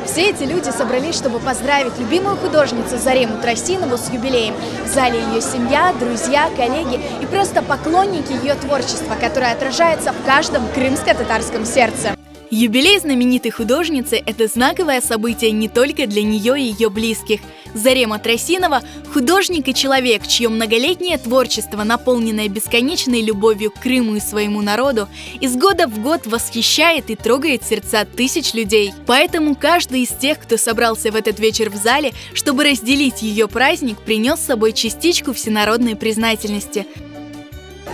Все эти люди собрались, чтобы поздравить любимую художницу Зарему Тросинову с юбилеем. В зале ее семья, друзья, коллеги и просто поклонники ее творчества, которое отражается в каждом крымско-татарском сердце. Юбилей знаменитой художницы – это знаковое событие не только для нее и ее близких. Зарема Тросинова – художник и человек, чье многолетнее творчество, наполненное бесконечной любовью к Крыму и своему народу, из года в год восхищает и трогает сердца тысяч людей. Поэтому каждый из тех, кто собрался в этот вечер в зале, чтобы разделить ее праздник, принес с собой частичку всенародной признательности.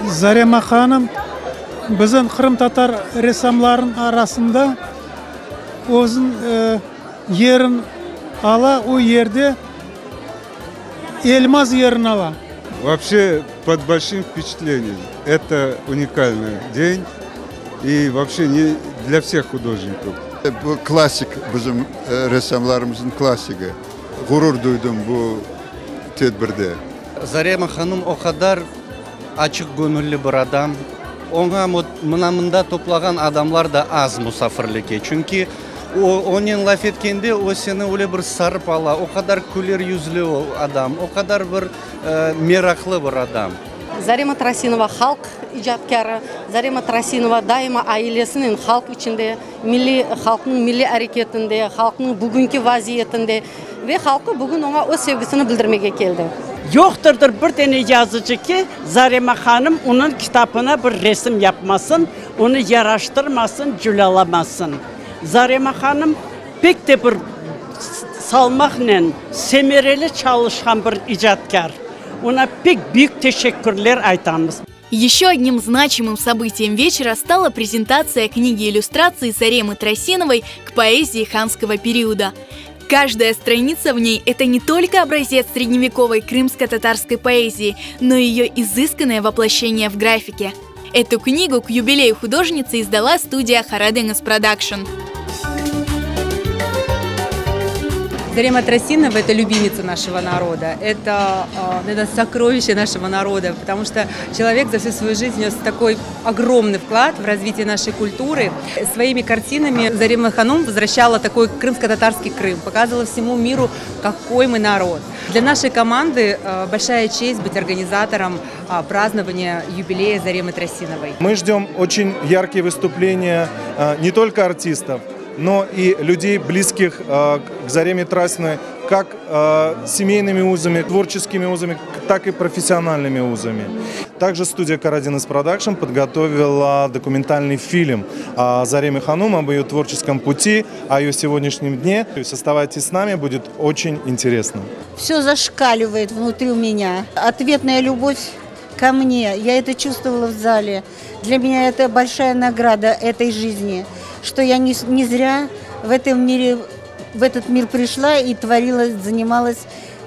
Zarema hanım bizim qırımtatar ressamlarınıñ arasında özüniñ yerin ala, o yerde elmaz yerin ala. Вообще под большим впечатлением. Это уникальный день и вообще не для всех художников. Bu klassik, bizim ressamlarımıznıñ klassigi. Ğurur duydım bu tedbirde. Zarema hanım o qadar açıq göñülli bir adam. Oña mına mında toplağan adamlar da az musafirlikke. Çünki o, onen laf etkende, o seni öyle bir sarıp ala, o qadar küler yüzlü adam, o qadar bir meraqlı bir adam. Zarema Trasinova halq icatkârı. Zarema Trasinova daima ailesinen halq içinde, milliy, halqnıñ milliy areketinde, halqnıñ bugünki vaziyetinde ve halqı bugün oña öz sevgisini bildirmege keldi. Yoqtırdır bir dene yazıcı ki, Zarema hanım onıñ kitabına bir resim yapmasın, onı yaraştırmasın, culâlamasın. Zarema hanım pek de bir salmaqnen, semereli çalışqan bir icatkâr. Oña pek büyük teşekkürler aytamız. Еще одним значимым событием вечера стала презентация книги иллюстраций Заремы Тросиновой к поэзии ханского периода. Каждая страница в ней – это не только образец средневековой крымско-татарской поэзии, но и ее изысканное воплощение в графике. Эту книгу к юбилею художницы издала студия Хараденес Продакшн. Зарема Тросинова – это любимица нашего народа, это, это сокровище нашего народа, потому что человек за всю свою жизнь внес такой огромный вклад в развитие нашей культуры. Своими картинами Зарема Ханум возвращала такой крымско-татарский Крым, показывала всему миру, какой мы народ. Для нашей команды большая честь быть организатором празднования юбилея Заремы Тросиновой. Мы ждем очень яркие выступления не только артистов, но и людей, близких к Зареме Трасиной, как семейными узами, творческими узами, так и профессиональными узами. Также студия Карадинес Продакшн подготовила документальный фильм о Зареме Ханум, об ее творческом пути, о ее сегодняшнем дне. То есть оставайтесь с нами, будет очень интересно. Все зашкаливает внутри у меня. Ответная любовь ко мне. Я это чувствовала в зале. Для меня это большая награда этой жизни, что я не, не зря в этом мире, в этот мир пришла и творила, занималась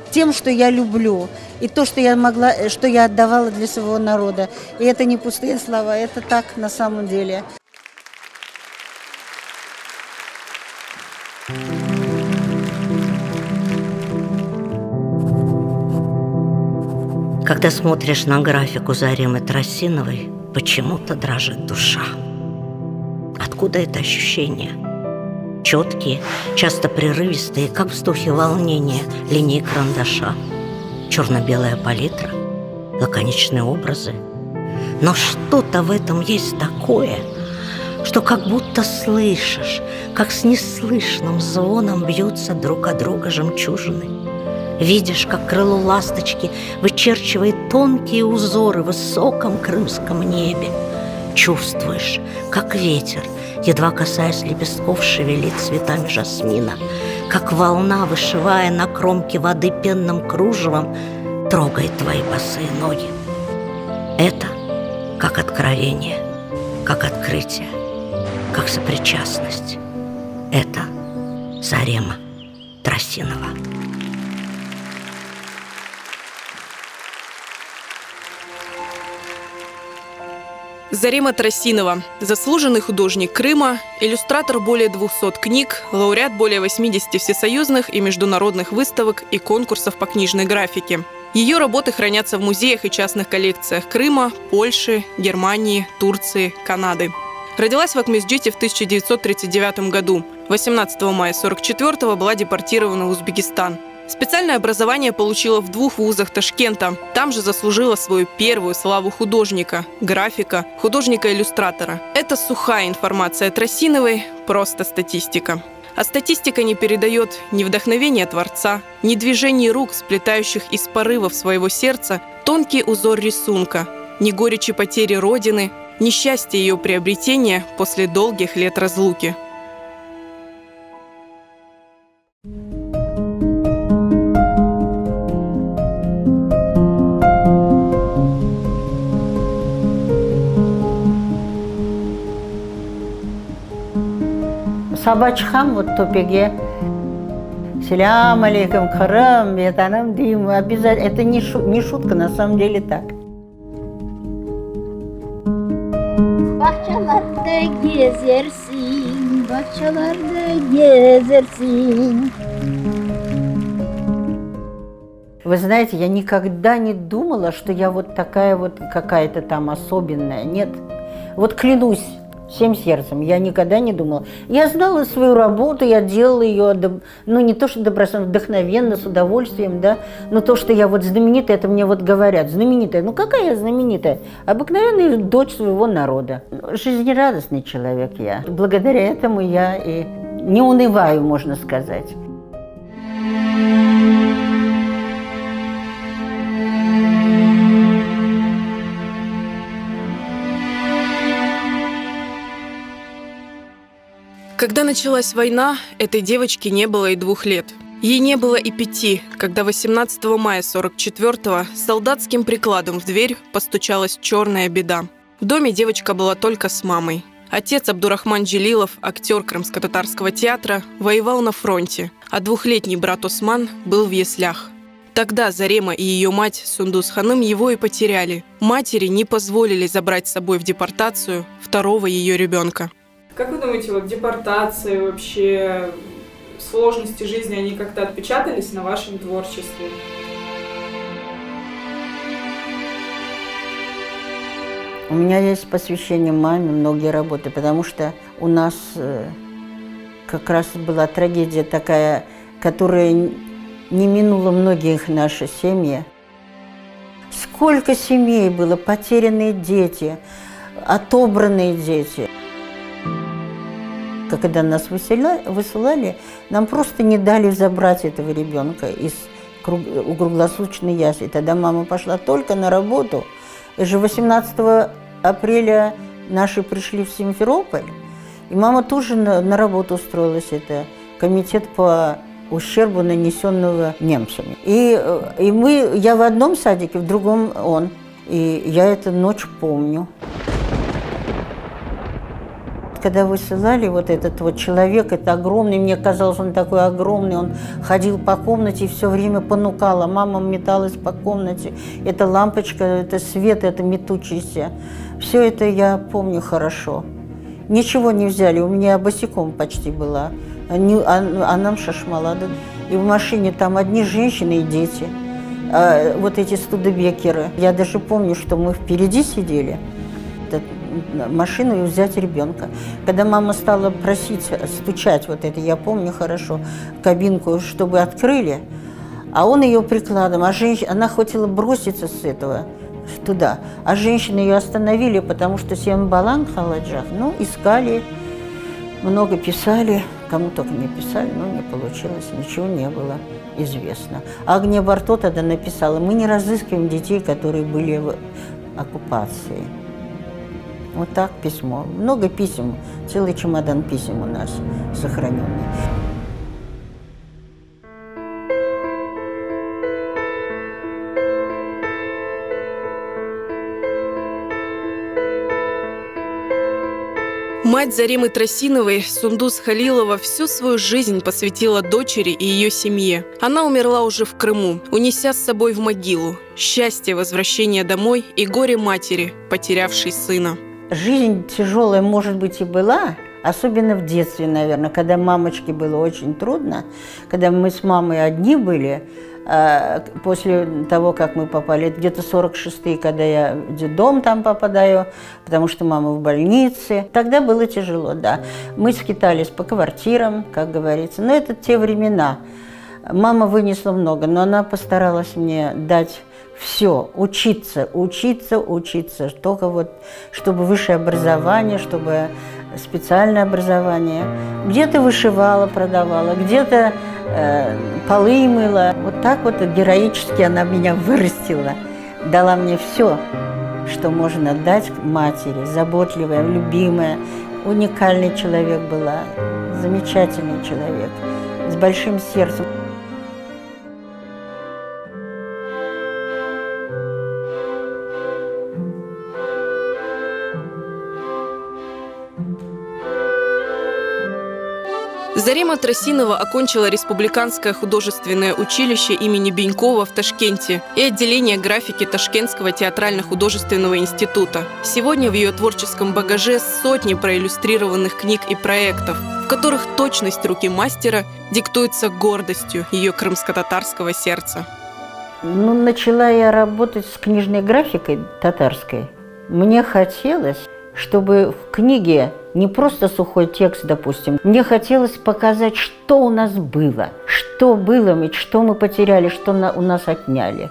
тем, что я люблю, и то, что я могла, что я отдавала для своего народа. И это не пустые слова, это так на самом деле. Когда смотришь на графику Заремы Тросиновой, почему-то дрожит душа. Откуда это ощущение? Четкие, часто прерывистые, как вздохи волнения, линии карандаша. Черно-белая палитра, лаконичные образы. Но что-то в этом есть такое, что как будто слышишь, как с неслышным звоном бьются друг о друга жемчужины. Видишь, как крыло ласточки вычерчивает тонкие узоры в высоком крымском небе. Чувствуешь, как ветер, едва касаясь лепестков, шевелит цветами жасмина, как волна, вышивая на кромке воды пенным кружевом, трогает твои босые ноги. Это как откровение. Как открытие, как сопричастность. Это Зарема Тросинова. Зарема Тросинова – заслуженный художник Крыма, иллюстратор более 200 книг, лауреат более 80 всесоюзных и международных выставок и конкурсов по книжной графике. Ее работы хранятся в музеях и частных коллекциях Крыма, Польши, Германии, Турции, Канады. Родилась в Акмесджите в 1939 году. 18 мая 1944 была депортирована в Узбекистан. Специальное образование получила в двух вузах Ташкента. Там же заслужила свою первую славу художника, графика, художника-иллюстратора. Это сухая информация Тросиновой, просто статистика. А статистика не передает ни вдохновения Творца, ни движений рук, сплетающих из порывов своего сердца тонкий узор рисунка, ни горечи потери Родины, ни счастья ее приобретения после долгих лет разлуки. Saba çıqam vot töpege, Selâm aleyküm, Qırım, Vetanım deyim, обязательно, это не шутка, на самом деле так. Bağçalarda gezersiñ, bağçalarda gezersiñ. Вы знаете, я никогда не думала, что я вот такая вот какая-то там особенная. Нет. Вот клянусь всем сердцем, я никогда не думала. Я знала свою работу, я делала ее, ну не то что добросовестно, вдохновенно, с удовольствием, да, но то, что я вот знаменитая, это мне вот говорят, знаменитая. Ну какая я знаменитая? Обыкновенная дочь своего народа. Жизнерадостный человек я. Благодаря этому я и не унываю, можно сказать. Когда началась война, этой девочке не было и 2 лет. Ей не было и 5, когда 18 мая 44-го солдатским прикладом в дверь постучалась черная беда. В доме девочка была только с мамой. Отец Абдурахман Джелилов, актер Крымско-татарского театра, воевал на фронте, а 2-летний брат Осман был в яслях. Тогда Зарема и ее мать Сундуз Ханым его и потеряли. Матери не позволили забрать с собой в депортацию второго ее ребенка. Как вы думаете, депортация, вообще сложности жизни, они как-то отпечатались на вашем творчестве? У меня есть посвящение маме многие работы, потому что у нас, как раз была трагедия такая, которая не минула многих наши семьи. Сколько семей было, потерянные дети, отобранные дети. Когда нас высылали, нам просто не дали забрать этого ребенка из у круглосуточной ясли. Тогда мама пошла только на работу. И же 18 апреля наши пришли в Симферополь, и мама тоже на работу устроилась. Это комитет по ущербу, нанесенного немцами. И я в одном садике, в другом он. И я эту ночь помню. Когда высылали вот этот вот человек, это огромный, мне казалось, он такой огромный, он ходил по комнате и все время понукала. Мама металась по комнате, это лампочка, это свет, это метучийся. Все это я помню хорошо. Ничего не взяли, у меня босиком почти была, а нам шашмалада. И в машине там одни женщины и дети, а вот эти студебекеры. Я даже помню, что мы впереди сидели, машину и взять ребенка. Когда мама стала просить, стучать, вот это я помню хорошо, кабинку, чтобы открыли, а он ее прикладом, а женщина, она хотела броситься с этого туда, а женщины ее остановили, потому что Сем Балан Халаджах, искали, много писали, кому только не писали, но не получилось, ничего не было известно. Агния Барто тогда написала: мы не разыскиваем детей, которые были в оккупации. Вот так письмо. Много писем, целый чемодан писем у нас сохраненный. Мать Заремы Тросиновой, Сундуз Халилова, всю свою жизнь посвятила дочери и ее семье. Она умерла уже в Крыму, унеся с собой в могилу счастье возвращения домой и горе матери, потерявшей сына. Жизнь тяжелая, может быть, и была, особенно в детстве, наверное, когда мамочке было очень трудно, когда мы с мамой одни были, а, после того, как мы попали, это где-то 46-е, когда я в детдом там попадаю, потому что мама в больнице. Тогда было тяжело, да. Мы скитались по квартирам, как говорится, но это те времена. Мама вынесла много, но она постаралась мне дать все, учиться, учиться, учиться, только вот, чтобы высшее образование, чтобы специальное образование. Где-то вышивала, продавала, где-то э, полы мыла. Вот так вот героически она меня вырастила, дала мне все, что можно дать матери, заботливая, любимая, уникальный человек была, замечательный человек, с большим сердцем. Зарема Тросинова окончила Республиканское художественное училище имени Бенькова в Ташкенте и отделение графики Ташкентского театрально-художественного института. Сегодня в ее творческом багаже сотни проиллюстрированных книг и проектов, в которых точность руки мастера диктуется гордостью ее крымско-татарского сердца. Ну, начала я работать с книжной графикой татарской. Мне хотелось, чтобы в книге не просто сухой текст, допустим. Мне хотелось показать, что у нас было, что было, что мы потеряли, что на, у нас отняли.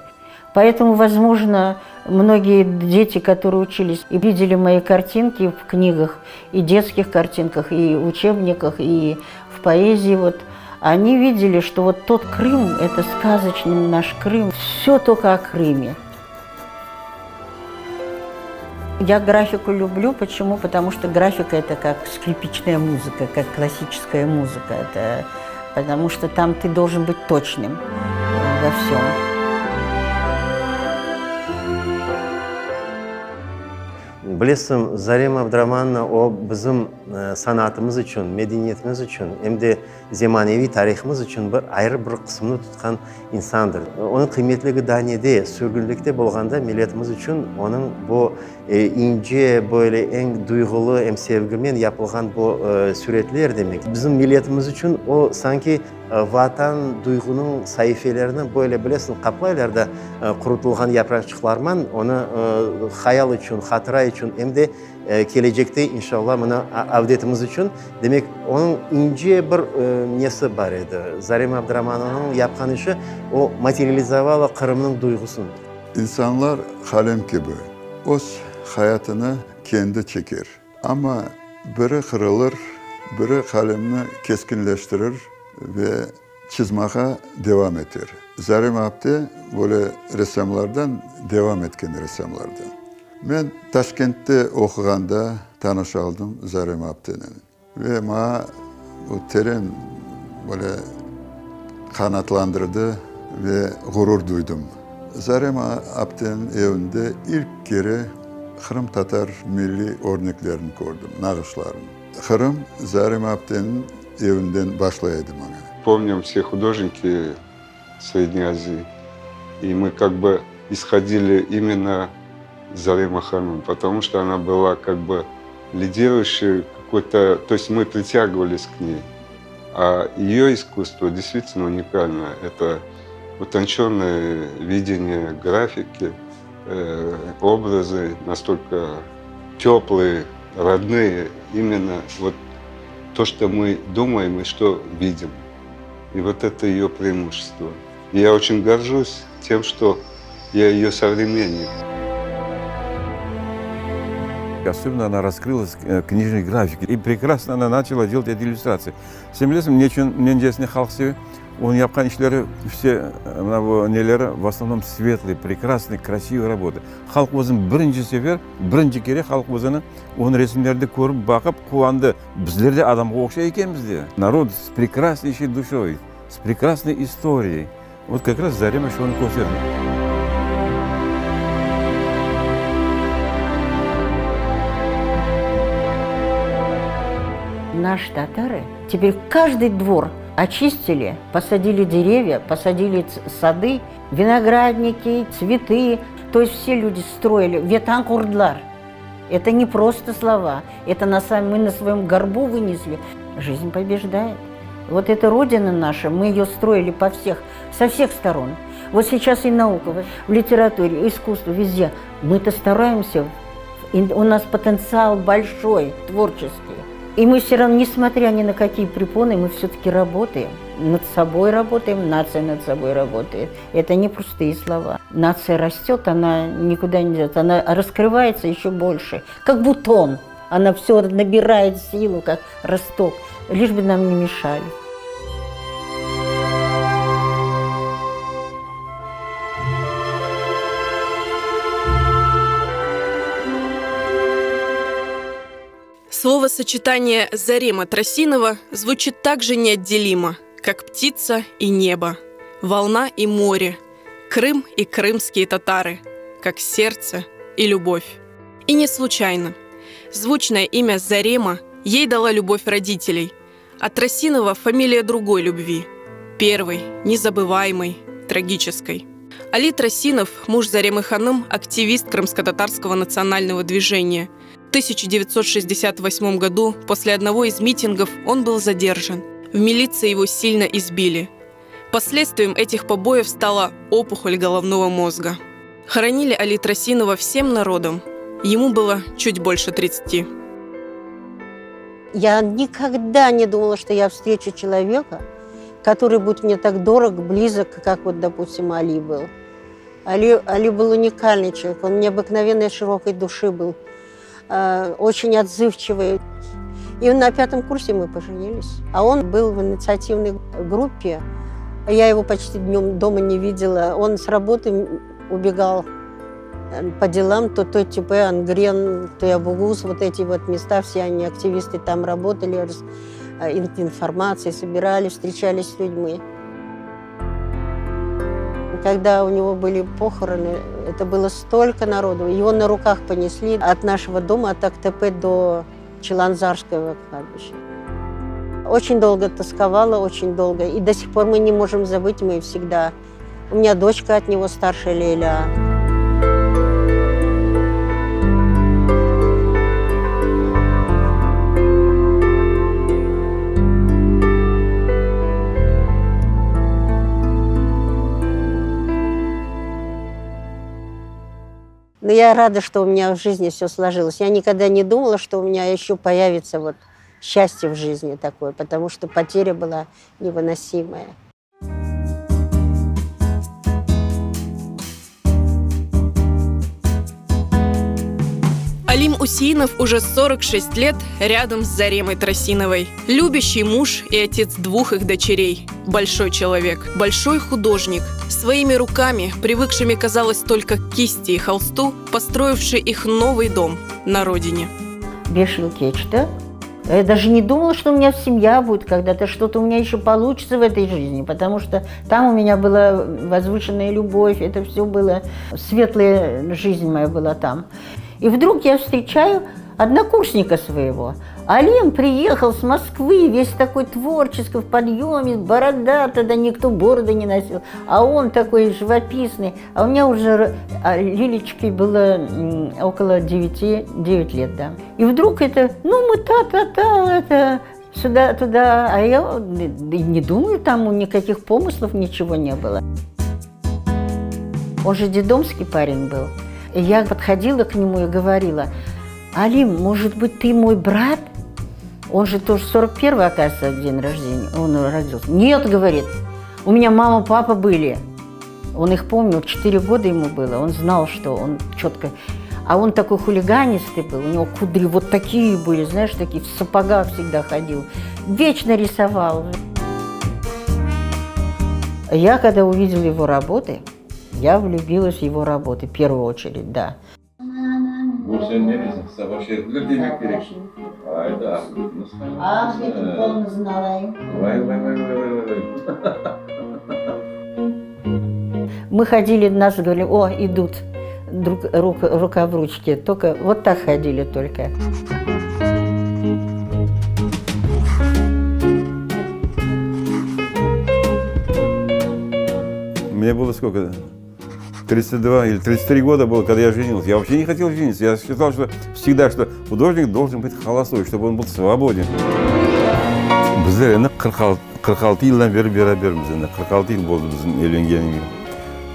Поэтому, возможно, многие дети, которые учились и видели мои картинки в книгах, и детских картинках, и учебниках, и в поэзии, вот, они видели, что вот тот Крым, это сказочный наш Крым, все только о Крыме. Я графику люблю. Почему? Потому что графика – это как скрипичная музыка, как классическая музыка. Это потому что там ты должен быть точным во всем. Bilesiñ, Zarema Abdramanovna o bizim sanatımız içün, medeniyetimiz içün, em de zemaneviy tarihımız içün bir ayrı bir qısımnı tutqan insandır. Onıñ qıymetligi daa nede, sürgünlikte bolğanda milletimiz içün onıñ bu ince, böyle eñ duyğulı, em sevgimen yapılğan bu süretler, demek, bizim milletimiz içün o sanki Vatan duyğunıñ saifelerini böyle, bilesiñ, qaplaylar da qurutılğan yapraqçıqlarman, onı hayal içün, hatıra içün, em de kelecekte, inşallah, mına avdetimiz içün. Demek, onıñ ince bir nesi bar edi. Zarema Abdramanovanıñ yapqan işi, o materializovala Qırımnıñ duyğusın. İnsanlar qalem kibi, öz hayatını kendi çeker. Amma biri qırılır, biri qalemni keskinleştirir ve çızmağa devam eter. Zarema apte böyle ressamlardan, devam etken ressamlardan. Men Taşkentte oquğanda tanış aldım Zarema aptenen ve maña bu teren böyle qanatlandırdı ve ğurur duydım. Zarema apteniñ evinde ilk kere qırımtatar milliy örneklerini kördim, nağışlarını. Qırım Zarema apteniñ evinden başlay edi maña. Pomnim vse hudojniki Sredney Azii, i mı kak bı ishodili imенно Zarema hanım, potomu çto ona byla kak bı lidiruющий kakoy-to, to est mı prityagivalis k ney. A eyo iskusstvo deystvitelno unikalno, eto utonçennoye videnie grafiki, obrazı nastolko teplıye, rodnıye, imенно vot to, çto mı dumaem i çto vidim. I vot eto eyo preimuşestvo. I ya oçen gorjus tem, çto ya eyo sovremennik. Особенно она раскрылась в книжной графике. И прекрасно она начала делать эти иллюстрации. Sen bilesiñ, ne içün mencesine halq seve? Onıñ yapqan işleri, vse, mına bu neleri, v osnovnom svetlые, prekrasные, krasivые работы. Halq özüni birinci sefer, birinci kere halq özüni onıñ resimlerinde körip, baqıp, quvandı. Bizler de adamğa oqşay ekenmiz de. Narod s prekrasneyşey duşoy, s prekrasnoy istoriyey. Vot kak raz Zarema şunı kösterdi. Наши татары теперь каждый двор очистили, посадили деревья, посадили сады, виноградники, цветы. То есть все люди строили. Vetan qurdılar. Это не просто слова. Это на самом, мы на своем горбу вынесли. Жизнь побеждает. Вот эта родина наша, мы ее строили по всех, со всех сторон. Вот сейчас и наука, в литературе, искусстве, везде. Мы-то стараемся, у нас потенциал большой, творческий. И мы все равно, несмотря ни на какие препоны, мы все-таки работаем. Над собой работаем, нация над собой работает. Это не пустые слова. Нация растет, она никуда не идет, она раскрывается еще больше, как бутон. Она все набирает силу, как росток, лишь бы нам не мешали. Словосочетание «Зарема Тросинова» звучит так же неотделимо, как птица и небо, волна и море, Крым и крымские татары, как сердце и любовь. И не случайно. Звучное имя Зарема ей дала любовь родителей, а Тросинова – фамилия другой любви, первой, незабываемой, трагической. Али Тросинов, муж Заремы Ханым, активист крымско-татарского национального движения – 1968 году после одного из митингов он был задержан. В милиции его сильно избили. Последствием этих побоев стала опухоль головного мозга. Хоронили Али Тросинова всем народом. Ему было чуть больше 30. Я никогда не думала, что я встречу человека, который будет мне так дорог, близок, как вот, допустим, Али был. Али, Али был уникальный человек, он необыкновенной широкой души был. Э, очень отзывчивый. И на пятом курсе мы поженились. А он был в инициативной группе. Я его почти днем дома не видела. Он с работы убегал э, по делам, то то ТП, Ангрен, то Ябугус, вот эти вот места, все они, активисты там работали, э, информации собирали, встречались с людьми. Когда у него были похороны, это было столько народу. Его на руках понесли от нашего дома, от АКТП до Чиланзарского кладбища. Очень долго тосковала, очень долго. И до сих пор мы не можем забыть, мы всегда... У меня дочка от него старшая Леля. Но я рада, что у меня в жизни все сложилось. Я никогда не думала, что у меня еще появится вот счастье в жизни такое, потому что потеря была невыносимая. Алим Усеинов уже 46 лет рядом с Заремой Тросиновой. Любящий муж и отец двух их дочерей. Большой человек, большой художник. Своими руками, привыкшими, казалось, только к кисти и холсту, построивший их новый дом на родине. Beş yıl keçti. Я даже не думала, что у меня семья будет когда-то, что-то у меня еще получится в этой жизни, потому что там у меня была возвышенная любовь, это все было, светлая жизнь моя была там. И вдруг я встречаю однокурсника своего. Алим приехал с Москвы, весь такой творческий, в подъеме, борода, тогда никто бороды не носил, а он такой живописный. А у меня уже а, Лилечке было около 9, 9 лет, да. И вдруг это, ну мы та-та-та, это сюда, туда. А я не думаю, там никаких помыслов, ничего не было. Он же детдомский парень был. И я подходила к нему и говорила, Алим, может быть, ты мой брат? Он же тоже 41-й, оказывается, день рождения, он родился. Нет, говорит, у меня мама, папа были. Он их помнил, 4 года ему было, он знал, что он четко... А он такой хулиганистый был, у него кудри вот такие были, знаешь, такие, в сапогах всегда ходил. Вечно рисовал. Я, когда увидела его работы, я влюбилась в его работы, в первую очередь, да. Bu sen ne deysiñ? Saba şerifler demek kerek. Ayda, Ahmetniñ qoluñıznı alayım. Vay, vay, vay, vay, vay, vay. Мы ходили, нас говорили, о, идут друг, рук, рука в ручке. Только вот так ходили только. Мне было сколько? 32 или 33 года было, когда я женился. Я вообще не хотел жениться. Я считал, что всегда, что художник должен быть холостой, чтобы он был свободен. Bizler endi 46 yıldan beri berabermiz endi. 46 yıl oldı bizim evlengenimizge.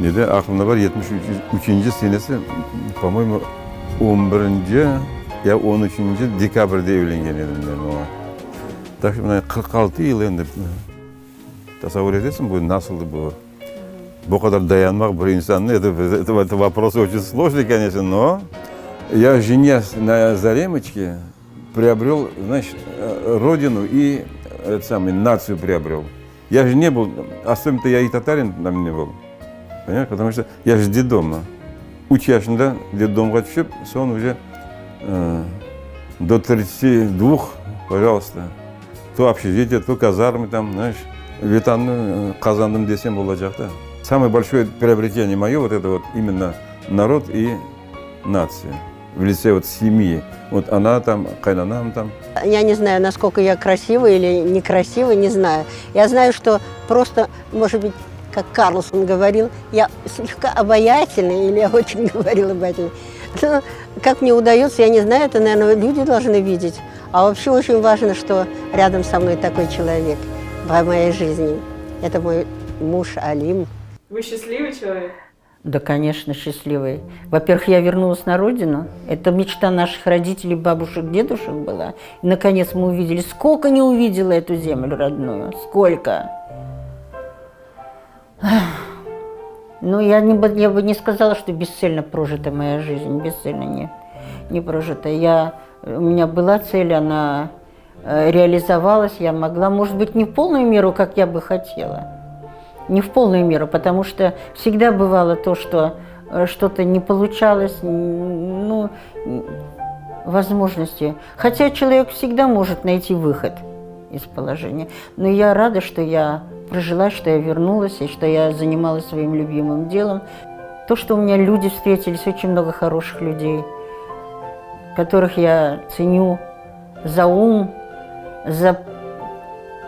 Nede aqlımda bar, 73-nci senesi, po-moyemu, on birinci ya on üçünci dekabrde evlengen edim men oña. Tak şto mına 46 yıl endi. Tasavur etesiñ, bu nasıldı bu? Bu qadar dayanmaq bir insannı, это, это, это вопрос очень сложный, конечно, но я, женясь на Заремочке, приобрел, знаешь, родину и это самый, нацию приобрел. Я же не был, особенно-то я и татарин там не был, понимаешь, потому что я же детдома. Üç yaşında детдомğa tüşip, soñ уже э, до 32, пожалуйста, то общежитие, то казармы там, знаешь, Vetannı qazandım desem olacaq da. Самое большое приобретение мое, вот это вот именно народ и нация. В лице вот семьи. Вот она там, qaynanam там. Я не знаю, насколько я красива или некрасива, не знаю. Я знаю, что просто, может быть, как Карлсон говорил, я слегка обаятельная, или я очень говорила обаятельная. Но как мне удается, я не знаю, это, наверное, люди должны видеть. А вообще очень важно, что рядом со мной такой человек в моей жизни. Это мой муж Алим. Вы счастливый человек? Да, конечно, счастливый. Во-первых, я вернулась на родину. Это мечта наших родителей, бабушек, дедушек была. И, наконец, мы увидели, сколько не увидела эту землю родную, сколько. Ну, я, не, я бы не сказала, что бесцельно прожита моя жизнь. Бесцельно не, не прожита. Я, у меня была цель, она э, реализовалась, я могла, может быть, не в полную меру, как я бы хотела. Не в полную меру, потому что всегда бывало то, что э, что-то не получалось, ну, возможности. Хотя человек всегда может найти выход из положения. Но я рада, что я прожила, что я вернулась, и что я занималась своим любимым делом. То, что у меня люди встретились, очень много хороших людей, которых я ценю за ум, за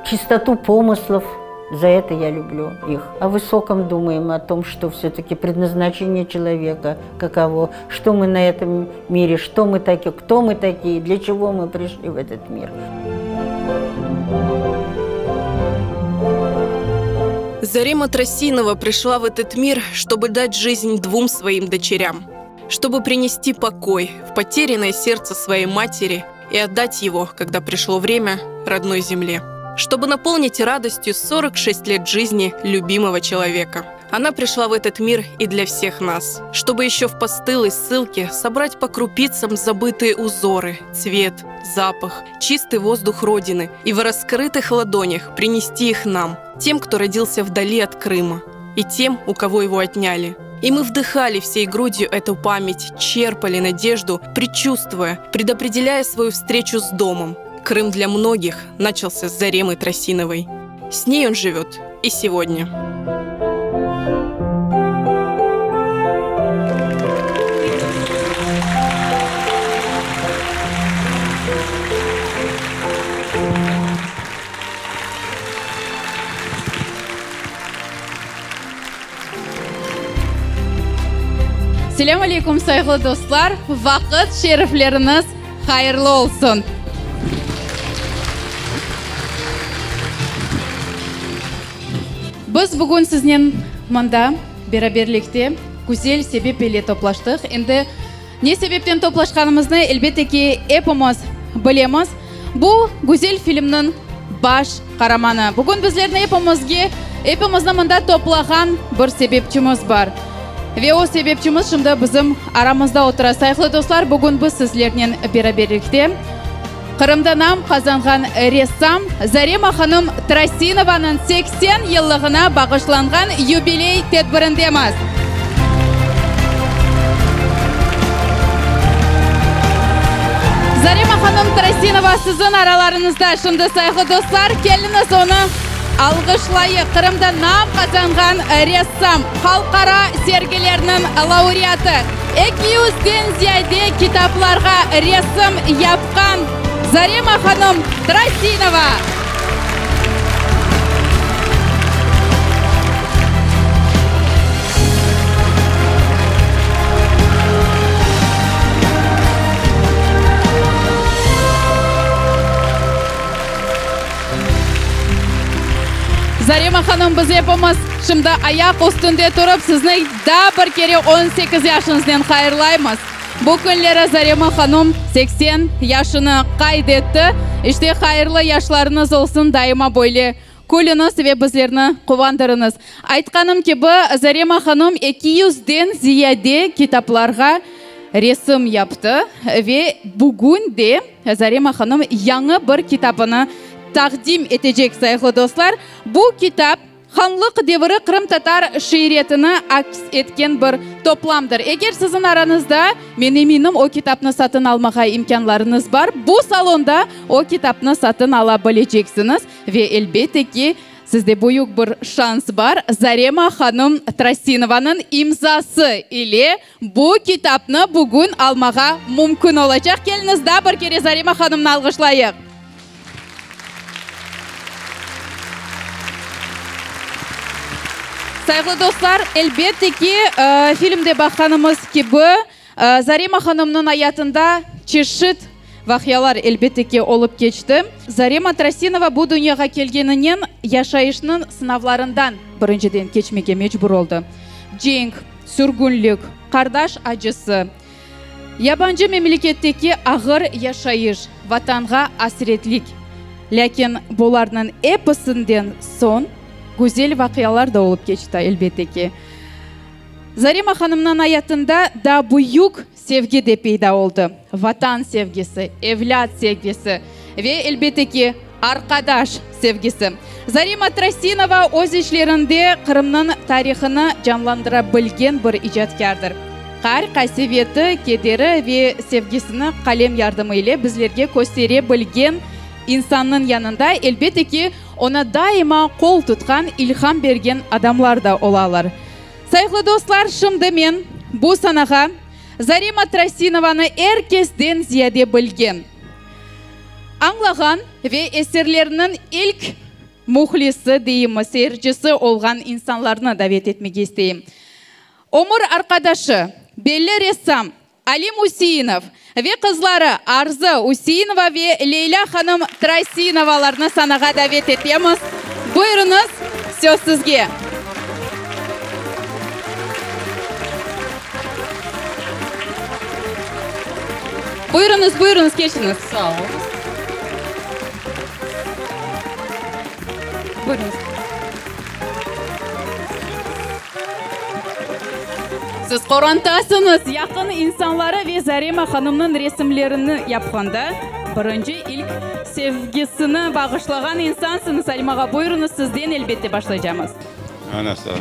чистоту помыслов, за это я люблю их. О высоком думаем, о том, что все-таки предназначение человека каково, что мы на этом мире, что мы такие, кто мы такие, для чего мы пришли в этот мир. Зарема Тросинова пришла в этот мир, чтобы дать жизнь двум своим дочерям, чтобы принести покой в потерянное сердце своей матери и отдать его, когда пришло время, родной земле чтобы наполнить радостью 46 лет жизни любимого человека. Она пришла в этот мир и для всех нас, чтобы еще в постылой ссылке собрать по крупицам забытые узоры, цвет, запах, чистый воздух Родины и в раскрытых ладонях принести их нам, тем, кто родился вдали от Крыма, и тем, у кого его отняли. И мы вдыхали всей грудью эту память, черпали надежду, предчувствуя, предопределяя свою встречу с домом, Крым для многих начался с Заремы Тросиновой. С ней он живет и сегодня. Selâm aleyküm, sayğılı dostlar! Vaqıt şerifleriñiz hayırlı olsun! Biz bugün siznen mında beraberlikte güzel sebep ile toplaştıq. Endi ne sebepten toplaşqanımıznı, elbette ki, epimiz bilemiz. Bu güzel filmniñ baş qaramanı. Bugün bizlerni epimizge, epimizni mında toplağan bir sebepçimiz bar. Ve o sebepçimiz şimdi bizim aramızda otura. Sayğılı dostlar, bugün biz sizlernen beraberlikte Qırımda nam qazanğan ressam Zarema hanım Trasinovanıñ 80 yıllığına bağışlanğan yubiley tedbirindemiz. Zarema hanım Trasinova siziñ aralarıñızda şimdi, sayğılı dostlar, keliñiz onı alğışlayıq. Qırımda nam qazanğan ressam, halqara sergilerniñ laureatı, 200-den ziyade kitaplarğa resim yapqan Zarema hanım Trasinova! Zarema hanım, biz epimiz şimdi ayaq üstünde turıp, sizni daa bir kere 18 yaşıñıznen hayırlaymız. Bu künleri Zarema hanım 80 yaşını qayd etti. İşte, hayırlı yaşlarıñız olsun, daima böyle külüñiz ve bizlerni quvandırıñız. Aytqanım kibi, Zarema hanım eki yüzden ziyade kitaplarğa resim yaptı ve bugün de Zarema hanım yañı bir kitabını taqdim etecek, sayğılı dostlar. Bu kitap Hanlıq deviri qırımtatar şiiriyetini aks etken bir toplamdır. Eger siziñ arañızda, men eminim, o kitapnı satın almağa imkânlarıñız bar, bu salonda o kitapnı satın ala bileceksiñiz ve, elbette ki, sizde büyük bir şans bar, Zarema hanım Trasinovanıñ imzası ile bu kitapnı bugün almağa mümkün olacaq. Keliñiz, daa bir kere Zarema hanımnı alğışlayıq. Sayğılı dostlar, elbette ki, filmde baqqanımız kibi, Zarema hanımnıñ ayatında çeşit vaqialar, elbette ki, olıp keçti. Zarema Trasinova bu dünyağa kelgeninen yaşayışnıñ sınavlarından birinciden keçmege mecbur oldı. Cenk, sürgünlik, qardaş acısı, Yabancı memleketteki ağır yaşayış, Vatanğa asretlik. Lâkin bularnıñ episinden soñ güzel vaqialar da olıp keçti, elbette ki. Zarema hanımnıñ ayatında daa büyük sevgi de peyda oldı, Vatan sevgisi, evlât sevgisi ve, elbette ki, arqadaş sevgisi. Zarema Trasinova öz işlerinde Qırımnıñ tarihını canlandıra bilgen bir icatkârdır. Qaar-qaseveti, kederi ve sevgisini qalem yardımı ile bizlerge köstere bilgen insannıñ yanında, elbette ki, oña daima qol tutqan, ilham bergen adamlar da olalar. Sayğılı dostlar, şimdi men bu sanağa Zarema Trasinovanı er kesden ziyade bilgen, añlağan ve eserleriniñ ilk mühlisi deyimmi, seyircisi olğan insanlarnı davet etmege isteyim. Ömür arqadaşı, belli ressam Alim Üseinov ve qızları Arzı Üseinova ve Leylâ hanım Trasinovalarnı sanağa davet etemiz. Buyurıñız, söz sizge. Buyurıñız, buyurıñız, keçiñiz. Sağ oluñız. Buyurıñız. Siz qorantasıñız, yaqın insanları ve Zarema hanımnıñ resimlerini yapqanda, birinci ilk sevgisini bağışlağan insansıñız, Alim ağa, buyurıñız, sizden elbette başlaycamız. Ana sağ.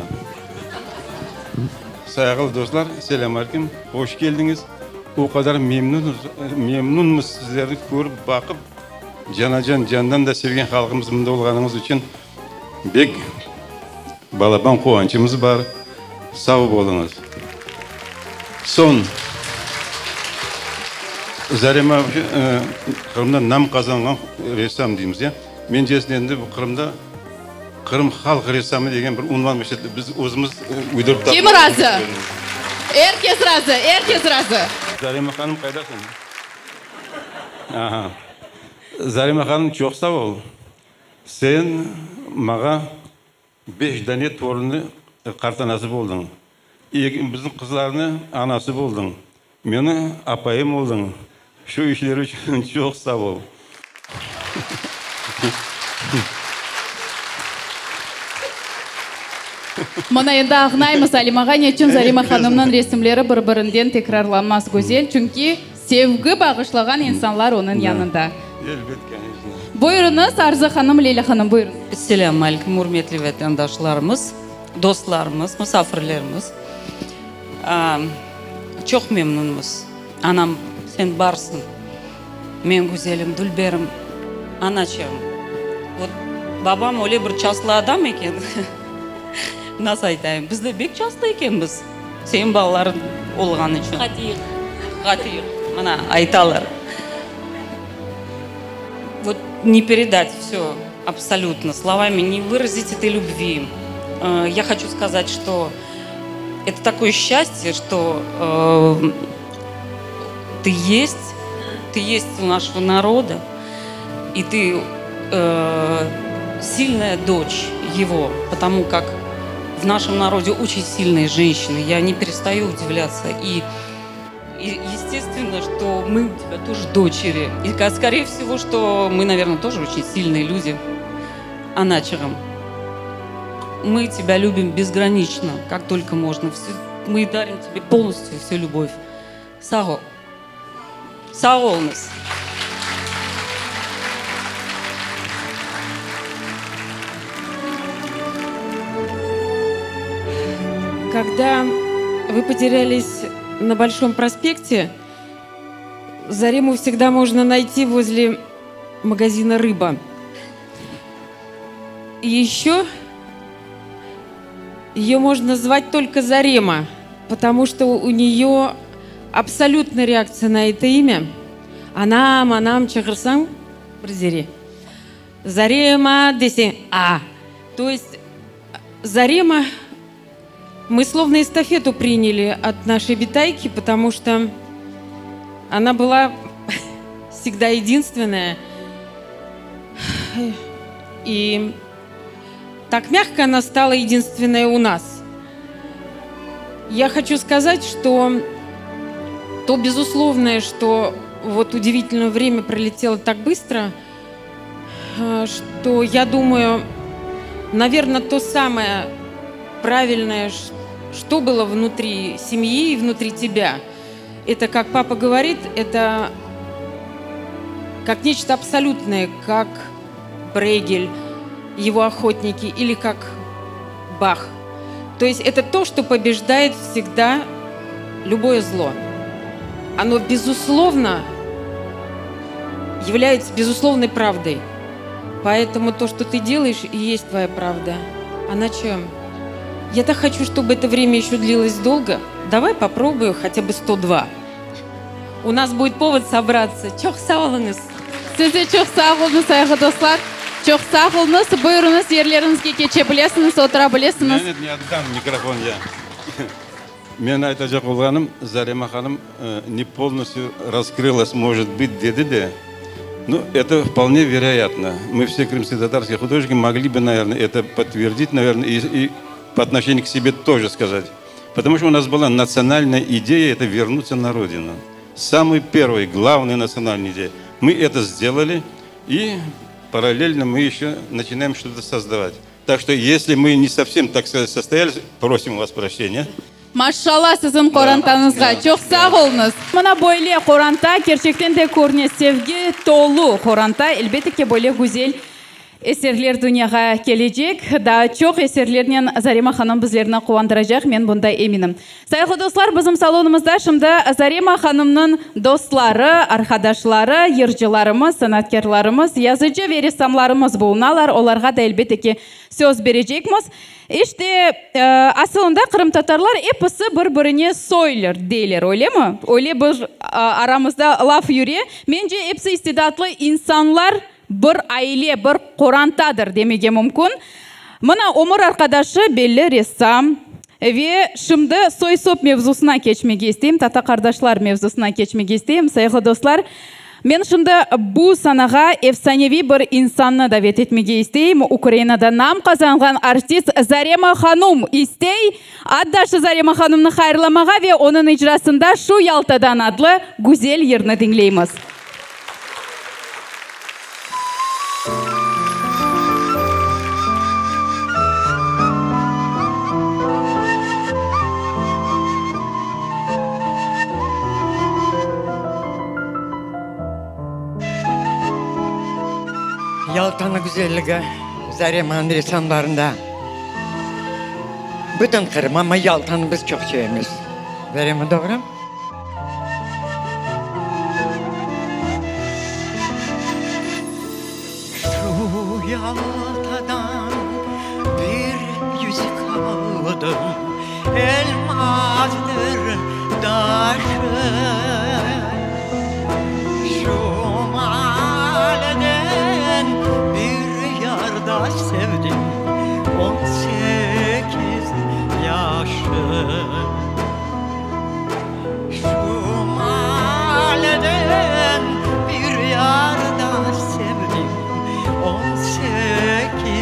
Sayğılı dostlar, selâm aleyküm, hoş keldiñiz. O qadar memnunız, memnunmız sizlerni körip, baqıp, canacan, candan da sevgen halqımız mında olğanıñız içün. Bek balaban quvançımız bar. Sağ oluñız. Soñ, Zarema Qırımda nam qazanğan ressam deymiz, ya. Mencesine endi bu Qırımda Qırım halq ressamı degen bir unvan biz özümiz uydurıp taptıq. Kim razı? Er kes razı, er kes razı. Zarema hanım, qaydasıñ? Aha. Zarema hanım, çoq sağ ol. Sen mağa beş dane torunı qartanası boldıñ, bizim qızlarnı anası boldıñ, meni apayım oldıñ, şu işler içün çoq sağ ol. Mına endi añlaymız Alim ağa, neçün Zarema hanımnıñ resimleri bir-birinden tekrarlanmaz güzel, çünki Sevgi bağışlağan insanlar onıñ yanında. Elbet, koneçno. Buyurıñız, Arzı hanım, Leyla hanım, buyurıñ. Selâm aleyküm, ürmetli vatandaşlarımız, dostlarımız, musafirlerimiz. Çoq memnünmiz. Anam, sen barsıñ. Men güzelim, dülberim, anaçığım. Vot, babam öyle bir çaslı adam eken, nasıl aytayım, biz de bek çaslı ekenmiz. Seniñ balalarıñ olğanı içün. Qatiyıq. Qatiyıq, mına, aytalar. Vot ne peredat vsё absolyutno, slovami ne vyrazit etoy lyubvi. Ya hoçu skazat, çto eto takoye sçastye, çto tı yest, tı yest u našego naroda, i tı. Сильная дочь его, потому как в нашем народе очень сильные женщины. Я не перестаю удивляться. И, и естественно, что мы у тебя тоже дочери. И, скорее всего, что мы, наверное, тоже очень сильные люди. Anaçığım. Мы тебя любим безгранично, как только можно. Мы дарим тебе полностью всю любовь. Sağ ol. Sağ oluñız. Когда вы потерялись на Большом проспекте, Зарему всегда можно найти возле магазина «Рыба». И еще ее можно звать только Зарема, потому что у нее абсолютная реакция на это имя. Anam, anam çağırsañ, bir zere. Зарема deseñ, а. То есть Зарема, мы словно эстафету приняли от нашей bitayki, потому что она была всегда единственная. И так мягко она стала единственная у нас. Я хочу сказать, что то безусловное, что вот удивительное время пролетело так быстро, что я думаю, наверное, то самое правильное, что было внутри семьи и внутри тебя, это, как папа говорит, это как нечто абсолютное, как Брейгель, его охотники, или как Бах. То есть это то, что побеждает всегда любое зло. Оно, безусловно, является безусловной правдой. Поэтому то, что ты делаешь, и есть твоя правда. А на чем? Я так хочу, чтобы это время еще длилось долго. Давай попробую хотя бы 102. У нас будет повод собраться. Çoq sağ oluñız. Siz de çoq sağ oluñız, sayğılı dostlar. Çoq sağ oluñız. Buyurıñız, yerleriñizge keçe bilesiñiz, otura bilesiñiz. Нет, не отдам микрофон я. Men aytacaq olğanım, Zarema hanım не полностью раскрылась, может быть, dedi de. Ну, это вполне вероятно. Мы все крымско-татарские художники могли бы, наверное, это подтвердить, наверное, и, и по отношению к себе тоже сказать. Потому что у нас была национальная идея – это вернуться на родину. Самый первый, главный национальная идея. Мы это сделали, и параллельно мы еще начинаем что-то создавать. Так что, если мы не совсем, так сказать, состоялись, просим у вас прощения. Maşalla siziñ qorantañızğa, çoq sağ oluñız. Mına böyle qoranta, kerçekten de körüne sevgi tolu qoranta, elbette ki, böyle güzel eserler dünyağa kelecek. Daa çoq eserlernen Zarema hanım bizlerni quvandıracaq, men bunda eminim. Sayğılı dostlar, bizim salonımızda şimdi Zarema hanımnıñ dostları, arqadaşları, yırcılarımız, sanatkârlarımız, yazıcı ve ressamlarımız bulunalar. Olarğa da, elbette ki, söz berecekmiz. İşte, asılında qırımtatarlar episi bir-birine soylar, deyler, öylemi? Öyle bir aramızda laf yüre. Mence, episi istidatlı insanlar bir aile, bir qorantadır demege mümkün. Mına, ömür arqadaşı belli ressam. Ve şimdi soy-sop mevzusına keçmege isteyim, tata-qardaşlar mevzusına keçmege isteyim, sayğılı dostlar. Men şimdi bu sanağa efsaneviy bir insannı davet etmege isteyim, Ukrainada nam qazanğan artist Zarema hanum istey addaşı Zarema hanumnı hayırlamağa ve onıñ icrasında Şu Yaltadan adlı güzel yırnı diñleymiz. Yaltanıñ güzelligi Zaremanıñ ressamlarında. Bütün Qırım, amma Yaltanı biz çoq sevemiz. Zarema, doğru? Şu Yaltadan bir yüzük aldım, Elmazdır taşı. Şu maaleden bir yar da sevdim, 18 yaşı. Şu maaleden bir yar da sevdim, 18.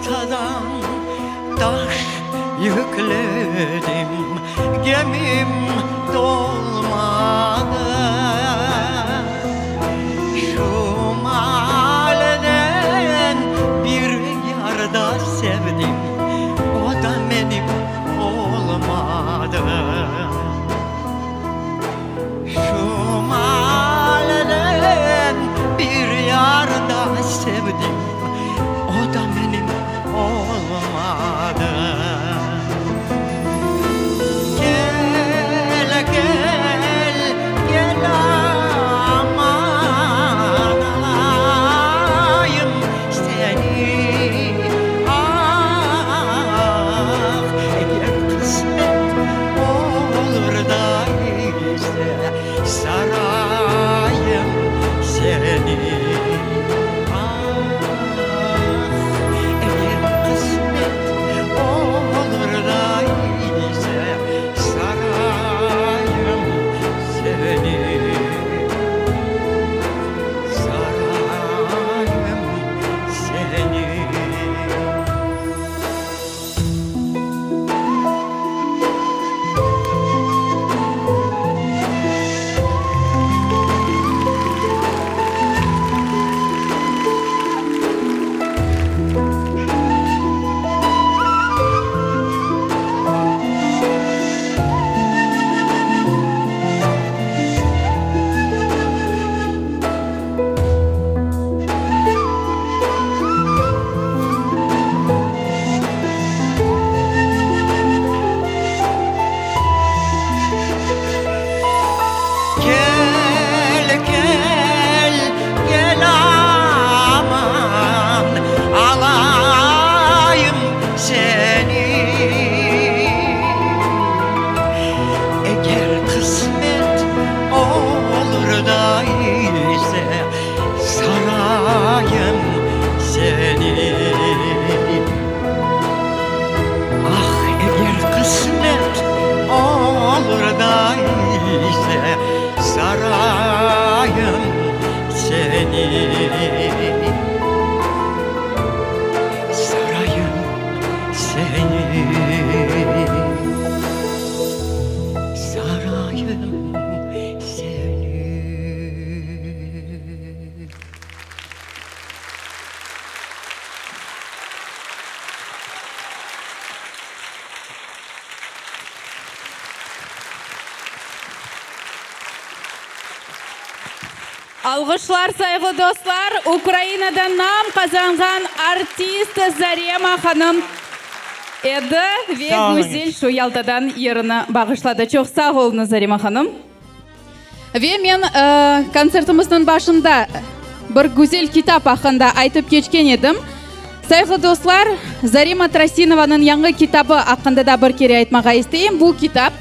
Yaltadan taş yükledim, gemim dolmadı. Şu maaleden bir yar da sevdim, o da menim olmadı. Şu maaleden bir yar da sevdim, o da menim olmadı. Gel, gel, gel aman alayım seni. Ah, eger qısmet olur da ise sarayım seni. Ah, eger qısmet olur da ise sarayım seni. Sarayım seni. Gel, gel, gel aman alayım seni. Eger qısmet olur da ise sarayım seni. Ah, eger qısmet olur da ise sarayım seni. Sarayım seni. Sarayım seni. Alğışlar, sayğılı dostlar, Ukrainada nam qazanğan artist Zarema hanım edi ve güzel şu Yaltadan yırını bağışladı. Çoq sağ oluñız, Zarema hanım. Ve men kontsertimizniñ başında bir güzel kitap aqqında aytıp keçken edim. Sayğılı dostlar, Zarema Trasinovanıñ yañı kitabı aqqında da bir kere aytmağa isteyim. Bu kitap,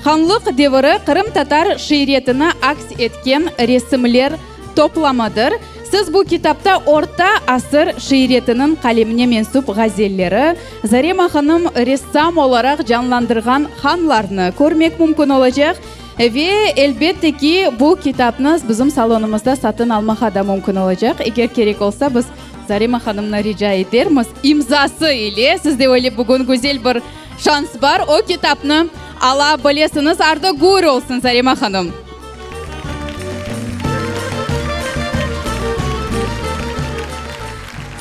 hanlıq deviri qırımtatar şiiriyetini aks etken resimler toplamıdır. Siz bu kitapta orta asır şiiriyetiniñ qalemine mensüp ğazelleri, Zarema hanım ressam olaraq canlandırğan hanlarnı körmek mümkün olacaq. Ve, elbette ki, bu kitapnı bizim salonımızda satın almağa da mümkün olacaq. Eger kerek olsa, biz Zarema hanımnı rica etermiz, imzası ile, sizde öyle bugün güzel bir şans bar, o kitapnı ala bilesiñiz. Ardı gür olsun, Zarema hanım!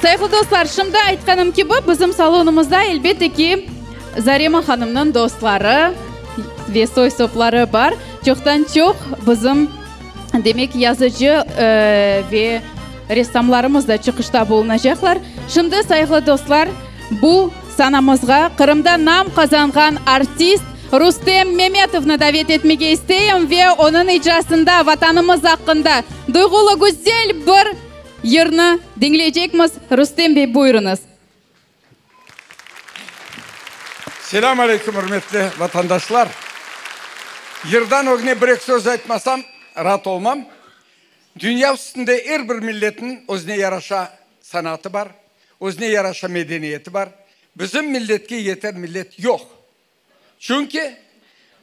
Sayğılı dostlar, şimdi aytqanım kibi, bizim salonımızda, elbette ki, Zarema hanımnıñ dostları ve soy-sopları bar. Çoqtan-çoq bizim, demek, yazıcı ve ressamlarımız da çıqışta bulunacaqlar. Şimdi, sayğılı dostlar, bu sanamızğa Qırımda nam qazanğan artist Rustem Memetovnı davet etmege isteyim ve onıñ icrasında Vatanımız aqqında duyğulı güzel bir yırnı diñleycekmiz. Rustem bey, buyurıñız. Selâm aleyküm, ürmetli vatandaşlar! Yırdan ögüne bir-eki söz aytmasam, raat olmam. Dünya üstünde er bir milletniñ özüne yaraşa sanatı bar, özüne yaraşa medeniyeti bar. Bizim milletke yeter millet yoq. Çünki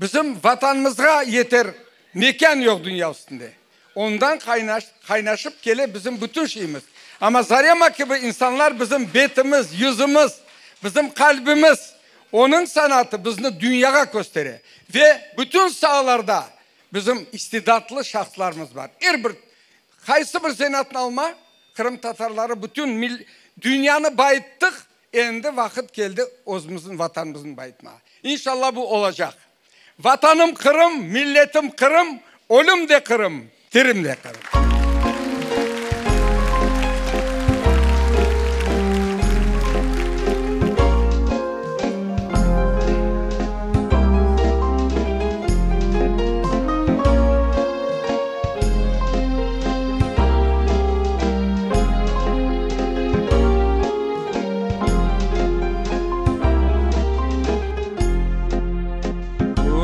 bizim Vatanımızğa yeter mekân yoq dünya üstünde. Ondan qaynaşıp kele bizim bütün şeyimiz. Amma Zarema kibi insanlar bizim betimiz, yüzümiz, bizim qalbimiz. Onıñ sanatı bizni dünyağa köstere. Ve bütün saalarda bizim istidatlı şahslarımız bar. Er bir, qaysı bir zenaatnı alma, qırımtatarları bütün dünyanı bayıttıq, endi vaqıt keldi özümizniñ Vatanımıznı bayıtmağa. İnşallah bu olacaq. Vatanım Qırım, milletim Qırım, ölüm de Qırım, tirim de Qırım.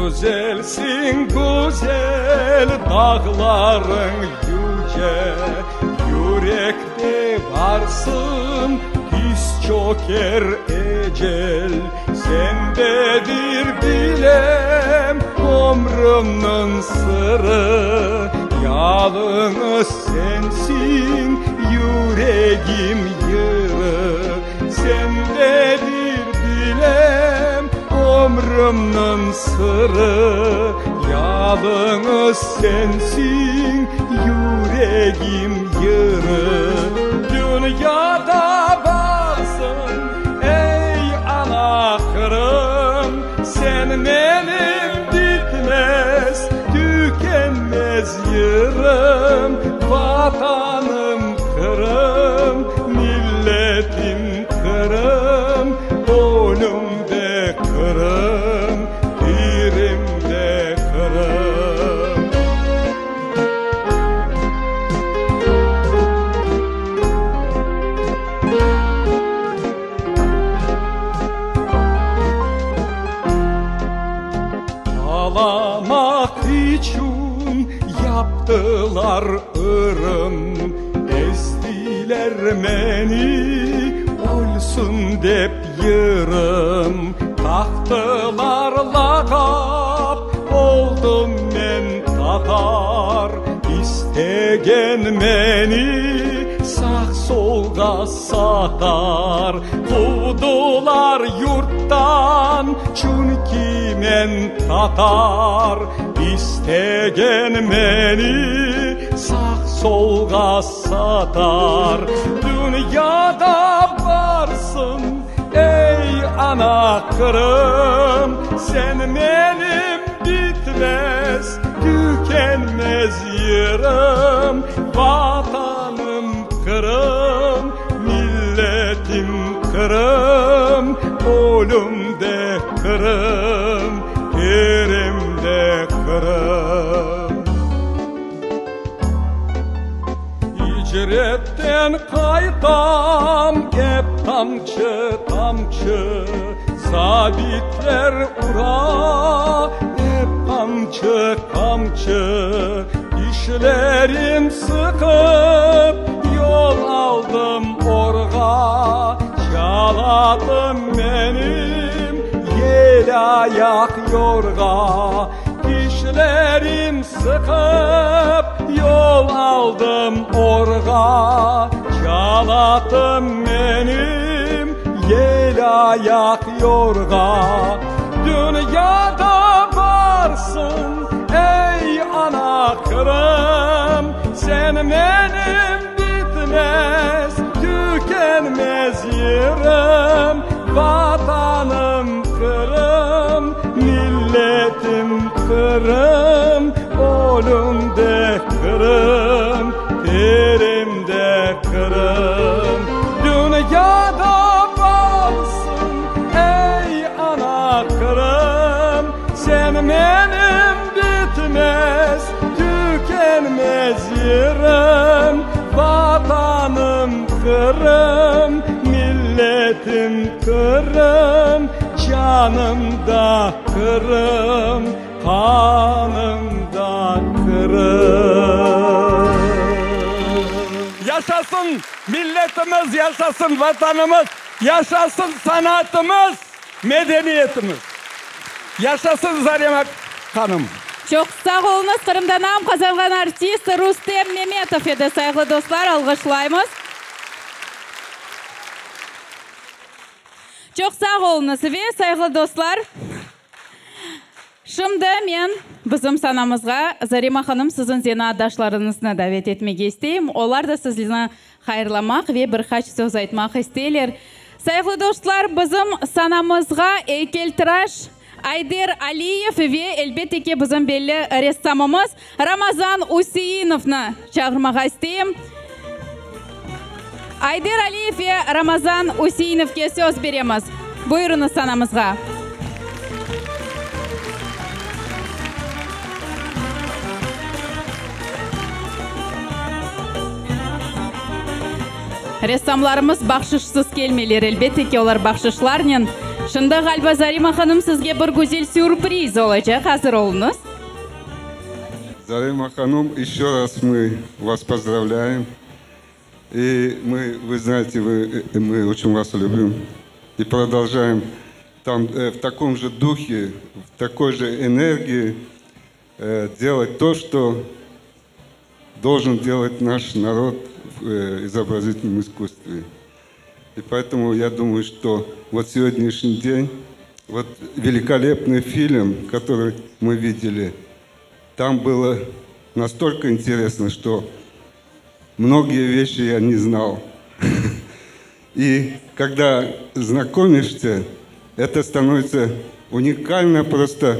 Güzelsiñ, güzel, dağlarıñ yüce, Yürekte varsıñ, tiz çöker ecel. Sendedir bilem ömrümniñ sırı, Yalıñız sensiñ yüregim yırı. Sendedir bilem ömrümniñ sırı, Yalıñız sensiñ yüregim yırı. Dünyada barsıñ, ey, ana Qırım, Sen menim bitmez, tükenmez yırım, Vatanım Qırım, milletim Qırım, Ölüm de Qırım, tirim de Qırım. Ağlamaq içün yaptılar ırım, Ezdiler meni, ölsün dep yırım. Taqtılar lağap, oldım men tatar, İstegen meni sağ-solğa satar. Quvdılar yurttan, çünki men tatar, İstegen meni sağ-solğa satar. Dünyada barsıñ, ey, ana Qırım, Sen menim bitmez, tükenmez yırım, Vatanım Qırım, milletim Qırım, Ölüm de Qırım, tirim de Qırım. İcretten qaytam ep tamçı-tamçı, Zabitler ura ep qamçı-qamçı. Dişlerim sıqıp yol aldım Orğa, Çalatım menim yel ayaq yorğa. Dişlerim sıqıp yol aldım Orğa, Çalatım menim yel ayaq yorğa. Dünyada barsıñ, ey, ana Qırım, Sen menim bitmez, tükenmez yırım, Vatanım Qırım, milletim Qırım, Ölüm de Qırım, tirim de Qırım. Dünyada barsıñ, ey, ana Qırım, Sen menim bitmez, tükenmez yırım, Vatanım Qırım, milletim Qırım, Canım da Qırım, qanım da Qırım. Yaşasın milletimiz, yaşasın Vatanımız, yaşasın sanatımız, medeniyetimiz! Yaşasın Zarema hanım! Çoq sağ oluñız, Qırımda nam qazanğan artist Rustem Memetov edi, sayğılı dostlar, alğışlaymız. Çoq sağ oluñız ve, sayğılı dostlar, şimdi men bizim sanamızğa Zarema hanım siziñ zenaatdaşlarıñıznı davet etmege isteyim. Olar da sizni hayırlamaq ve bir qaç söz aytmaq isteyler. Sayğılı dostlar, bizim sanamızğa eykeltıraş Ayder Aliyev ve, elbette ki, bizim belli ressamımız Ramazan Üseinovnı çağırmağa isteyim. Ayder Aliyev ve Ramazan Üseinovke söz beremiz. Buyurıñız sanamızğa. Ressamlarımız bahşışsız kelmeyler, elbette ki, olar bahşışlarnen. Şimdi, ğaliba, Zarema hanım, sizge bir güzel sürpriz olacaq, azır oluñız. Zarema hanım, еще раз мы вас поздравляем. И мы, вы знаете, вы, мы очень вас любим. И продолжаем там в таком же духе, в такой же энергии делать то, что должен делать наш народ в изобразительном искусстве. И поэтому я думаю, что вот сегодняшний день, вот великолепный фильм, который мы видели, там было настолько интересно, что многие вещи я не знал. И когда знакомишься, это становится уникально, просто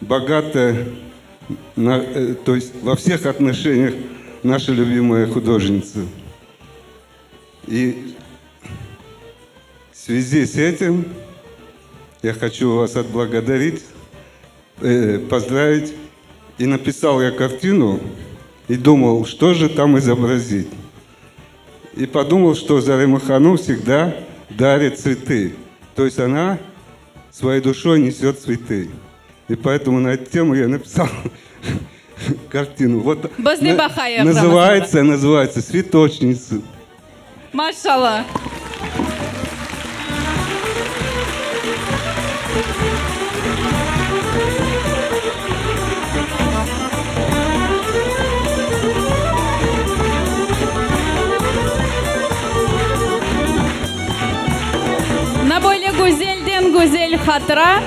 богатая, то есть во всех отношениях наша любимая художница. И в связи с этим я хочу вас отблагодарить, поздравить. И написал я картину и думал, что же там изобразить. И подумал, что Зарема Ханум всегда дарит цветы. То есть она своей душой несет цветы. И поэтому на эту тему я написал картину. Вот называется, называется «Цветочница». Maşalla! Mına böyle güzelden güzel hatıra.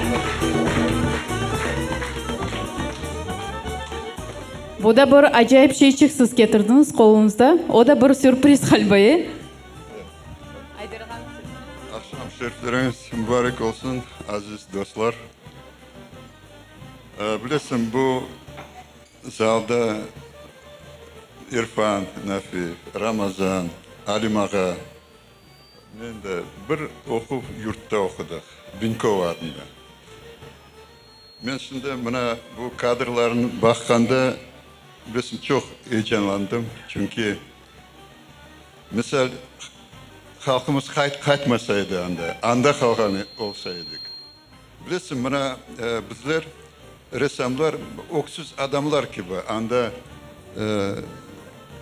Bu da bir acayip şeyçik siz ketirdiñiz qoluñızda. O da bir sürpriz ğaliba, e? Aqşam şerifleriñiz mübarek olsun, aziz dostlar. Bilesiñ, bu zalda İrfan Nafiyev, Ramazan, Alim ağa, men de bir oquv yurtta oqudıq, Binkova adında. Men şimdi mına bu kadrlarnı baqqanda, bilesiñ, çoq eyecanlandım, çünki, misal, halqımız qaytmasa edi anda, anda qalğan olsa edik. Bilesiñ, mına bizler, ressamlar, öksüz adamlar kibi anda,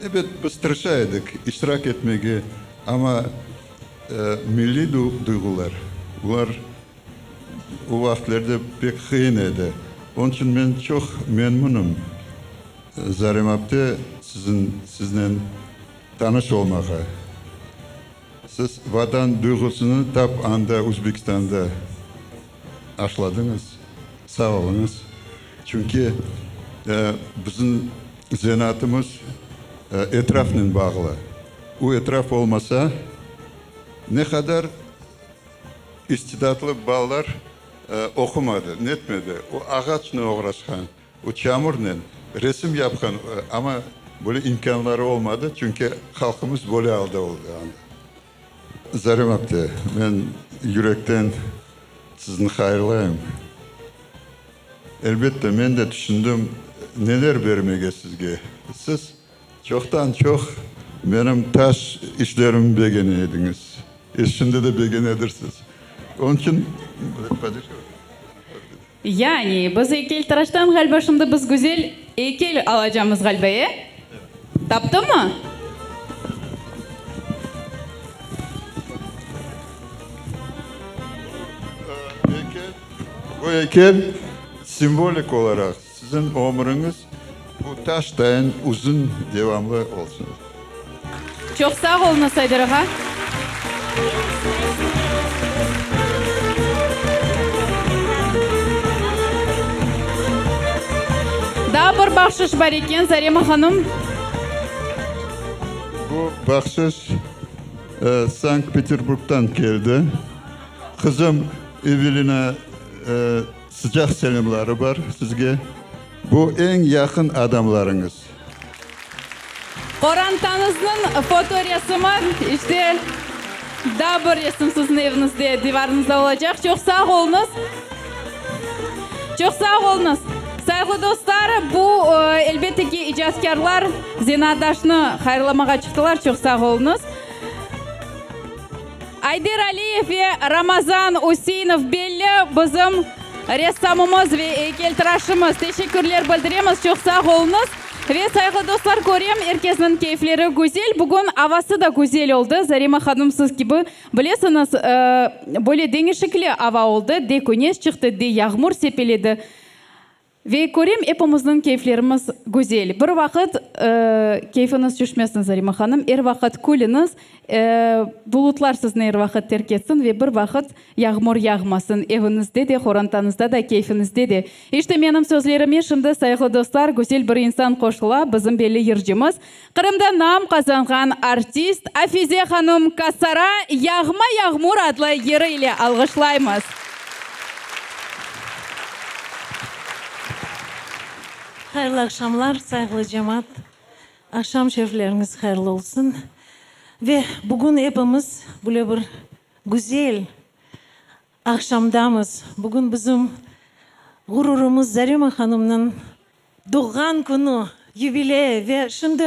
ebet, biz tırışa edik iştirak etmege, amma milliy duyğular, bular O vaqıtlarda pek qıyın edi. Onıñ içün men çoq memnünim, Zarem apte, siziñ, siznen tanış olmağa. Siz Vatan duyğusını tap anda, Özbekistanda aşladıñız. Sağ oluñız. Çünki bizim zenaatımız etrafnen bağlı. O etraf olmasa, ne qadar İstidatlı balalar oqumadı, netmedi. O ağaçnen oğraşqan, o çamurnen resim yapqan, amma böyle imkânları olmadı, çünki halqımız böyle alda oldı anda. Zarem apte, men yürekten sizni hayırlayım. Elbette, men de tüşündim, neler bermege sizge. Siz Çoqtan-çoq menim taş işlerimni begene ediñiz. E, şimdi de begenedirsiz. Onıñ içün. Yani, biz eykeltıraştan ğaliba şimdi biz güzel eykel alacamız ğaliba, e? Taptımmı? Bu eykel simvolik olaraq Siziñ ömüriñiz bu taştayın uzun, devamlı olsun. Çoq sağ oluñız, Ayder ağa. Daa bir bahşış bar eken, Zarema hanım. Bu bahşış Sankt-Peterburgdan keldi. Qızım Evelina sıcaq selâmları bar sizge. Bu eñ yaqın adamlarıñız. Qorantañıznıñ fotoresimi, işte, daa bir resim siziñ eviñizde, divarıñızda olacaq. Çoq sağ oluñız. Çoq sağ oluñız. Sayğılı dostlar, bu, elbette ki, icatkârlar zenaatdaşını hayırlamağa çıqtılar. Çoq sağ oluñız. Ayder Aliyev ve Ramazan Üseinov belli bizim ressamımız ve eykeltıraşımız. Teşekkürler bildiremiz, çoq sağ oluñız. Ve, sayğılı dostlar, körem, er kesniñ keyfleri güzel. Bugün avası da güzel oldı. Zarema hanım, siz kibi bilesiñiz, böyle deñişikli ava oldı, de küneş çıqtı, de yağmur sepeledi. Ve körem, epimizniñ keyflerimiz güzel. Bir vaqıt keyfiñiz tüşmesin, Zarema hanım, er vaqıt külüñiz, bulutlar sizni er vaqıt terk etsin ve bir vaqıt yağmur yağmasın eviñizde de, qorantañızda da, keyfiñizde de. İşte, menim sözlerime şimdi, sayğılı dostlar, güzel bir insan qoşula, bizim belli yırcımız, Qırımda nam qazanğan artist Afize hanım Kasara Yağma yağmur adlı yırı ile alğışlaymız. Hayırlı aqşamlar, sayğılı cemaat. Aqşam şerifleriñiz hayırlı olsun. Ve bugün epimiz böyle bir güzel aqşamdamız. Bugün bizim ğururımız Zarema hanımnıñ doğğan künü, yubileyi ve şimdi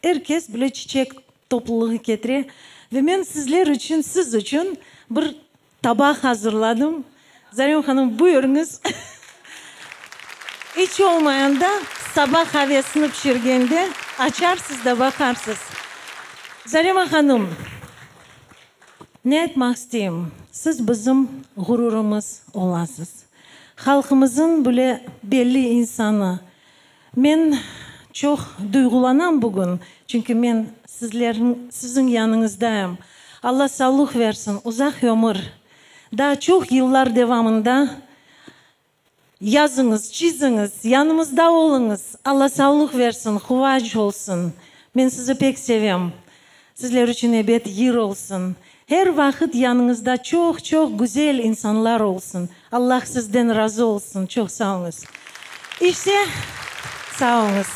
er kes böyle çiçek toplulığı ketire. Ve men sizler içün, siz içün bir Tabaq azırladım. Zarema hanım, buyurıñız. İç olmayanda saba qavesini pişirgende açarsız da baqarsız. Zarema hanım, ne aytmaq isteyim, siz bizim ğururımız olasız. Halqımızın bile belli insanı. Men çoq duyğulanam bugün, çünki men sizlerniñ, siziñ yanıñızdayım. Alla sağlıq versin, uzaq ömür. Daa çoq yıllar devamında yazıñız, çiziñiz, yanımızda oluñız. Alla sağlıq versin, quvanç olsun. Men sizi pek sevem. Sizler içün ebet yır olsun. Her vaqıt yanıñızda çoq-çoq güzel insanlar olsun. Allah sizden razı olsun. Çoq sağ oluñız. İşte, sağ oluñız.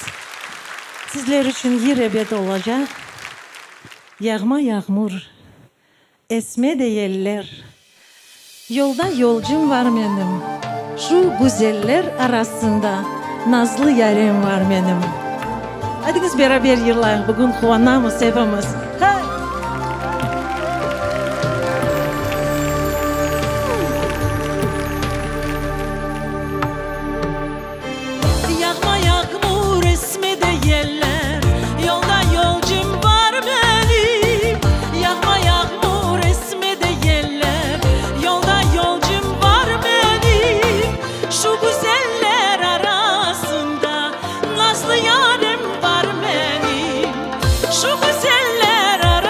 Sizler içün yır ebet olacaq. Yağma yağmur, esme de yeller. Yolda yolcum var menim. Şu güzeller arasında nazlı yarem var menim. Aydıñız beraber yırlayıq, bugün quvanamız epimiz. Hay! Yağma yağmur, esme de yeller, Yolda yolcum bar menim. Yağma yağmur, esme de yeller, Yolda yolcum bar menim. Şu güzeller arasında Nazlı yarem bar menim. Şu güzeller arasında.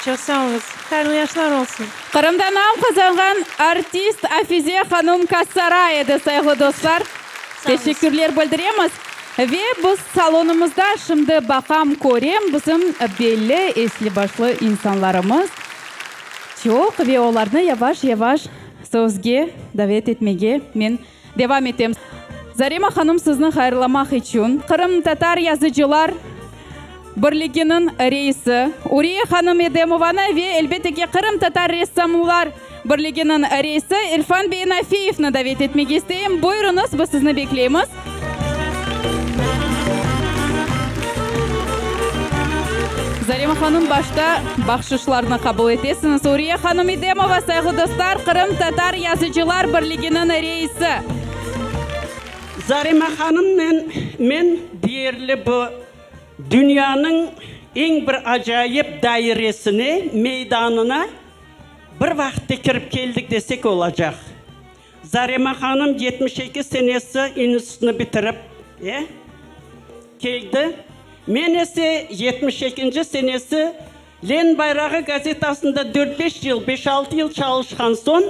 Çoq sağ oluñız. Hayırlı yaşlar olsun. Qırımda nam qazanğan artist Afize hanum Kassara edi, sayğılı dostlar. Teşekkürler bildiremiz. Ve biz salonımızda şimdi baqam, körem, bizim belli, esli-başlı insanlarımız çoq ve olarnı yavaş-yavaş sözge davet etmege men devam etem. Zarema hanum sizni hayırlamaq içün Qırımtatar yazıcılar Birliginiñ reisi Uriye hanım Edemovanı ve, elbette ki, Qırımtatar ressamlar Birliginiñ reisi İrfan bey Nafiyevni davet etmege isteyim. Buyurıñız, biz sizni bekleymiz. Zarema hanım, başta bahşışlarnı qabul etesiñiz. Uriye hanım Edemova, sayğılı dostlar, Qırımtatar yazıcılar Birliginiñ reisi. Zarema hanımnen men deyerli bu dünyanıñ eñ bir acayip dairesine, meydanına bir vaqıtta kirip keldik desek olacaq. Zarema hanım 72 senesi institutnı bitirip, e, keldi. Men ise 72-nci senesi Lenin bayrağı gazetasında dört-beş yıl, beş-altı yıl çalışqan soñ,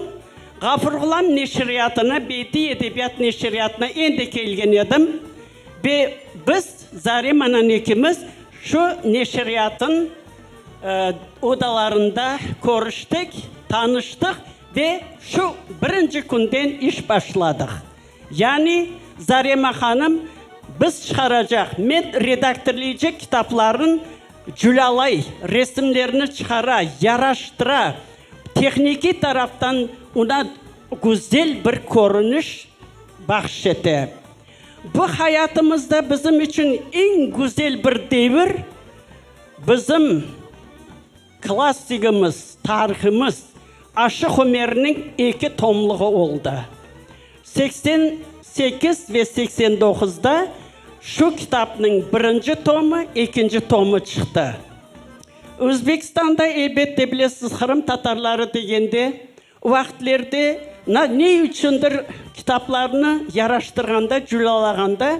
Ğafur Ğulam neşriyatına, Bediiy edebiyat neşriyatına endi kelgen edim ve biz Zaremanen ekimiz şu neşriyatın odalarında körüştik, tanıştıq ve şu birinci künden iş başladıq. Yani Zarema hanım biz çıqaracaq, men redaktorleycek kitaplarnıñ culâlay, resimlerini çıqara, yaraştıra, tehnikiy taraftan oña güzel bir körüniş bahş ete. Bu hayatımızda bizim içün eñ güzel bir devir, bizim Klassigimiz, tarihimiz Aşıq Ümerniñ eki tomluğı oldı. 88 ve 89da şu kitapnıñ birinci tomı, ekinci tomı çıqtı. Özbekistanda, elbette, bilesiz, Qırım tatarları degende, o vaqıtlerde ne içündir kitaplarnı yaraştırğanda, culâlağanda,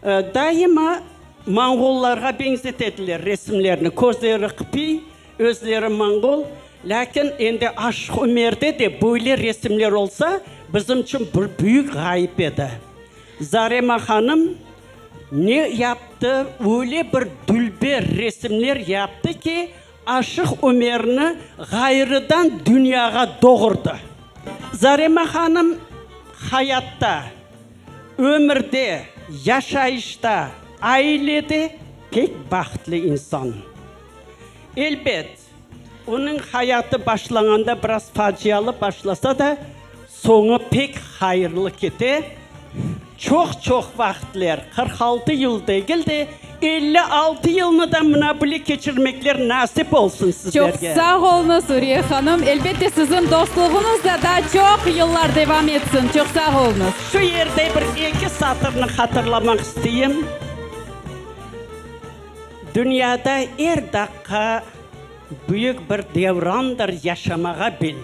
Daima monğollarğa beñzetediler resimlerni, közleri qıpiy, özleri monğol, lâkin endi Aşıq Ümerde de böyle resimler olsa, bizim içün bir büyük ğayıp edi. Zarema hanım ne yaptı, öyle bir dülber resimler yaptı ki, Aşıq Ümerni ğayrıdan dünyağa doğurdı. Zarema hanım hayatta, ömürde, yaşayışta, ailede pek bahtlı insan. Elbet, onıñ hayatı başlanğanda biraz facialı başlasa da, soñu pek hayırlı kete. Çoq-çoq vaqıtler, 46 yıl degil de, 56 yılnı da mına böyle keçirmekler nasip olsun sizlerge. Çoq sağ oluñız, Uriye hanım. Elbette, siziñ dostluğıñız da daa çoq yıllar devam etsin. Çoq sağ oluñız. Şu yerde bir eki satırnı hatırlamaq isteyim. Dünyada er daqqa büyük bir devrandır, yaşamağa bil.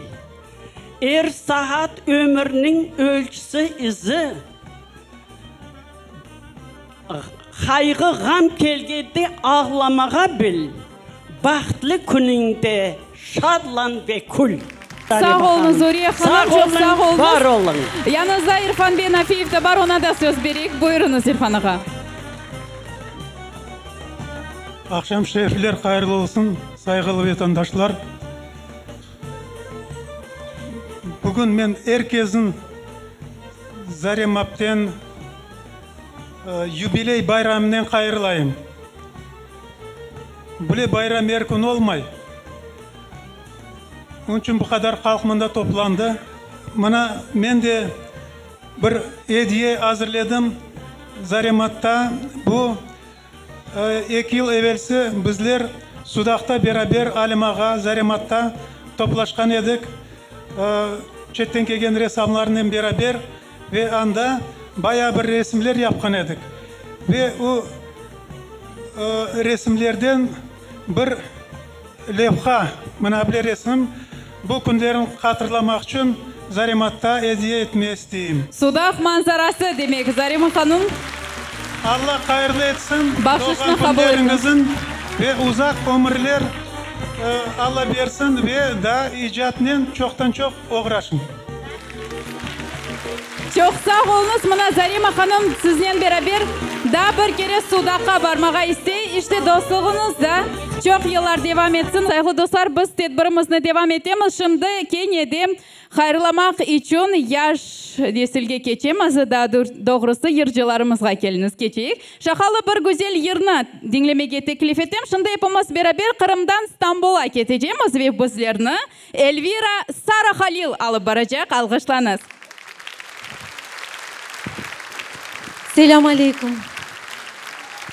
Er saat ömürniñ ölçüsi, izi. Qayğı-ğam kelgende ağlamağa bil, bahtlı künüñde şadlan ve kül. Sağ oluñız, Uriye hanım, çoq sağ oluñız. Var oluñ. Yanımızda İrfan bey Nafiyev de bar, oña da söz bereyik. Buyurıñız, İrfan ağa. Aqşam şerifler hayırlı olsun, sayğılı vetandaşlar! Bugün men er kesniñ Zarem apten yubiley bayramınen hayırlayım. Böyle bayram er kün olmay. Onıñ içün bu qadar halq mında toplandı. Mına men de bir ediye azırledim Zarem atta. Bu Eki yıl evelsi bizler Sudaqta beraber Alim ağa, Zarem atta toplaşqan edik, çetten kelgen ressamlarnen beraber ve anda bayağı bir resimler yapqan edik. Ve o resimlerden bir levha, mına bile resim, bu künlerin hatırlamaq içün Zarem atta ediye etmeye isteyim. Sudaq manzarası, demek, Zarema hanım. Alla hayırlı etsin Bahşışnı doğğan qabul etiñ. künleriñizin ve uzaq ömürler. Alla bersin ve daa icatnen çoqtan-çoq oğraşıñ. Çoq sağ oluñız. Mına Zarema hanım siznen beraber daa bir kere Sudaqqa barmağa istey. İşte dostluğıñız da çoq yıllar devam etsin. Sayğılı dostlar, biz tedbirimizni devam etemiz. Şimdi kene de hayırlamaq içün yaş nesilge keçemiz, daa doğrusı yırcılarımızğa keliñiz keçeyik. Şaqalı bir güzel yırnı diñlemege teklif etem. Şimdi epimiz beraber Qırımdan Stambula ketecemiz ve bizlerni Elvira Sarahalil alıp baracaq. Alğışlañız. Selâm aleyküm.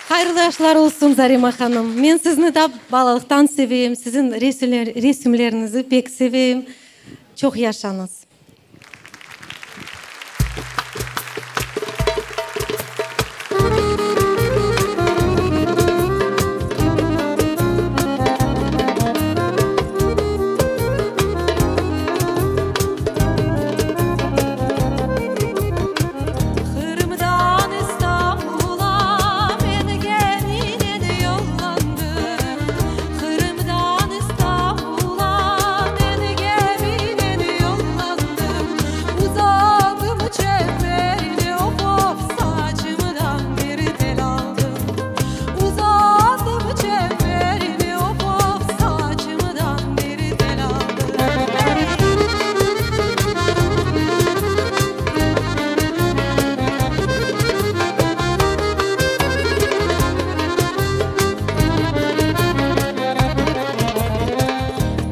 Hayırlı yaşlar olsun, Zarema hanım. Men sizni da balalıqtan seveyim, siziñ resimlerinizi pek seveyim. Çoq yaşañız. Qırımdan İstanbula men geminen yollandım. Qırımdan İstanbula men geminen yollandım. Uzadım çeperli of-of saçımdan bir tel aldım. Uzadım çeperli of-of saçımdan bir tel aldım.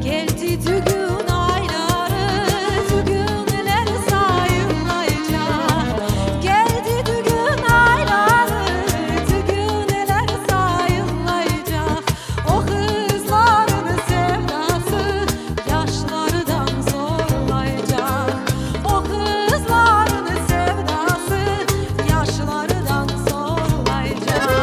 Keldi dügün ayları, dügünler sayılaycaq. Keldi dügün ayları, dügünler sayılaycaq. O qızların sevdası yaşlardan zorlaycaq. O qızların sevdası yaşlardan zorlaycaq.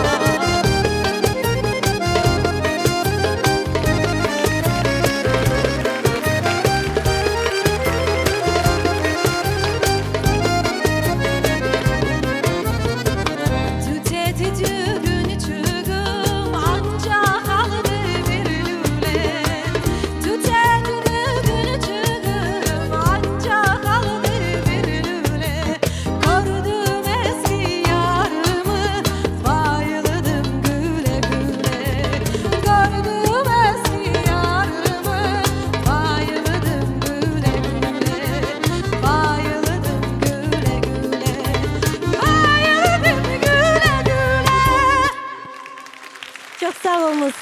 Tütedi dügünçigim, anca qaldı bir lüle. Tütedi dügünçigim, anca qaldı bir lüle. Kördim eski yarımı, bayıldım güle-güle. Kördim eski yarımı, bayıldım güle-güle. Bayıldım güle-güle, bayıldım güle-güle. Çoq sağ oluñız.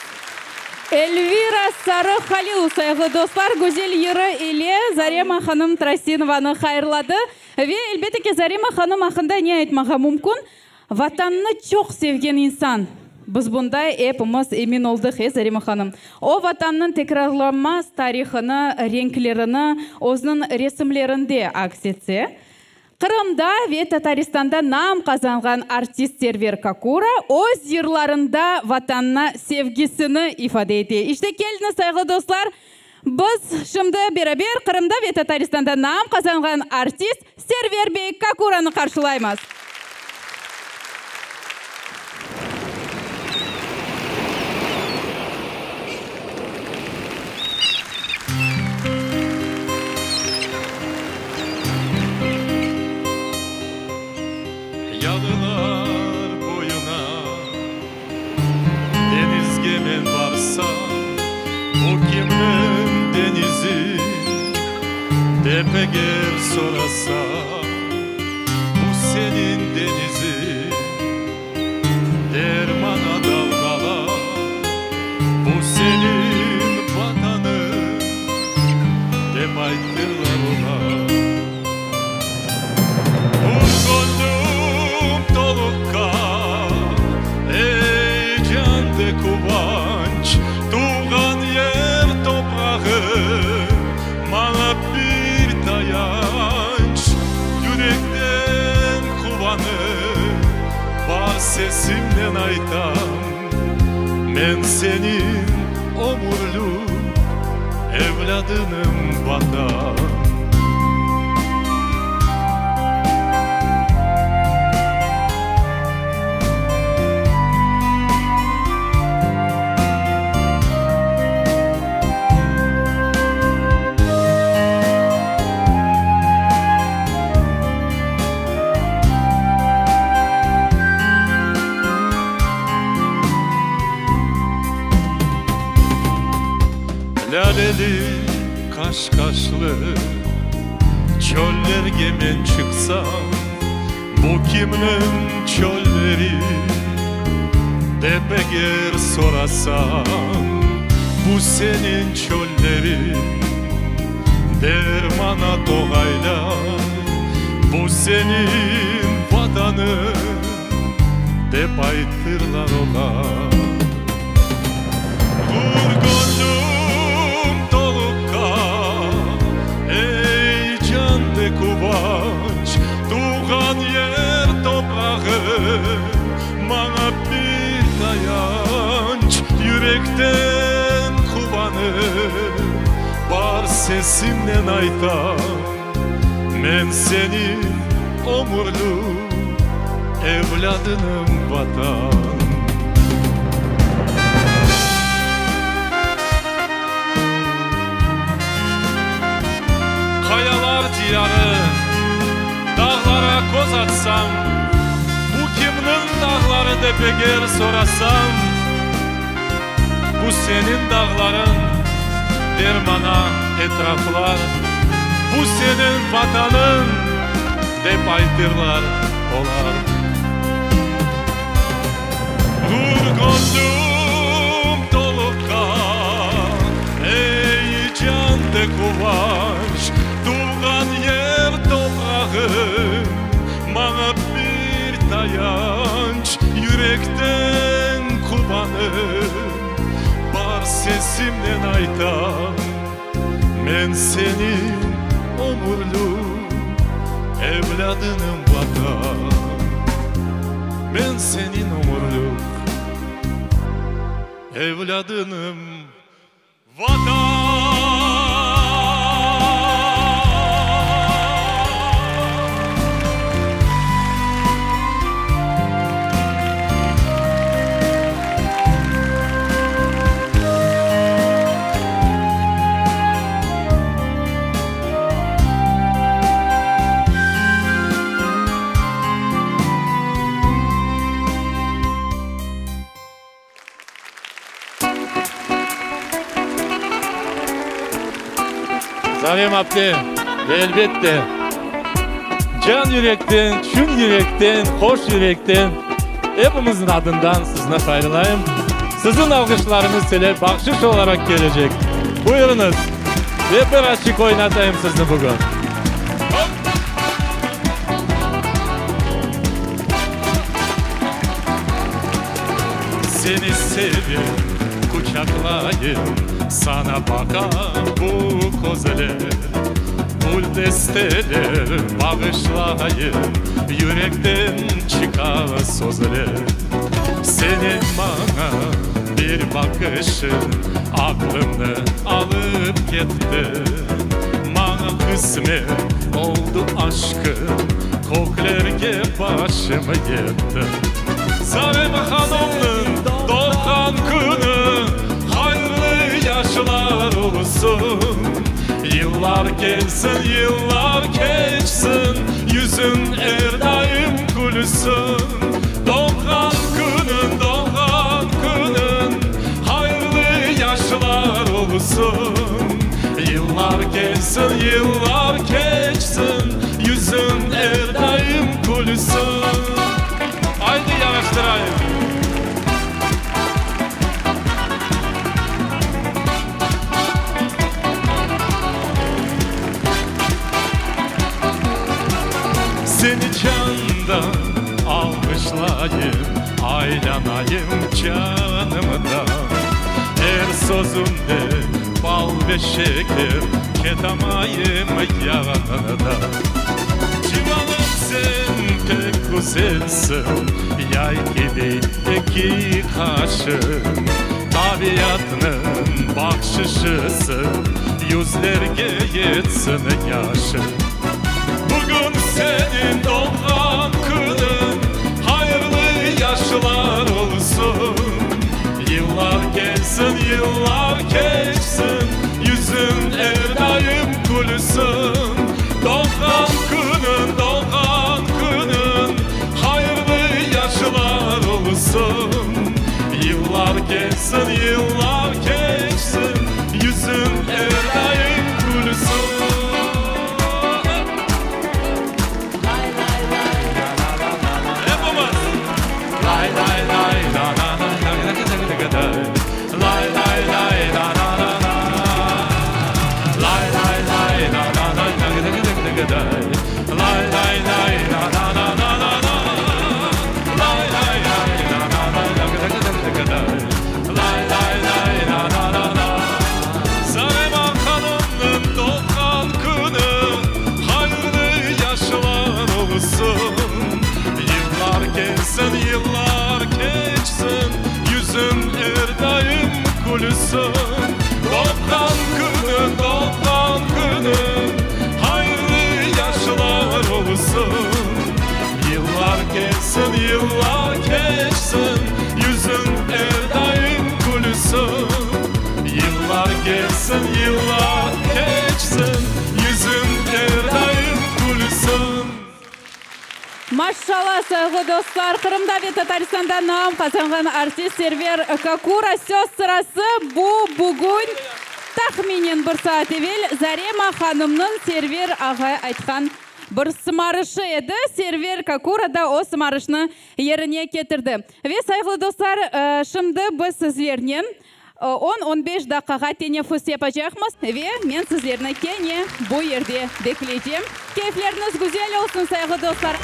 Elvira Sarıhalil, sayğılı dostlar, güzel yırı ile Zarema hanım Trasinovanı hayırladı. Ve, elbette ki, Zarema hanım aqqında ne aytmağa mümkün? Vatanını çoq sevgen insan. Biz bunda epimiz emin oldıq, e, Zarema hanım? O, Vatannıñ tekrarlanmaz tarihını, renklerini özüniñ resimlerinde aks etse, Qırımda ve Tataristanda nam qazanğan artist Server Kakura öz yırlarında Vatanına sevgisini ifade ete. İşte, keliñiz, sayğılı dostlar, biz şimdi beraber Qırımda ve Tataristanda nam qazanğan artist Server bey Kakuranı qarşılaymız. Yalılar boyuna deñizge men barsam, Bu kimniñ deñizi, dep eger sorasam, Bu seniñ deñiziñ, der maña dalğalar, Bu seniñ Vatanıñ, dep aytırlar olar. Gönlüm toluqqa, ey, can de quvanç, Tuvğan yer toprağı maña bir tayanç. Yürekten quvanıp, bar sesimnen aytam, Men seniñ ömürlük evlâdınım, Vatan. Lâleli, qaşqaşlı çöllerge men çıqsam, Bu kimniñ çölleri, dep eger sorasam, Bu seniñ çölleriñ, der maña toğaylar, Bu seniñ Vatanıñ, dep aytırlar olar. Ğur gönlüm toluqqa, ey, can de quvanç, Tuvğan yer toprağı maña bir tayanç. Yürekten quvanıp, bar sesimnen aytam, Men seniñ ömürlük evlâdınım, Vatan. Qayalar diyarı, dağlara köz atsam, Bu kimniñ dağları dep eger sorasam, Bu seniñ dağlarıñ, der maña etraflar, Bu seniñ Vatanıñ, dep aytırlar olar. Ğur gönlüm toluqqa, ey, can de quvanç, Tuvğan yer toprağı maña bir tayanç. Yürekten quvanıp, bar sesimnen aytam, Men seniñ ömürlük evlâdınım, Vatan. Men seniñ ömürlük evlâdınım, Vatan. Zarem apte, elbette, can yürekten, çün yürekten, hoş yürekten epimizniñ adından sizni hayırlayım. Siziñ alğışlarıñız ile bahşış olaraq kelecek. Buyurıñız, ve bir azçıq oynatayım sizni bugün. Seni sevem, quçaqlayım, Saña baqa bu közler. Gül desteler bağışlayım, Yürekten çıqa sözler. Seniñ maña bir baqışıñ Aqlımnı alıp ketti. Maña qısmet oldı aşqıñ, Köklerge başım yetti. Zarema hanımnıñ doğğan künü Hayırlı yaşlar olsun. Yıllar kelsin, yıllar keçsin, Yüzüñ er daim külsün. Doğğan künüñ, doğğan künüñ, Hayırlı yaşlar olsun. Yıllar kelsin, yıllar keçsin, Yüzüñ er daim külsün. Aydı yaraştırayıq! Seni candan alğışlayım, aylanayım canımdan. Er sözüñde bal ve şeker, ketamayım yanından. Civanım, sen pek güzelsiñ, yay kibi eki qaşıñ. Tabiatnıñ bahşışısıñ, yüzlerge yetsin yaşıñ. Bugün seniñ doğğan künüñ, hayırlı yaşlar olsun. Yıllar kelsin, yıllar keçsin, yüzüñ er daim külsün. Doğğan künüñ, doğğan künüñ, hayırlı yaşlar olsun. Yıllar kelsin, yıllar keçsin, yüzüñ. Yüzüñ er daim külsün. Doğğan künüñ, doğğan künüñ, Hayırlı yaşlar olsun. Yıllar kelsin, yıllar keçsin, Yüzüñ er daim külsün. Yıllar kelsin, yıllar keçsin, Yüzüñ er daim külsün. Maşşalla, sayğılı dostlar, Qırımda ve Tataristanda nam qazanğan artist Server Kakura söz sırası bu bugün tahminen bir saat evel Zarema hanımnıñ Server ağay aytqan bir sımarışı edi. Server Kakura da o sımarışnı yerine ketirdi. Ve, sayğılı dostlar, şimdi biz sizlernen On, on beş daqqağa teneffüs yapacaqmız ve men sizlerni kene bu yerde bekleycem. Keyfleriniz güzel olsun, sayğılı dostlar!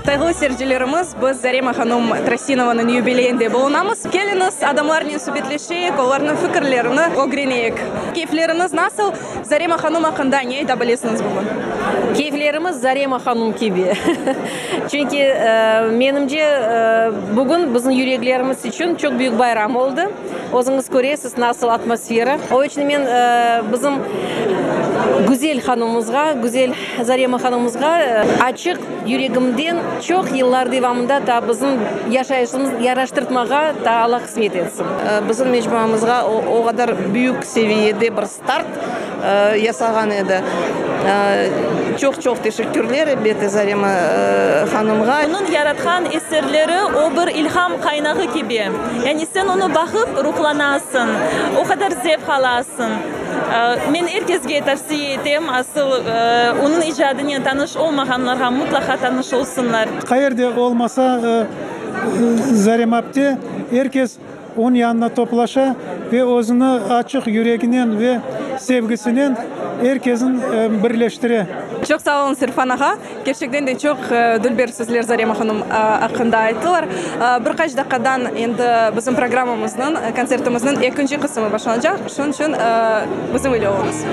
Sayğılı seyircilerimiz, biz Zarema hanum Trasinovanıñ yubileyinde bulunamız. Keliñiz, adamlarnen subetleşeyik, olarnıñ fikirlerini ögreneyik. Keyfleriñiz nasıl? Zarema hanum aqqında ne ayta bilesiñiz bugün? Keyflerimiz Zarema hanum kibi. Çünki, menimce, bugün bizim yüreklerimiz içün çoq büyük bayram oldı. Özüñiz köresiz, nasıl atmosfera. O içün men bizim güzel hanımımızğa, güzel Zarema hanımımızğa açıq yüregimden çoq yıllar devamında taa bizim yaşayışımız yaraştırtmağa taa Alla qısmet etsin. Bizim mecmuamızğa o, o qadar büyük seviyede bir start yasağan edi. Çoq-çoq teşekkürler, elbette, Zarema hanımğa. Onıñ yaratqan eserleri o bir ilham qaynağı kibi. Yani sen onı baqıp ruhlanasıñ, o qadar zevq alasıñ. Men er kesge tavsiye etem, asıl onıñ icadınen tanış olmağanlarğa mıtlaqa tanış olsunlar. Qayerde olmasa, Zarema apte er kes Onıñ yanına toplaşa ve özüni açıq yüreginen ve sevgisinen er kesin birleştire. Çoq sağ oluñız, İrfan ağa. Kerçekten de çoq dülber sözler Zarema hanım aqqında ayttılar. Bir qaç daqqadan endi bizim programmamıznıñ, kontsertimizniñ ekinci qısımı başlanacaq. Şunıñ içün bizim ile oluñız.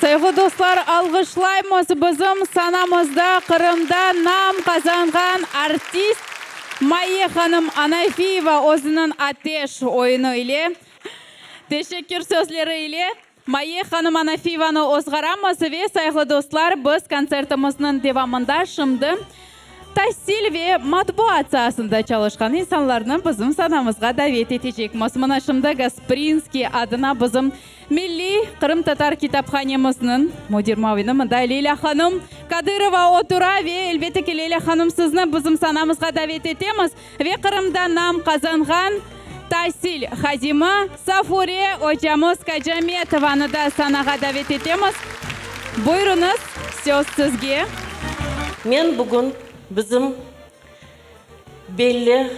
Sayğılı dostlar, alğışlaymız bizim sanamızda Qırımda nam qazanğan artist Maye hanım Anafiyeva özüniñ Ateş oyunı ile. Teşekkür sözleri ile Maye hanım Anafiyevanı ozğaramız ve, sayğılı dostlar, biz kontsertimizniñ devamında şimdi tasil ve matbuat saasında çalışqan insanlarnı bizim sanamızğa davet etecekmiz. Mına şimdi Gasprinskiy adına bizim Milliy qırımtatar kitaphanemizniñ müdir muavini mında Leylâ hanım Kadırova otura ve, elbette ki, Leylâ hanım, sizni bizim sanamızğa davet etemiz ve Qırımda nam qazanğan tasil hadimi Safure ocamız Kacametovanı da sanağa davet etemiz. Buyurıñız, söz sizge. Men bugün bizim belli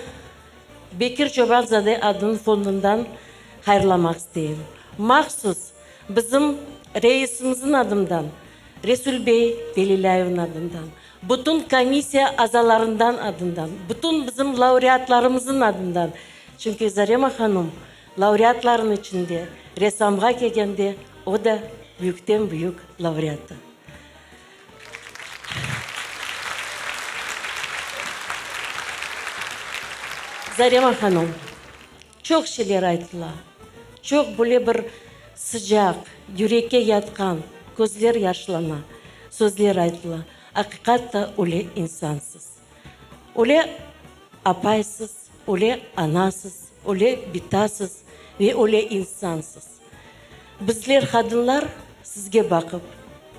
Bekir Çoban-zade adınıñ fondundan hayırlamaq isteyim. Mahsus bizim reisimizniñ adından, Resul bey Velilâyevniñ adından, bütün komissiya azalarından adından, bütün bizim laureatlarımıznıñ adından, çünki Zarema hanım laureatlarnıñ içinde ressamğa kelgende o da büyükten-büyük laureatı. Zarema hanım, çoq şeyler aytıla, çoq böyle bir sıcaq, yürekke yatqan, közler yaşlana sözler aytıla. Aqiqatta öyle insansız. Öyle apaysız, öyle anasız, öyle bitasız ve öyle insansız. Bizler, qadınlar, sizge baqıp,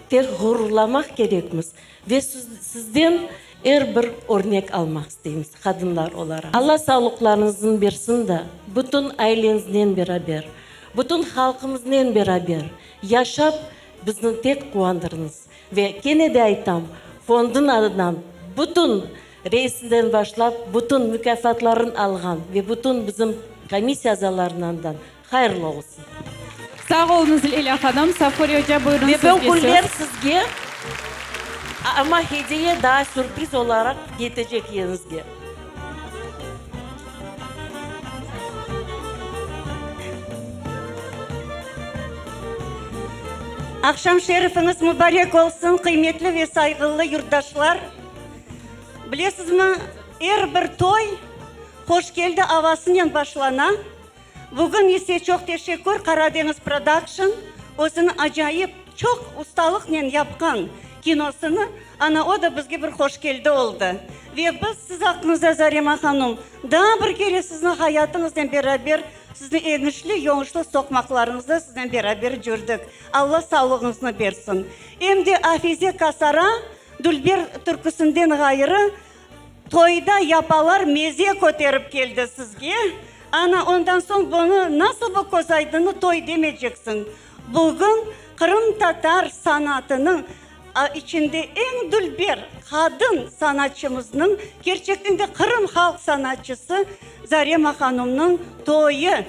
tek ğururlamaq kerekmiz ve sizden er bir örnek almaq isteymiz, qadınlar olaraq. Alla sağlıqlarıñıznı bersin da, bütün aileñiznen beraber, bütün halqımıznen beraber yaşap, bizni tek quvandırıñız. Ve kene de aytam, fondun adından bütün reisinden başlap, bütün mukâfatlarını alğan ve bütün bizim komissiya azalarından Hayırlı olsun. Sağ oluñız, Leyla hanım. Safure oca, buyurıñ, Ve sizge bu söz. güller sizge, amma hediye daa sürpriz olaraq yetecek yeriñizge. Aqşam şerifiñiz mubarek olsun, qıymetli ve sayğılı yurtdaşlar! Bilesizmi, er bir toy Hoş keldi avasınen başlana. Bugün ise çoq teşekkür Qaradeñiz Production özüni acayip, çoq ustalıqnen yapqan kinosını, ana o da bizge bir hoş keldi oldı. Ve biz siz aqqıñızda Zarema hanum, daa bir kere sizni hayatıñıznen beraber, sizni eñişli-yoñuşlı soqmaqlarıñızda siznen beraber cürdik. Alla sağlığıñıznı bersin. Em de Afize Kasara Dülber türküsinden ğayrı, Toyda yapalar meze köterip keldi sizge, ana ondan soñ bunı nasıl bu közaydını toy demeyceksiñ. Bugün qırımtatar sanatınıñ içinde eñ dülber qadın sanatçımıznıñ, kerçekten de Qırım halq sanatçısı Zarema hanumnıñ toyı.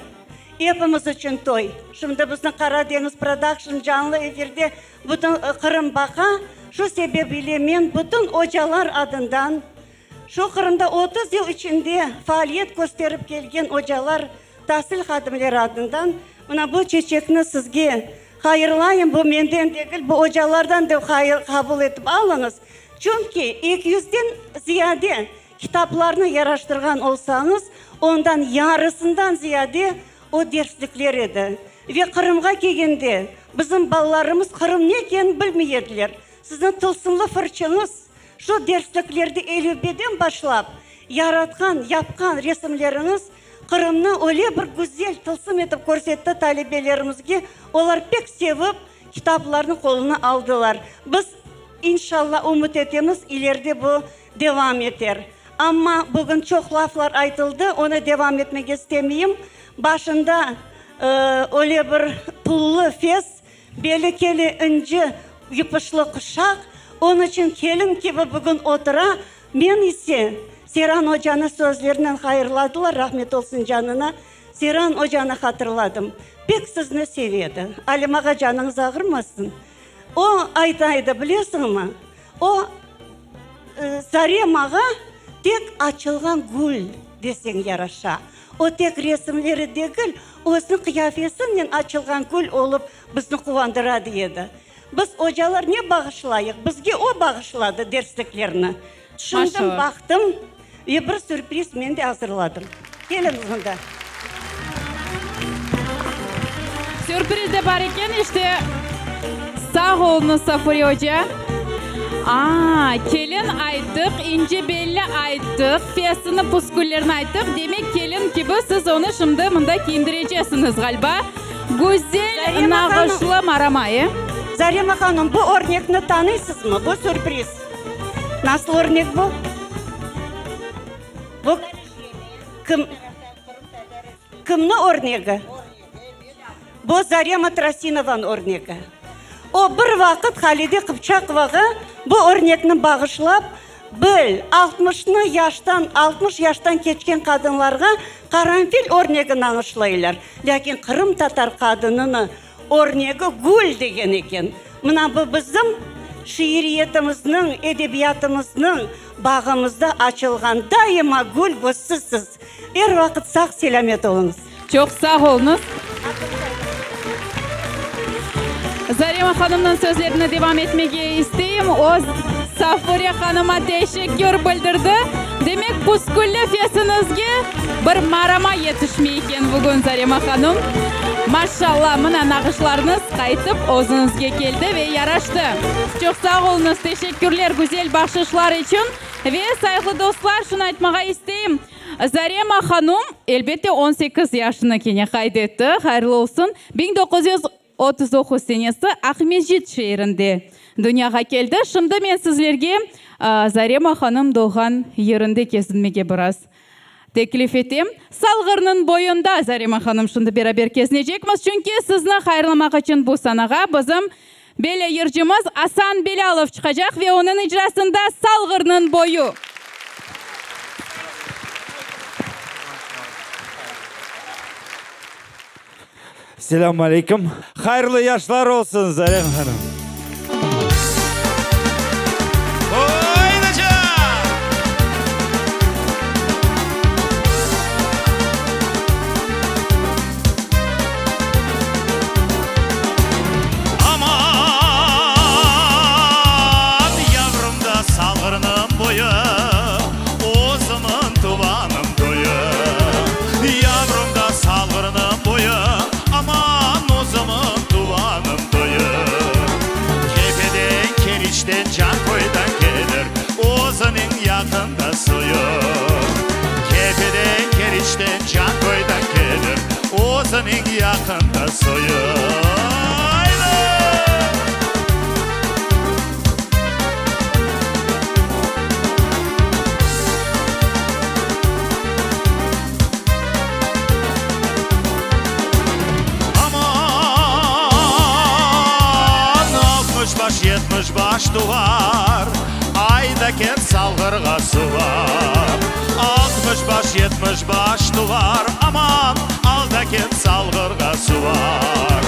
Epimiz içün toy. Şimdi bizni Qara deñiz prodakşn canlı efirde Bütün Qırım baqa, şu sebep ile men bütün ocalar adından, şu Qırımda 30 yıl içinde faaliyet kösterip kelgen ocalar, tasil hadimleri adından mına bu çeçekni sizge hayırlayım, bu menden degil, bu ocalardan dep hayır qabul etip alıñız. Çünki eki yüzden ziyade kitaplarnı yaraştırğan olsañız, ondan yarısından ziyade O derslikler edi. Ve Qırımğa kelgende, bizim balalarımız Qırım ne ekenini bilmey ediler. Siziñ tılsımlı fırçıñız şu dersliklerde elifbeden başlap, yaratqan, yapqan resimleriñiz Qırımnı öyle bir güzel tılsım etip körsetti talebelerimizge, olar pek sevip, kitaplarnı qoluna aldılar. Biz, inşalla, ümüt etemiz, ileride bu devam eter. Amma bugün çoq laflar aytıldı, onı devam etmege istemeyim. Başında öyle bir pullı fes, beli kele ince yupuşlı quşaq, onıñ içün kelin kibi bugün otura. Men ise Seyran ocanı sözlerinen hayırladılar, rahmet olsun canına, Seyran ocanı hatırladım. Pek sizni seve edi. Alim ağa, canıñız ağırmasın. O ayta edi, bilesiñmi, o, Zaremağa tek açılğan gül deseñ yaraşa. O tek resimleri degil, özüniñ qıyafesinen açılğan gül olıp bizni quvandıra, dey edi. Biz ocalar ne bağışlayıq, bizge o bağışladı dersliklerni. Tüşündim, baqtım ve bir sürpriz men de azırladım. Keliñiz mında. Sürpriz de bar eken, işte. Sağ oluñız, Safure oca. A, kelin ayttıq, ince belli ayttıq, fesini, püsküllerini ayttıq. Demek, kelin kibi siz onı şimdi mında kiyindireceksiñiz, ğaliba. Güzel nağışlı marama, e? Zarema hanım, bu örnekni tanıysızmı? Bu sürpriz. Nasıl örnek bu? Bu kim? Kimni örnegi? Bu Zarema Trasinovanıñ örnegi. O, bir vaqıt Halide Qıpçaqovağa bu örnekni bağışlap, Bil, altmışnı yaştan, 60 yaştan keçken qadınlarğa qaranfil örnegi nañışlaylar, lâkin qırımtatar qadınını örnegi gül degen eken. Mına bu bizim şiiriyetimizniñ, edebiyatımıznıñ bağımızda açılğan daima gül bu sizsiz. Er vaqıt sağ-selâmet oluñız. Çoq sağ oluñız. Zarema hanımnıñ sözlerini devam etmege isteyim. O, Safure hanıma teşekkür bildirdi. Demek, püskülli fesiñizge bir marama yetişmey eken bugün, Zarema hanım. Maşallah, mına nağışlarıñız qaytıp özüñizge keldi ve yaraştı. Çoq sağ oluñız, teşekkürler güzel bahşışlar içün. Ve, sayğılı dostlar, şunı aytmağa isteyim, Zarema hanum, elbette, 18 yaşını kene qayd etti, hayırlı olsun, 1939 senesi Aqmescit şeerinde dünyağa keldi. Şimdi men sizlerge Zarema hanım doğğan yerinde kezinmege biraz teklif etem. Salğırnıñ boyunda Zarema hanım şimdi beraber kezinecekmiz, çünki sizni hayırlamaq içün bu sanağa bizim belli yırcımız Asan Belâlov çıqacaq ve onıñ icrasında Salğırnıñ boyu. Selâm aleyküm. Hayırlı yaşlar olsun, Zarema hanım. Aman, yavrum da Salğırnıñ boyu, Özümiñ tuvanım köyü. Yavrum da Salğırnıñ boyu, Aman, özümiñ tuvanım köyü. Kefeden, Keriçten, Canköyden kelir, Özüniñ yaqında suyu. Kefeden, Keriçten, Canköyden kelir, Özüniñ yaqında suyu. Aydı! Aman, 60 baş, 70 baş tuvar, Ayda ket Salğırğa suvar. 60 baş, 70 baş tuvar, Aman, al da ket Salğırğa suvar.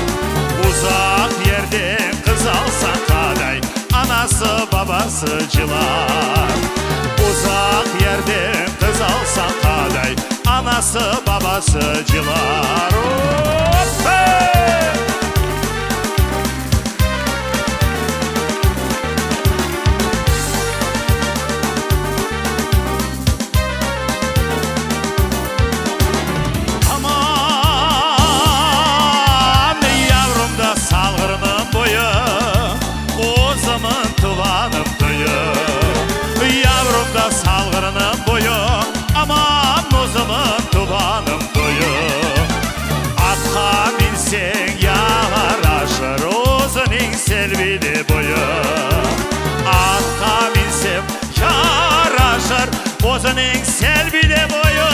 Uzaq yerden qız alsañ qaday, Anası, babası cılar. Uzaq yerden qız alsañ qaday, Anası, babası cılar. Hop-hey! Aman, yavrum da Salğırnıñ boyu, Özümiñ tuvanım köyü. Yavrum da Salğırnıñ boyu, Aman, özümiñ tuvanım köyü. Atqa minseñ yaraşır, Özüniñ selvili boyu. Atqa minsem yaraşır, Özüniñ selvili boyu.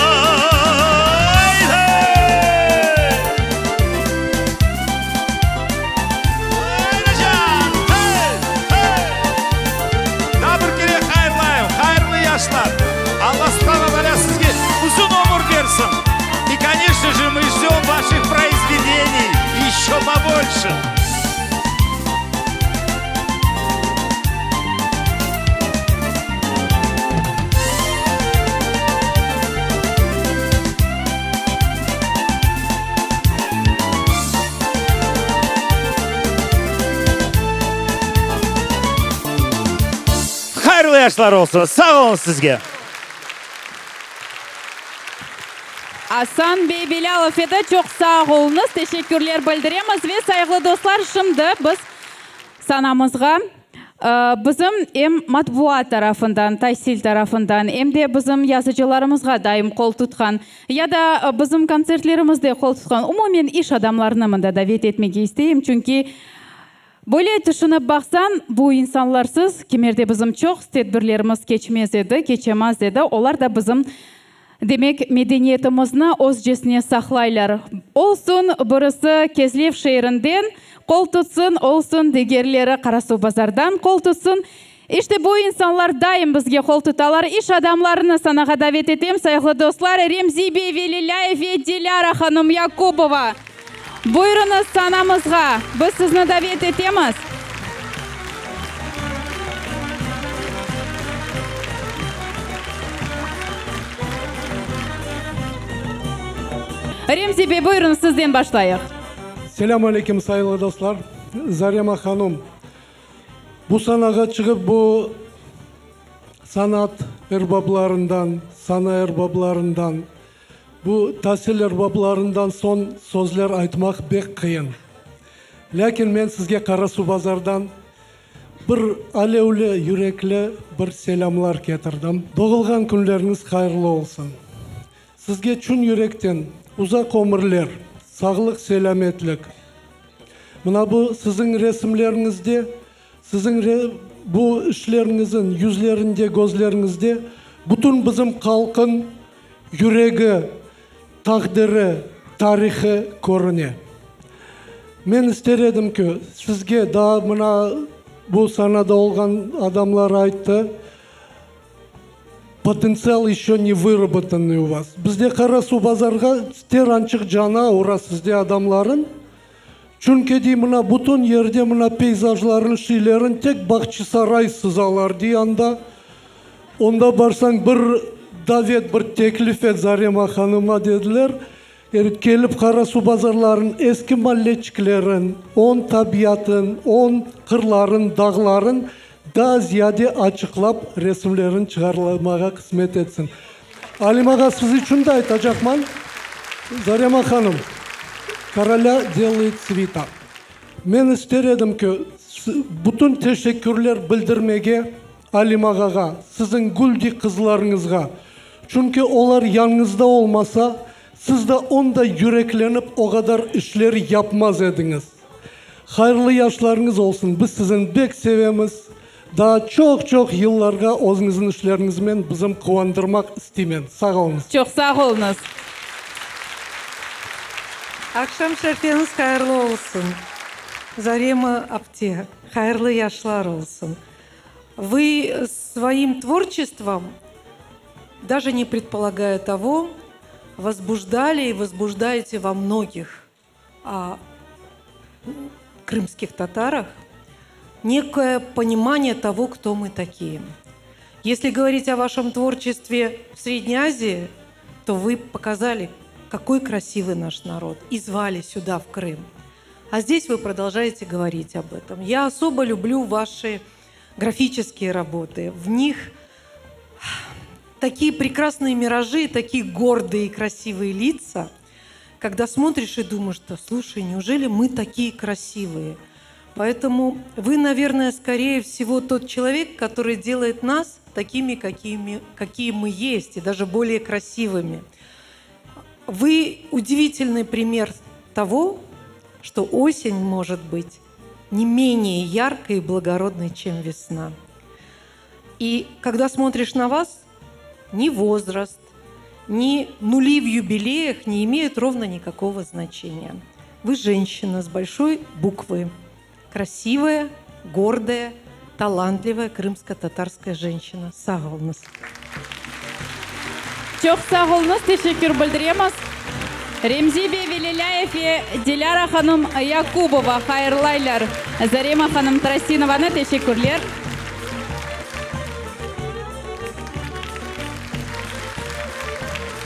Daa bir kere hayırlayım, hayırlı yaşlar! Alla subhana taalâ sizge uzun ömür bersin! I, koneçno je, mı ždem vaşih proizvedeniy eşço pobolşe! Hayırlı yaşlar olsun! Sağ oluñ sizge! Asan bey Belâlov edi, çoq sağ oluñız, teşekkürler bildiremiz ve sayğılı dostlar, şimdi biz sanamızğa bizim em matbuat tarafından, tasil tarafından, em de bizim yazıcılarımızğa daim qol tutqan, ya da bizim kontsertlerimizde qol tutqan umumen iş adamlarını mında davet etmege isteyim, çünki Böyle tüşünip baqsañ, bu insanlarsız kimerde bizim çoq tedbirlerimiz keçmez edi, keçemez edi. Olar da bizim, demek, medeniyetimizni özcesine saqlaylar. Olsun, birisi Kezlev şeerinden qol tutsın, olsun, digerleri Qarasuvbazardan qol tutsın. İşte bu insanlar daim bizge qol tutalar. İş adamlarını sanağa davet etem, sayğılı dostlar, Remzi bey Velilâyev ve Dilâra hanım Yakubova. Buyurıñız sanamızğa, biz sizni davet etemiz. Remzi bey, buyurıñız, sizden başlayıq. Selâm aleyküm, sayğılı dostlar! Zarema hanım, Bu sanağa çıqıp bu sanat erbaplarından, sana erbaplarından, bu tasil erbaplarından soñ sözler aytmaq bek qıyın. Lâkin men sizge Qarasuvbazardan bir alevli, yürekli bir selâmlar ketirdim. Doğulğan künleriñiz hayırlı olsun! Sizge çün yürekten uzaq ömürler, sağlıq-selâmetlik, Mına bu siziñ resimleriñizde, siziñ bu işleriñizin yüzlerinde, közleriñizde bütün bizim halqıñ yüregi, taqdiri, tarihı körüne. Men ister edim ki, sizge daa mına bu sanada olğan adamlar ayttı, Potentsial еще ne vırabotanный u vas. Bizde Qarasuvbazarğa terançıq cana ura sizde adamların, çünki dey mına bütün yerde mına peyzajların şiylerin tek Bahçisaray sızalar dey anda. Onda barsañ bir davet bir teklif et Zarema hanıma dediler. Kelip Qarasuvbazarların eski malleçiklerin, on tabiatın, on qırların, dağların daa ziyade açıqlap resimlerin çıqarlamağa qısmet etsin. Alim ağa, siz içün de aytacaqman, Zarema hanım, Korolâ delayet svita. Men ister edim ki, bütün teşekkürler bildirmege Alim ağağa, siziñ güldey qızlarıñızğa. Çünki olar yanıñızda olmasa, siz de onday yüreklenip o qadar işler yapmaz ediñiz. Hayırlı yaşlarıñız olsun, biz sizni bek sevemiz, daa çoq-çoq yıllarğa özüñizniñ işleriñizmen bizim quvandırmaq isteymen. Sağ oluñız. Çoq sağ oluñız. Aqşam şerfeñiz hayırlı olsun, Zarema apte, hayırlı yaşlar olsun. Вы своим творчеством, даже не предполагая того, возбуждали и возбуждаете во многих а, крымских татарах некое понимание того, кто мы такие. Если говорить о вашем творчестве в Средней Азии, то вы показали, какой красивый наш народ, и звали сюда, в Крым. А здесь вы продолжаете говорить об этом. Я особо люблю ваши графические работы. В них такие прекрасные миражи, такие гордые и красивые лица, когда смотришь и думаешь, что, слушай, неужели мы такие красивые? Поэтому вы, наверное, скорее всего тот человек, который делает нас такими, какими, какие мы есть, и даже более красивыми. Вы удивительный пример того, что осень может быть не менее яркой и благородной, чем весна. И когда смотришь на вас, ни возраст, ни нули в юбилеях не имеют ровно никакого значения. Вы женщина с большой буквы, красивая, гордая, талантливая крымско-татарская женщина. Sağ oluñız. Çoq sağ oluñız, teşekkür bildiremiz. Remzi bey Velilâyev ve Dilâra hanım Yakubova hayırlaylar Zarema hanım Trasinovanı, teşekkürler.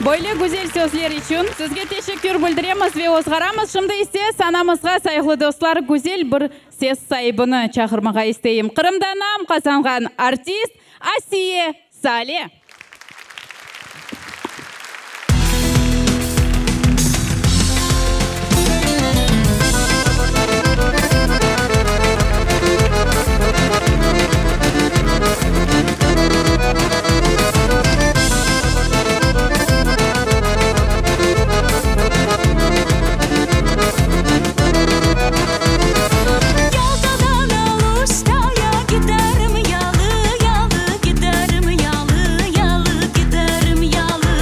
Böyle güzel sözler içün sizge teşekkür bildiremiz ve ozğaramız. Şimdi ise sanamızğa, sayğılı dostlar, güzel bir ses saibini çağırmağa isteyim. Qırımda nam qazanğan artist. Asiye Sale. Yaltadan Aluştaya giderim yalı yalı giderim yalı yalı giderim yalı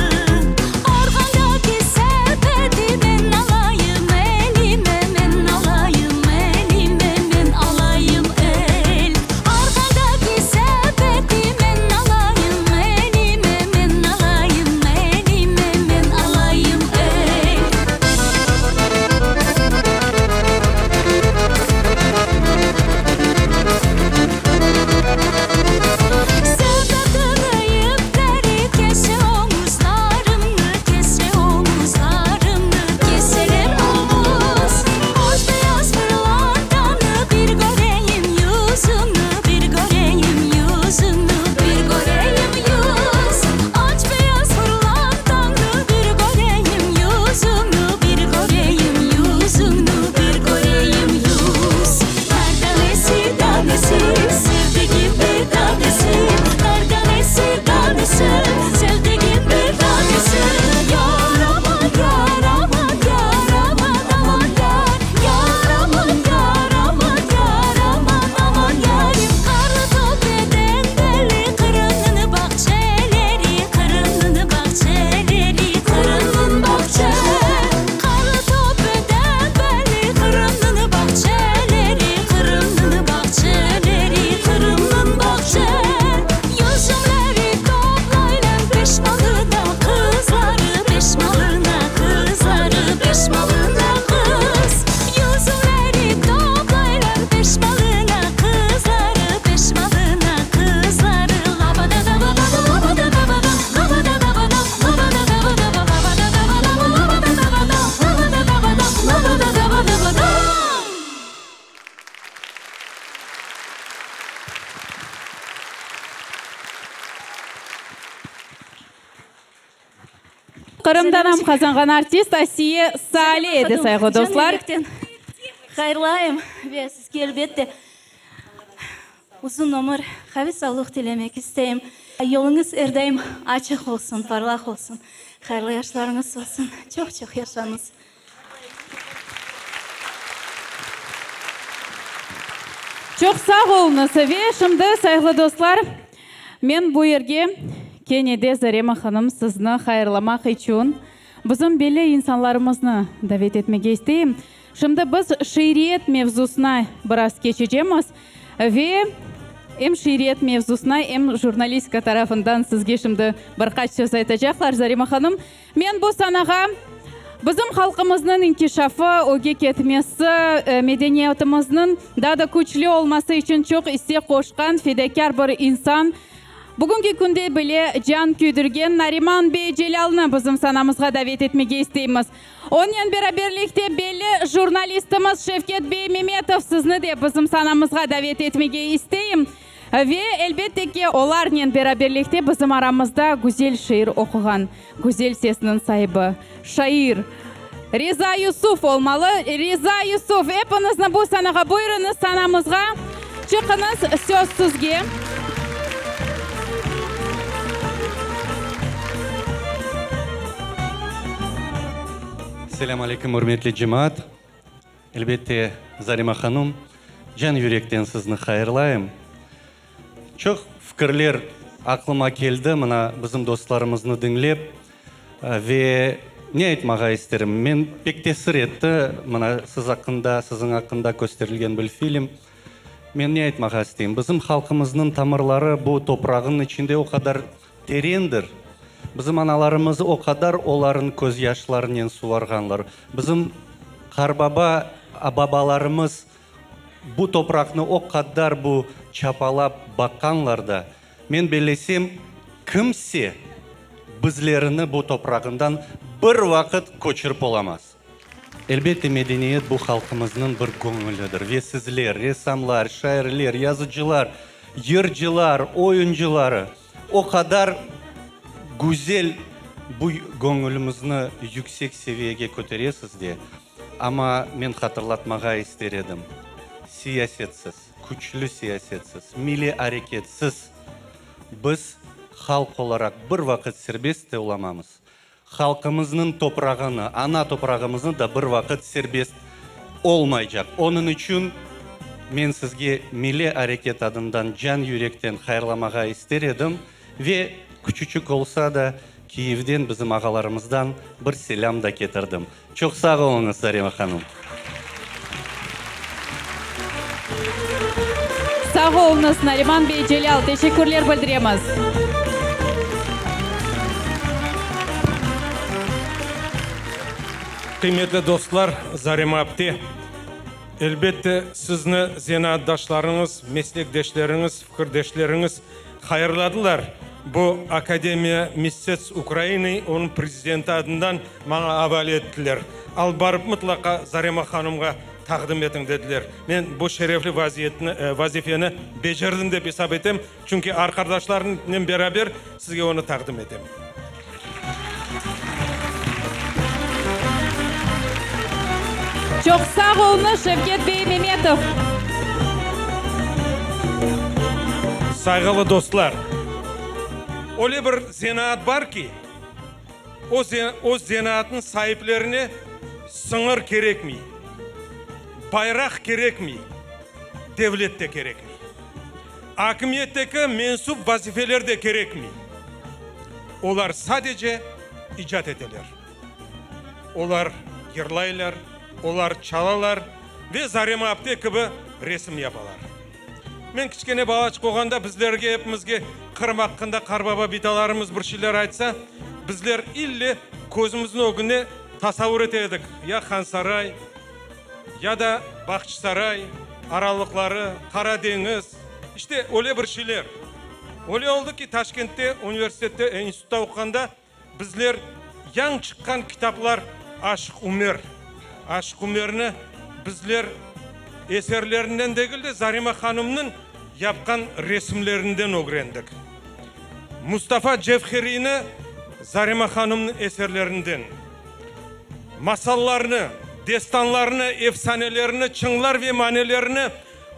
Orğandaki sepeti men alayım elime men alayım elime men alayım el Arqadaki sepeti men alayım elime men alayım elime men alayım el. Sepetini ipleri kese omuzlarımnı kese omuzlarımnı keseler omuz. Boz beyaz fırlantanı bir köreyim yüzüñni bir köreyim yüzüñni bir köreyim yüz. Aç beyaz fırlantanı bir köreyim yüzüñni bir köreyim yüzüñni bir köreyim yüz. Nar danesi danesi sevdigim bir danesi Nar danesi danesi sevdigim bir danesi Yar aman yar aman yar aman aman yar Yar aman yar aman yar aman aman yarim Qarlı töpeden belli Qırımnıñ bağçeleri Qırımnıñ bağçeleri Qırımnıñ bağçe Qarlı töpeden belli Qırımnıñ bağçeleri Qırımnıñ bağçeleri Qırımnıñ bağçe Yüzümleri toplaylar Peşmalına qızları Peşmalına qızları Peşmalına qız Yüzümleri toplaylar Peşmalına qızları Peşmalına qızları Labada-daba-daba, labada-daba-da, labada-daba-da, labada-daba-daba, labada-daba-daba, labada-daba-da, labada-daba-da, labada-daba-daba-da. Qırımda nam qazanğan artist Asiye Sale edi, sayğılı dostlar. Hayırlayım ve sizge elbette uzun ömür, qaviy sağlıq tilemek isteyim. Yoluñız er daim açıq olsun, parlaq olsun, hayırlı yaşlarıñız olsun, çoq-çoq yaşañız. Çoq sağ oluñız. Ve şimdi, sayğılı dostlar, men bu yerge kene de Zarema hanım sizni hayırlamaq içün bizim belli insanlarımıznı davet etmege isteyim. Şimdi biz şiiriyet mevzusına biraz keçecemiz ve em şiiriyet mevzusına, em jurnalistika tarafından sizge şimdi bir qaç söz aytacaqlar, Zarema hanım. Men bu sanağa bizim halqımıznıñ inkişafı, öge ketmesi, medeniyetimizniñ daa da küçlü olması içün çoq isse qoşqan fedakâr bir insan, bugünki künde bile can küydürgen Nariman bey Celâlnı bizim sanamızğa davet etmege isteymiz. Onen beraberlikte belli jurnalistimiz Şevket bey Memetov sizni de bizim sanamızğa davet etmege isteyim. Ve, elbette ki, olarnen beraberlikte bizim aramızda güzel şiir oquğan, güzel sesniñ saibi, şair Riza Yusuf olmalı. Riza Yusuf, epiñizni bu sanağa buyurıñız, sanamızğa çıqıñız, söz sizge. Selâm aleyküm, ürmetli cemaat! Elbette, Zarema hanum, can yürekten sizni hayırlayım. Çoq fikirler aqlıma keldi, mına, bizim dostlarımıznı diñlep. Ve ne aytmağa isterim, men pek tesir etti, mına, siz aqqında, siziñ aqqında kösterilgen bir film. Men ne aytmağa isteyim, bizim halqımıznıñ tamırları bu toprağın içinde o qadar terendir. Bizim analarımız o qadar oların közyaşlarınen suvarğanlar. Bizim qarbaba, babalarımız bu topraqnı o qadar bu çapalap baqqanlar da, men bellesem, kimse bizlerini bu toprağından bir vaqıt köçürip olamaz. Elbette, medeniyet bu halqımıznıñ bir göñülidir ve sizler, ressamlar, şairler, yazıcılar. Yırcılar, oyuncıları o qadar güzel bu göñülimizni yüksek seviyege köteresiz de, amma men hatırlatmağa ister edim, siyasetsiz, küçlü siyasetsiz, milliy areketsiz biz halq olaraq bir vaqıt serbest te olamamız. Halqımıznıñ toprağını, ana toprağımıznı da bir vaqıt serbest olmaycaq. Onıñ içün men sizge milliy areket adından can yürekten hayırlamağa ister edim ve küçüçük olsa da Kiyevden bizim ağalarımızdan bir selâm da ketirdim. Çoq sağ oluñız, Zarema hanım. Sağ oluñız, Nariman bey Celâl, teşekkürler bildiremiz. Qıymetli dostlar, Zarema apte, elbette, sizni zenaatdaşlarıñız, meslekdeşleriñiz, fikirdeşleriñiz hayırladılar. Bu Akademiya mistets Ukrainı, onıñ prezidenti adından maña avale ettiler. Alıp barıp mıtlaqa Zarema hanımğa taqdim etiñ, dediler. Men bu şerefli vaziyetni, vazifeni becerdim dep esap etem, çünki arqadaşlarımnen beraber sizge onı taqdim etem. Çoq sağ oluñız, Şevket bey Memetov. Sayğılı dostlar, öyle bir zenaat bar ki, o o zenaatnıñ saiplerine sıñır kerekmey, bayraq kerekmey, devlet de kerekmey. Akimiyetteki mensup vazifeler de kerekmey. Olar sadece icat eteler. Olar yırlaylar, olar çalalar ve Zarema apte kibi resim yapalar. Men kiçkene balaçıq olğanda bizlerge epimizge Qırım aqqında qarbaba bitalarımız bir şeyler aytsa, bizler ille közümizniñ ögüne tasavur ete edik, ya Hansaray, ya da Bağçasaray aralıqları, Qara deñiz, işte öyle bir şeyler. Öyle oldı ki, Taşkentte universitette, institutta oquğanda bizler yañı çıqqan kitaplar Aşıq Umer, Aşıq Umerni bizler eserlerinden degil de, Zarema hanımnıñ yapqan resimlerinden ögrendik. Mustafa Cevheriyni Zarema hanımnıñ eserlerinden. Masallarnı, destanlarnı, efsanelerni, çıñlar ve manelerni,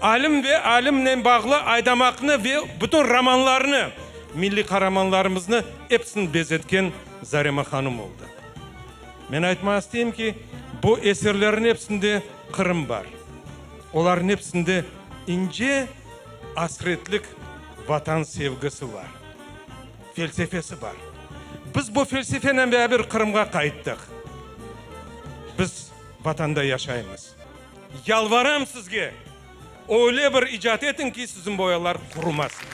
alim ve alimnen bağlı aydamaqnı ve bütün romanlarnı, milliy qaramanlarımıznı episini bezetken Zarema hanım oldı. Men aytmağa isteyim ki, bu eserlerniñ episinde Qırım bar. Olarnıñ episinde ince asretlik Vatan sevgisi bar. Felsefesi bar. Biz bu felsefenen beraber Qırımğa qayttıq. Biz Vatanda yaşaymız. Yalvaram sizge, öyle bir icat etiñ ki, siziñ boyalar qurumasın.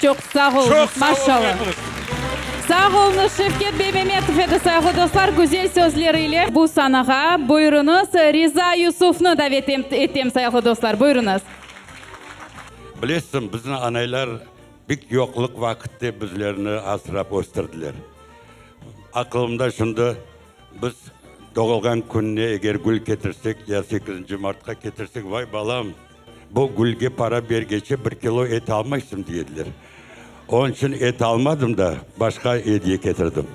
Çoq sağ oluñız, Çoq sağ oluñ maşallah. hepiniz. Sağ oluñız, Şevket bey Memetov edi, sayğılı dostlar, güzel sözleri ile bu sanağa. Buyurıñız, Riza Yusufnı davet etem, sayğılı dostlar, buyurıñız. Bilesiñ, bizni anaylar Pek yoqluq vaqıtte bizlerni asrap östürdiler. Aqılımda şimdi, biz doğulğan kününe eger gül ketirsek, ya sekizinci martqa ketirsek, vay balam, bu gülge para bergece bir kilo et almaysıñ, dey ediler. Onıñ içün et almadım da, başqa ediye ketirdim.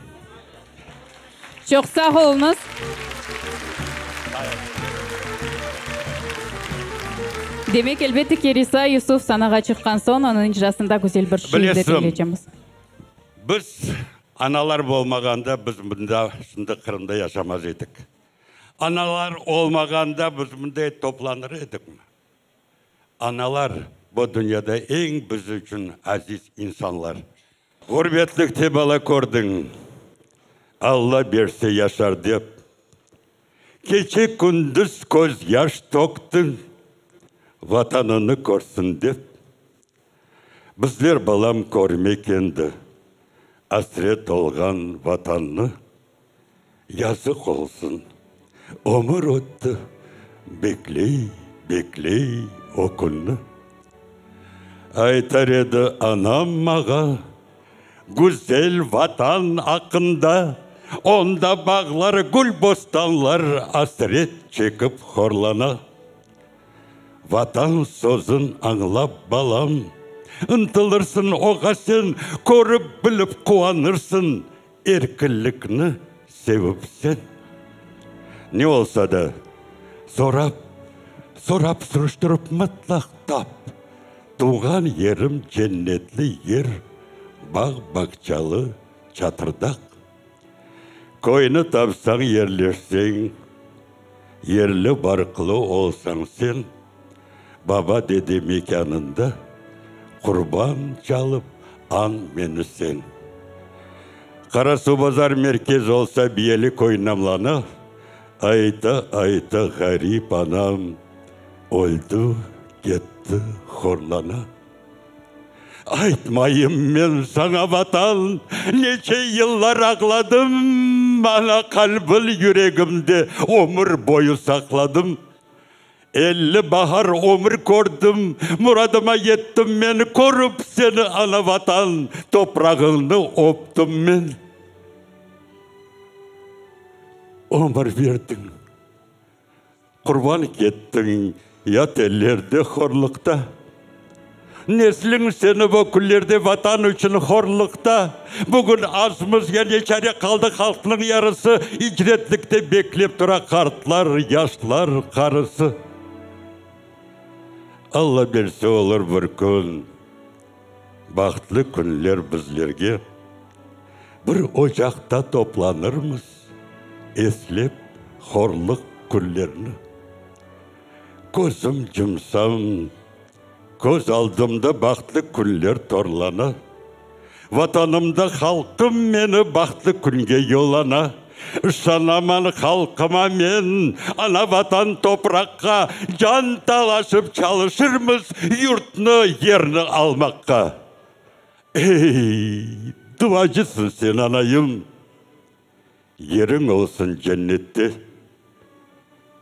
Çoq sağ oluñız. Demek, elbette ki, Risa Yusuf sanağa çıqqan soñ, onıñ icrasında güzel bir şiir de diñleycemiz. Biz, analar bolmağanda, biz mında, şimdi Qırımda yaşamaz edik. Analar olmağanda, biz mınday toplanır edikmi? Analar, bu dünyada eñ biz içün aziz insanlar. Ğurbetlikte bala kördiñ, Alla berse yaşar dep, Gece-kündüz köz yaş töktiñ, Vatanını körsin dep. Bizler, balam, körmek endi, Asret olğan Vatannı. Yazıq olsun, ömür ötti, Bekley, bekley o künni. Aytar edi anam mağa, Güzel Vatan aqqında, Onda bağlar, gül bostanlar Asret çekip horlana. Vatan sözün añlap, balam. Intılırsıñ oğa sen, körip, bilip quvanırsıñ, Erkinlikni sevip sen. Ne olsa da, sorap, sorap surıştırıp mıtlaq tap, Tuvğan yerim cennetli yer, bağ-bağçalı Çatırdaq. Köyni tapsañ yerleşseñ, yerli-barqlı olsañ sen, Baba-dede mekânında qurban çalıp añ meni sen. Qarasuvbazar merkez olsa Biyeli köy namlana, Ayta-ayta ğarip anam öldi, ketti horlana. Aytmayım men saña, Vatan, neçe yıllar ağladım, Ana qalbin yüregimde ömür boyu saqladım. 50 bahar ömür kördim, muradıma yettim men, Körip seni, ana Vatan, toprağıñnı öptim men. Ömür berdiñ. Qurban kettiñ yat ellerde horluqta. Nesliñ seni bu künlerde Vatan içün horluqta. Bugün azmız ya ne çare qaldı halqnıñ yarısı icretlikte beklep tura qartlar, yaşlar, qarısı. Alla berse olur bir kün bahtlı künler bizlerge bir ocaqta toplanırmız. Eslep horluq künlerni. Közüm cumsam, köz aldımda bahtlı künler torlana. Vatanımda halqım meni bahtlı künge yolana. İşanaman halqıma men, ana-Vatan topraqqa, Can talaşıp çalışırmız yurtnı, yerni almaqqa. Ey, duacısıñ sen, anayım! Yeriñ olsun cennette,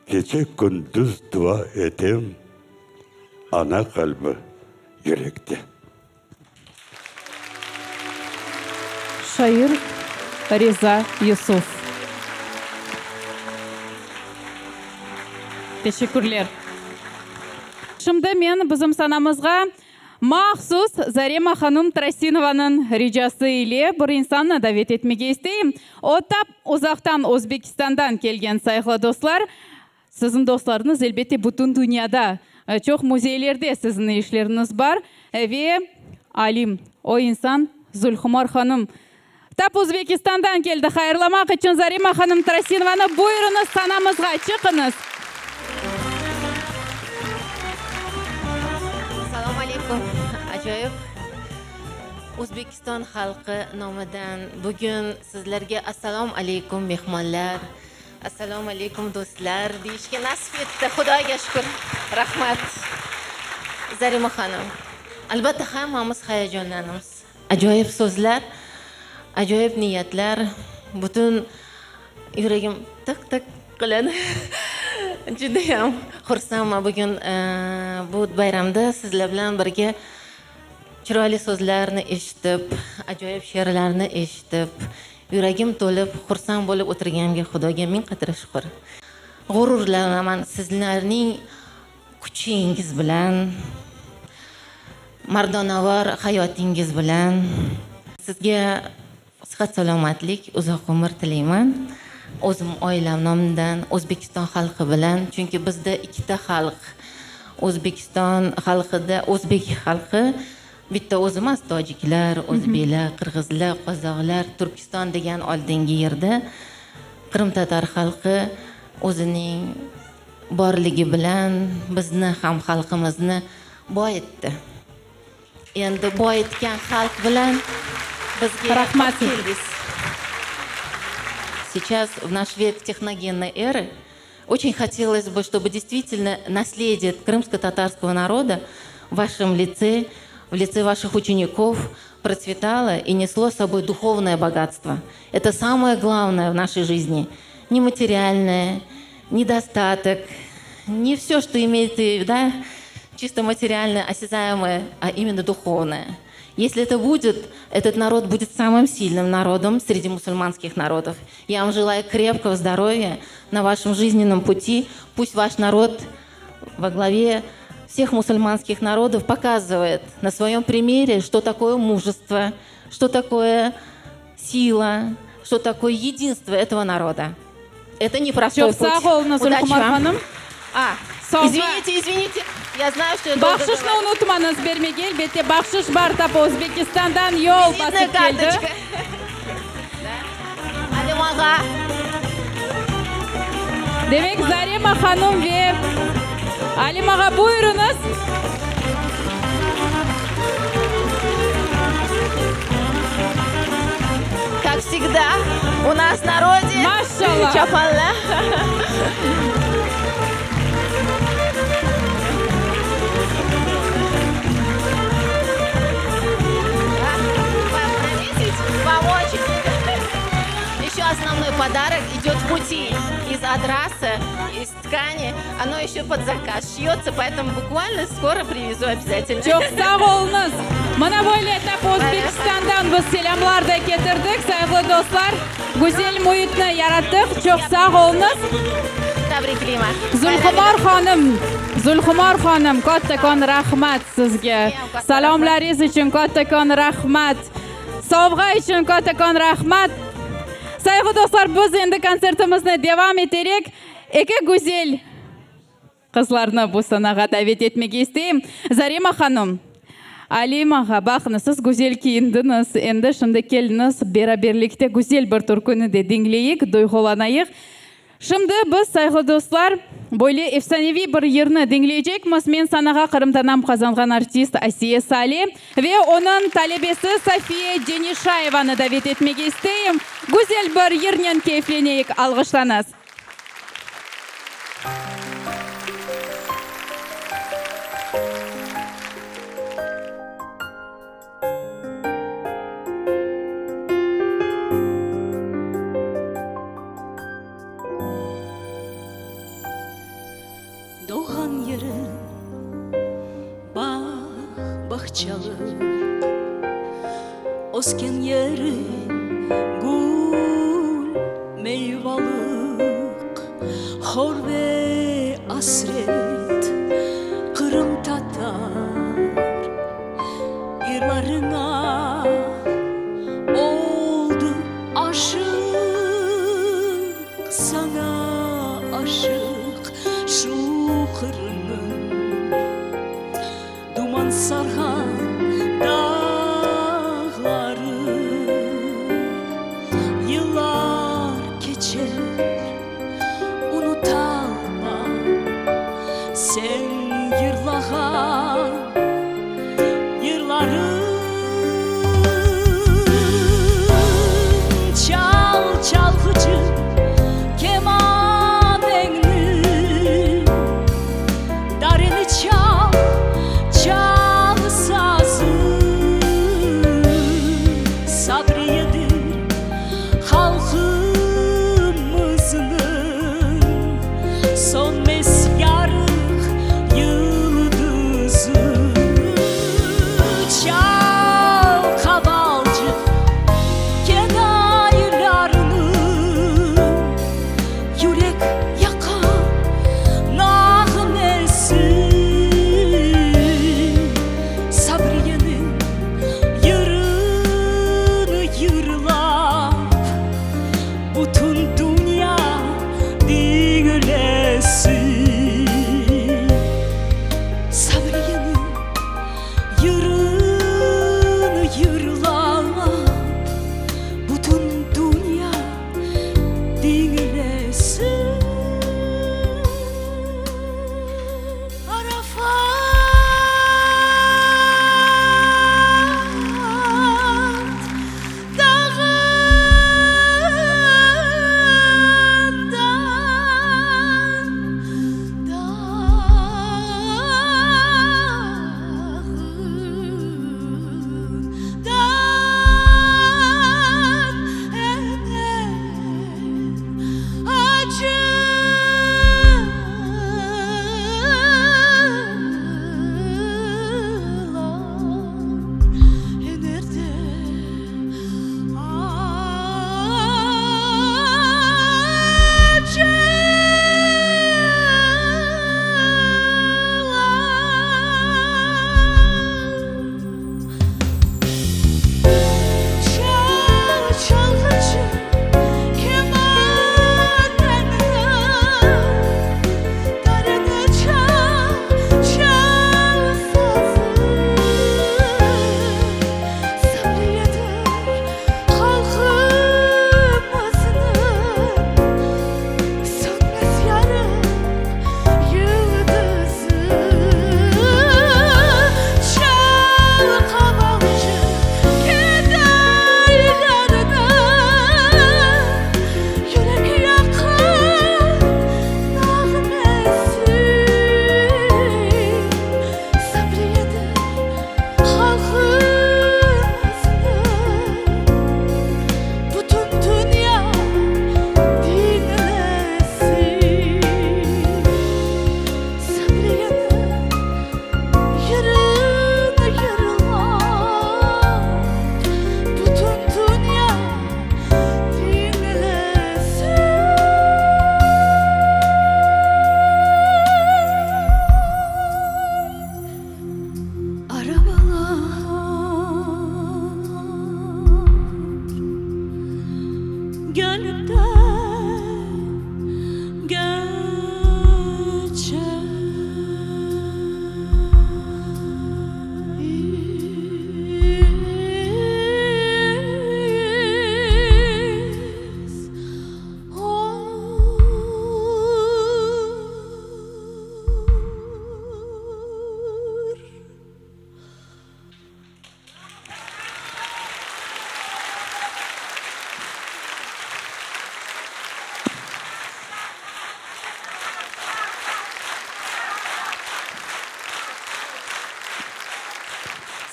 Gece-kündüz dua etem, Ana qalbi yürekte. Şair Riza Yusuf. Teşekkürler. Şimdi men bizim sanamızğa Mahsus Zarema hanım Trasinovanıñ ricası ile bir insannı davet etmege isteyim. O, tap uzaqtan, Özbekistandan kelgen, sayğılı dostlar. Siziñ dostlarıñız, elbette, bütün dünyada, çoq müzeylerde siziñ işleriñiz bar. Ve alim, o insan Zulhumar hanım tap Özbekistandan keldi. Hayırlamaq içün Zarema hanım Trasinovanı buyurıñız sanamızğa, çıqıñız. Salam aleykum, acayip Özbekistan halqı nomidan bugün sizlerge assalam aleykum, mehmanlar, assalam aleykum, dostlar deyişke nasip etti, Hudayga şükür, rahmat, Zarema hanım. Albatta, hammamız hayacanlanamız. Acayip sözler, acayip niyetler, bütün yüregim tık-tık qıladı. Cüdeyam hursandman bugün bu bayramda sizler bilen birge çıraylı sözlerni eşitip, acayip şiirlerni eşitip, yüregim tolıp, hursand bolıp oturğanımğa Hudayğa miñ qatır şükür. Ğururlanaman sizlerniñ Küçüñiz bilen, mardonavar hayatıñız bilen sizge sıhhat-selâmetlik, uzaq ömür tileymen. Özüm ailem namından, Özbekistan halqı bilen, çünki bizde ikkita halq, Özbekistan halqı da, özbek halqı, bitta özü emas, tacikler, özbekler, qırğızlar, qazaqlar, Türkistan degen oldingi yerde qırımtatar halqı özüniñ Barligi bilen bizni ham halqımıznı bayıttı. Endi bayıtken halq bilen bizge Rahmat. Сейчас в наш век техногенной эры очень хотелось бы, чтобы действительно наследие крымско-татарского народа в вашем лице, в лице ваших учеников процветало и несло с собой духовное богатство. Это самое главное в нашей жизни. Не материальное, недостаток, не все, что имеет, да, чисто материальное, осязаемое, а именно духовное. Если это будет, этот народ будет самым сильным народом среди мусульманских народов. Я вам желаю крепкого здоровья на вашем жизненном пути. Пусть ваш народ во главе. всех мусульманских народов показывает на своем примере, что такое мужество, что такое сила, что такое единство этого народа. Это непростой Çoq путь. sağ oluñız, Удачи Zulhumar вам. hanım. А, Sovğa. извините, извините, я знаю, что я долго Bahşışnı говорю. unutmañız bermege, elbette, bahşış bar tap Özbekistandan yol Визитная basıp keldi. карточка. Alim ağa. Demek, Zarema hanım ve Alim ağa, buyurıñız. Как всегда, у нас в народе Maşallah. çapanlar. Вам очень. Еще основной подарок идет в пути из адраса, из ткани. Оно еще под заказ шьется, поэтому буквально скоро привезу обязательно. Çoq sağ oluñız. Mına böyle tap Özbekistandan biz selâmlar da ketirdik, sayğılı dostlar. Güzel müitni yarattıq. Çoq sağ oluñız. Tebrikleyim. Zulhumar hanım, Zulhumar hanım, kattakon rahmat sizge. Selâmlarıñız içün kattakon rahmat. Sovğa içün kattakon rahmat. Sayğılı dostlar, biz endi kontsertimizni devam eterek, eki güzel qızlarnı bu sanağa davet etmege isteyim. Zarema hanım, Alim ağa, baqıñız, siz güzel kiyindiñiz, endi şimdi keliñiz, beraberlikte güzel bir türküni de diñleyik, duyğulanayıq. Şimdi biz, sayğılı dostlar, böyle efsaneviy bir yırnı diñleycekmiz. Men sanağa Qırımda nam qazanğan artist Asiye Sale ve onıñ talebesi Safiye Cenişayevanı davet etmege isteyim. Güzel bir yırnen keyfleneyik, alğışlañız. Doğğan yerim bağ, bağçalıq, Ösken yerim gül, meyvalıq, Hor ve asret qırımtatar Yırlarıña oldı aşıq, Saña aşıq şu Qırımnıñ duman sarğan dağları. Yıllar keçer, unutalmam sen yırlağan yırlarıñ. Çal, çalğıcı, kemaneñni, Dareni çal, çal sazı. Sabriyedir halqımıznıñ Sönmez yarıq yıldızı.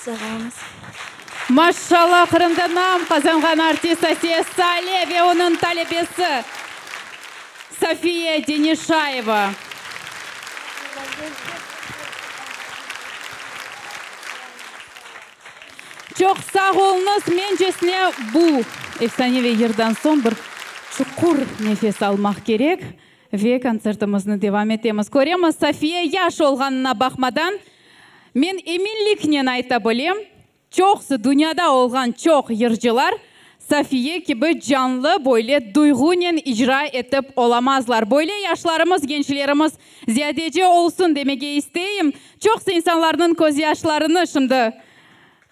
Sağ oluñız. Maşşalla, Qırımda nam qazanğan artist Asiye Sale ve onıñ talebesi Safiye Denişayeva. Çoq sağ oluñız. Mencesine, bu efsaneviy yırdan soñ bir çuqur nefes almaq kerek ve kontsertimizni devam etemiz. Köremiz, Safiye yaş olğanına baqmadan, men eminliknen ayta bilem, çoqusı dünyada olğan çoq yırcılar Safiye kibi canlı böyle duyğunen icra etip olamazlar. Böyle yaşlarımız, gençlerimiz ziyadece olsun demege isteyim. Çoqusı insanlarnıñ közyaşlarını şimdi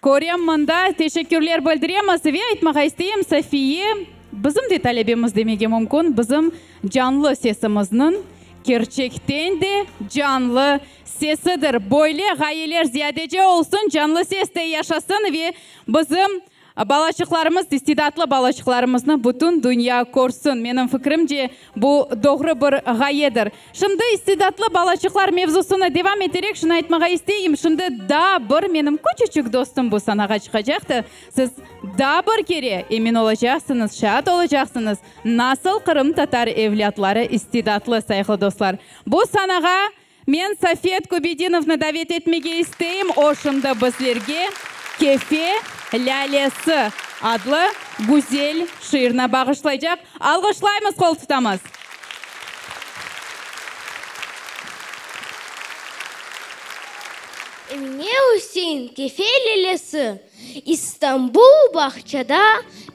körem mında. Teşekkürler bildiremiz ve aytmağa isteyim, Safiye bizim de talebemiz demege mümkün, bizim canlı sesimizniñ kerçekten de canlı sesidir. Böyle ğayeler ziyadece olsun, canlı ses de yaşasın ve bizim Balaçıqlarımız, istidatlı balaçıqlarımıznı bütün dünya körsün. Menim fikrimce, bu doğru bir ğayedir. Şimdi istidatlı balaçıqlar mevzusını devam eterek şunı aytmağa isteyim, şimdi daa bir menim küçüçik dostum bu sanağa çıqacaqtı. Siz daa bir kere emin olacaqsıñız, şaat olacaqsıñız, nasıl qırımtatar evlâtları istidatlı, sayğılı dostlar. Bu sanağa Men Safet Kübedinovnı davet etmege isteyim, o şimdi bizlerge Kefe lâlesi adlı güzel şiirni bağışlaycaq. Alğışlaymız, qol tutamız! Emine Üsein Kefe lâlesi İstanbul bağçada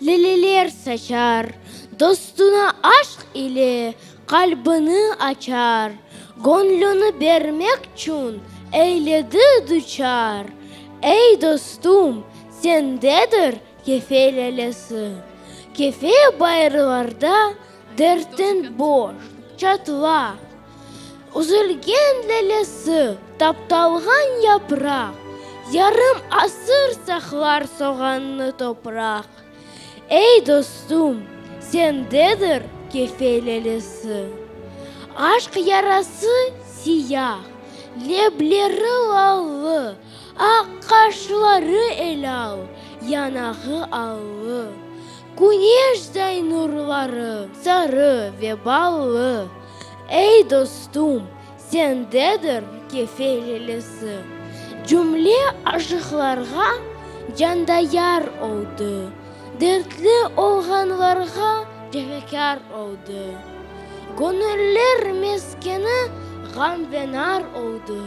lâleler saçar, Dostuna aşq ile Qalbini açar, göñlüni bermekçün eyledi duçar. Ey, dostum, sendedir Kefe lâlesi. Kefe bayırlarda dertten boş, çatlaq. Üzülgen lâlesi, taptalğan yapraq, Yarım asır saqlar soğannı topraq. Ey, dostum, sendedir Kefe lâlesi. Aşq yarası siyah, lebleri lallı, Aq qaşları elâl, yanağı allı. Küneşday nurları sarı ve ballı. Ey, dostum, Sendedir Kefe lâlesi. Cümle aşıqlarğa canda yar oldı, Dertli olğanlarğa cefakâr oldı. Göñüller meskeni ğam ve nar oldı.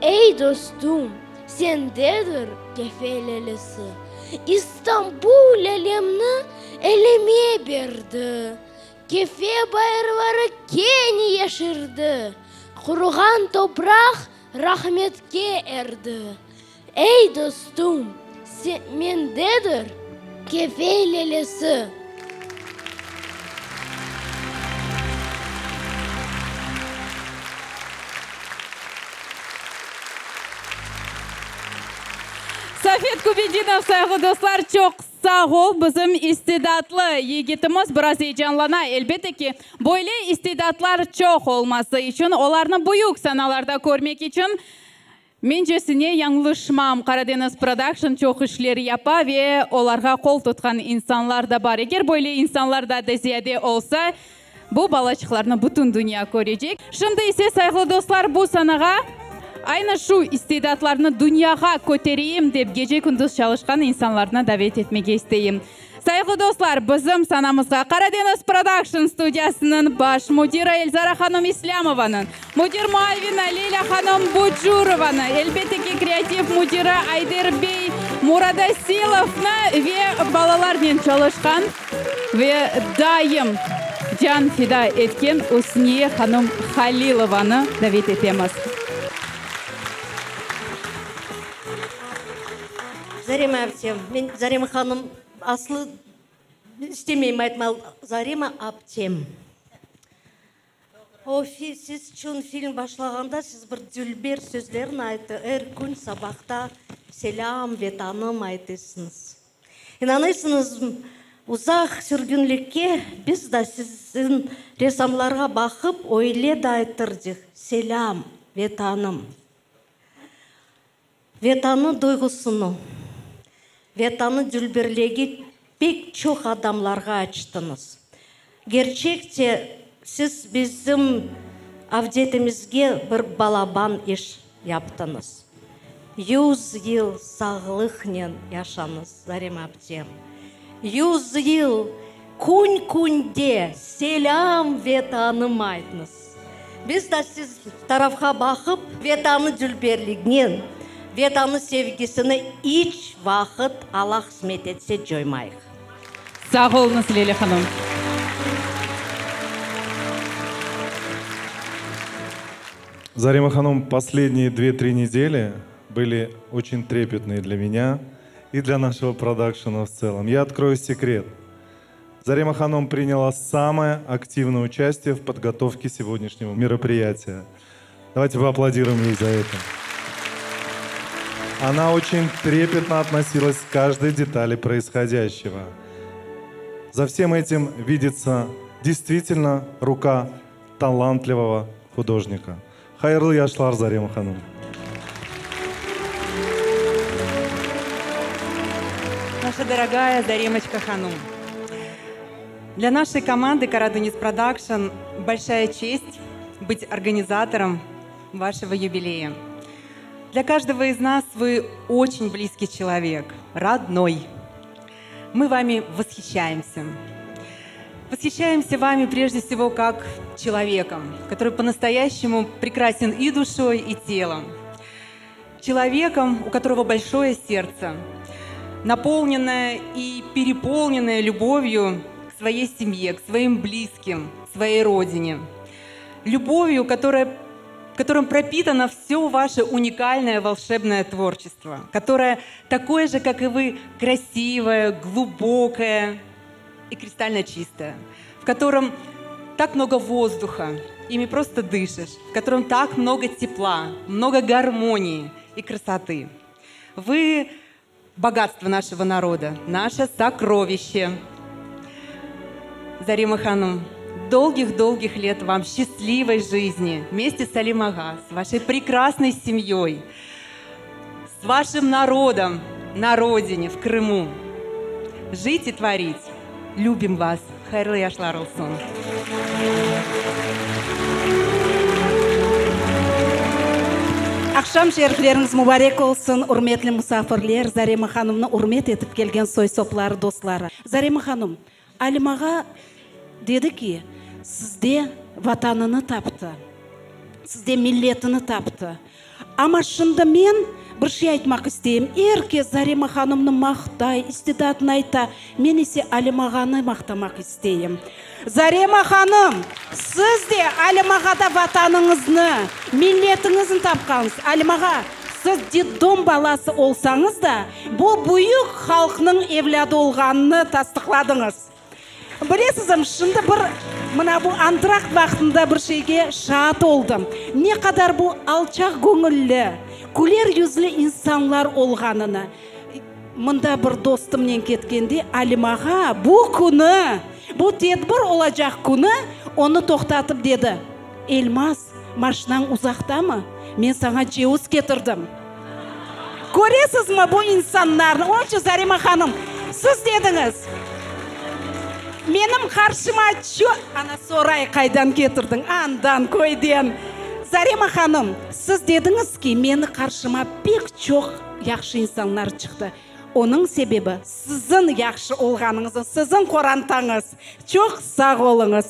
Ey, dostum, sendedir Kefe lâlesi. İstanbul lâlemni elime berdi. Kefe bayırları kene yeşerdi, Quruğan topraq rahmetke erdi. Ey, dostum, mendedir Kefe lâlesi. Safet Kübedinov, sayğılı dostlar, çoq Sağ ol, bizim istidatlı yigitimiz biraz eyecanlana. Elbette ki, böyle istidatlar çoq olması içün, olarnı büyük sanalarda körmek içün, mencesine, yañlışmam, Karadeniz Production çoq işler yapa ve olarğa qol tutqan insanlar da bar. Eger böyle insanlar daa da ziyade olsa, Bu balaçıqlarnı bütün dünya körecek. Şimdi ise, sayğılı dostlar, bu sanağa aynı şu istidatlarnı dünyağa kötereyim dep gece-kündüz çalışqan insanlarnı davet etmege isteyim. Sayğılı dostlar, bizim sanamızğa Karadeniz Production studiyasınıñ baş müdiri Elzara hanım İslâmovanıñ, müdir muavini Leyla hanım Bucurovanı, elbette ki, kreativ müdiri Ayder bey Muradasilovnı ve balalarnen çalışqan Ve daim can fida etken Üsniye hanım Halilovanı davet etemiz. Zarema aptem, men Zarema hanım aslı istemeyim aytmağa, Zarema aptem. O, siz çün film başlağanda siz bir dülber sözlerni ayttı, er kün sabahta Selâm, Vetanım aytısıñız. İnanıysıñızmı, uzaq sürgünlikke biz da siziñ ressamlarğa baqıp öyle de aytırcıq, Selâm, Vetanım. Vetanı duyğusını, Vetanı dülberlegi pek çoq adamlarğa açtıñız. Gerçekte, siz bizim avdetimizge bir balaban iş yaptıñız. Yuz yıl sağlıqnen yaşañız, Zarema apte. Yuz yıl kün-künde selâm Vetanım aytıñız. Biz da siz tarafqa baqıp, Vetanı dülberliginen, Vetanı sevgisini iç vaqıt, Alla qısmet etse, coymayıq. Sağ oluñız, Leyla hanım. Зарема ханум, последние две-три недели были очень трепетные для меня и для нашего продакшена в целом. Я открою секрет. Зарема Ханум приняла самое активное участие в подготовке сегодняшнего мероприятия. Давайте поаплодируем ей за это. Она очень трепетно относилась к каждой детали происходящего. За всем этим видится действительно рука талантливого художника. Hayırlı yaşlar, Зарема Ханум. Наша дорогая Заремочка Ханум. Для нашей команды Карадунис Продакшн большая честь быть организатором вашего юбилея. Для каждого из нас вы очень близкий человек, родной. Мы вами восхищаемся. Восхищаемся вами прежде всего как человеком, который по-настоящему прекрасен и душой, и телом. Человеком, у которого большое сердце, наполненное и переполненное любовью к своей семье, к своим близким, к своей родине. Любовью, которая которым пропитано все ваше уникальное волшебное творчество, которое такое же, как и вы, красивое, глубокое и кристально чистое, в котором так много воздуха, ими просто дышишь, в котором так много тепла, много гармонии и красоты. Вы богатство нашего народа, наше сокровище. Зарима Ханум, долгих-долгих лет вам счастливой жизни вместе с Алим Ага, с вашей прекрасной семьей, с вашим народом на родине, в Крыму. Жить и творить. Любим вас. Hayırlı yaşlar olsun. Aqşam şerifleriñiz mubarek olsun, ürmetli musafirler, Zarema hanımnı ürmet etip kelgen soy-sopları, dostları. Zarema hanım, Alim ağa dedi ki, sizde Vatanını taptı, sizde milletini taptı. Amma şimdi men bir şey aytmaq isteyim, er kes Zarema hanımnı maqtay, istidatını ayta, men ise Alim ağanı maqtamaq isteyim. Zarema hanım, siz de Alim ağada Vatanıñıznı, milletiñizni tapqansız. Alim ağa, siz detdom balası olsañız da, bu büyük halqnıñ evlâdı olğanını tasdıqladıñız. Bilesizmi, şimdi bir, mına bu antrakt vaqtında bir şeyge şaat oldım, ne qadar bu alçaq göñülli, küler yüzlü insanlar olğanını. Mında bir dostumnen ketkende Alim ağa bu künü, bu tedbir olacaq künü onı toqtatıp dedi, Elmaz, maşinañ uzaqtamı? Men saña ceviz ketirdim. Köresizmi bu insanlarnı? Onıñ içün, Zarema hanım, siz dediñiz, menim qarşıma ço. Ana, soray, qaydan ketirdiñ? Andan, köyden. Zarema hanım, siz dediñiz ki, meni qarşıma pek çoq yahşı insanlar çıqtı. Onıñ sebebi, siziñ yahşı olğanıñız, siziñ qorantañız. Çoq sağ oluñız.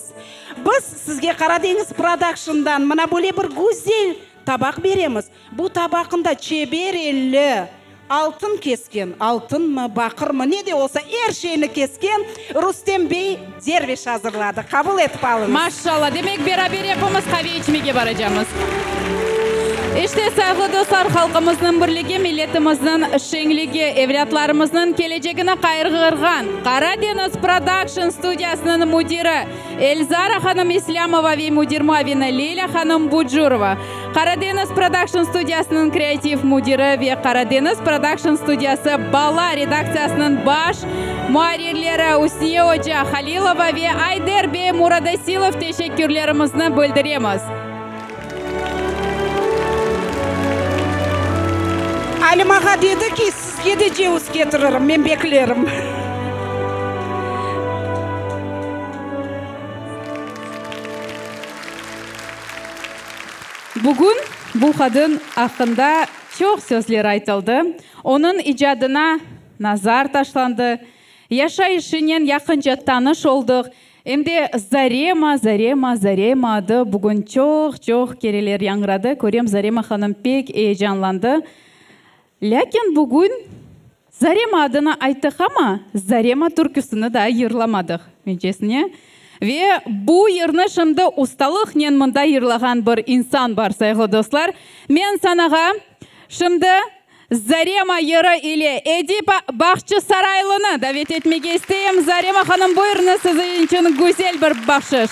Biz sizge Qaradeñiz prodakşndan mına böyle bir güzel tabaq beremiz. Bu tabaqında çeber elli altın kesken, altınmı, baqırmı, ne de olsa, er şeyni kesken Rustem bey Derviş azırladı. Qabul etip alıñız. Maşşalla! Demek, beraber epimiz qave içmege baracamız. İşte, sayğılı dostlar, halqımıznıñ birligi, milletimizniñ şeñligi, evlâtlarımıznıñ kelecegini qayğırğan Qaradeñiz Production studiyasınıñ müdiri Elzara hanım İslâmova ve müdir muavini Leyla hanım Bucurova, Qaradeñiz Production studiyasınıñ kreativ müdiri ve Qaradeñiz Production studiyası bala redaktsiyasınıñ baş muarrirleri Üsniye oca Halilova ve Ayder bey Muradasilov teşekkürlerimizni bildiremiz. Alim ağa dedi ki, sizge de ceviz ketiririm, men beklerim. Bugün bu qadın aqqında çoq sözler aytıldı, onıñ icadına nazar taşlandı, yaşayışınen yaqınca tanış oldıq. Em de Zarema, Zarema, Zarema adı bugün çoq-çoq kereler yañğıradı. Körem, Zarema hanım pek eyecanlandı. Lâkin bugün Zarema adını ayttıq amma, Zarema türküsini daa yırlamadıq, mencesine. Ve bu yırnı şimdi ustalıqnen mında yırlağan bir insan bar, sayğılı dostlar. Men sanağa şimdi Zarema yırı ile Edip Bağçasaraylını davet etmege isteyim. Zarema hanım, buyurıñız, siziñ içün güzel bir bahşış.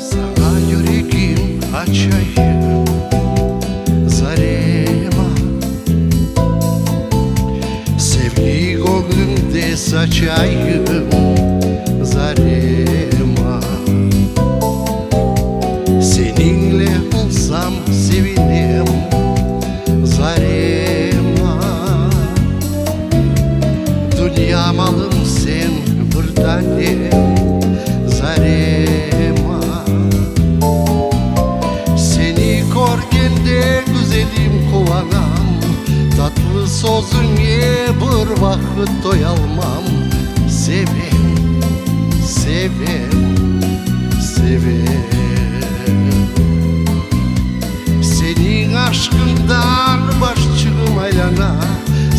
Saña yüregim açayım, Zarema. Sevgi göñlüñde saçayım, Zarema. Seniñle olsam sevinem, Zarema. Dünya malım sen bir tanem, Zarema. Seni körgende, güzelim, quvanam, Tatlı sözüñe bir vaqıt toyalmam. Sevem, sevem, sevem. Seniñ aşqıñdan başçığım aylana,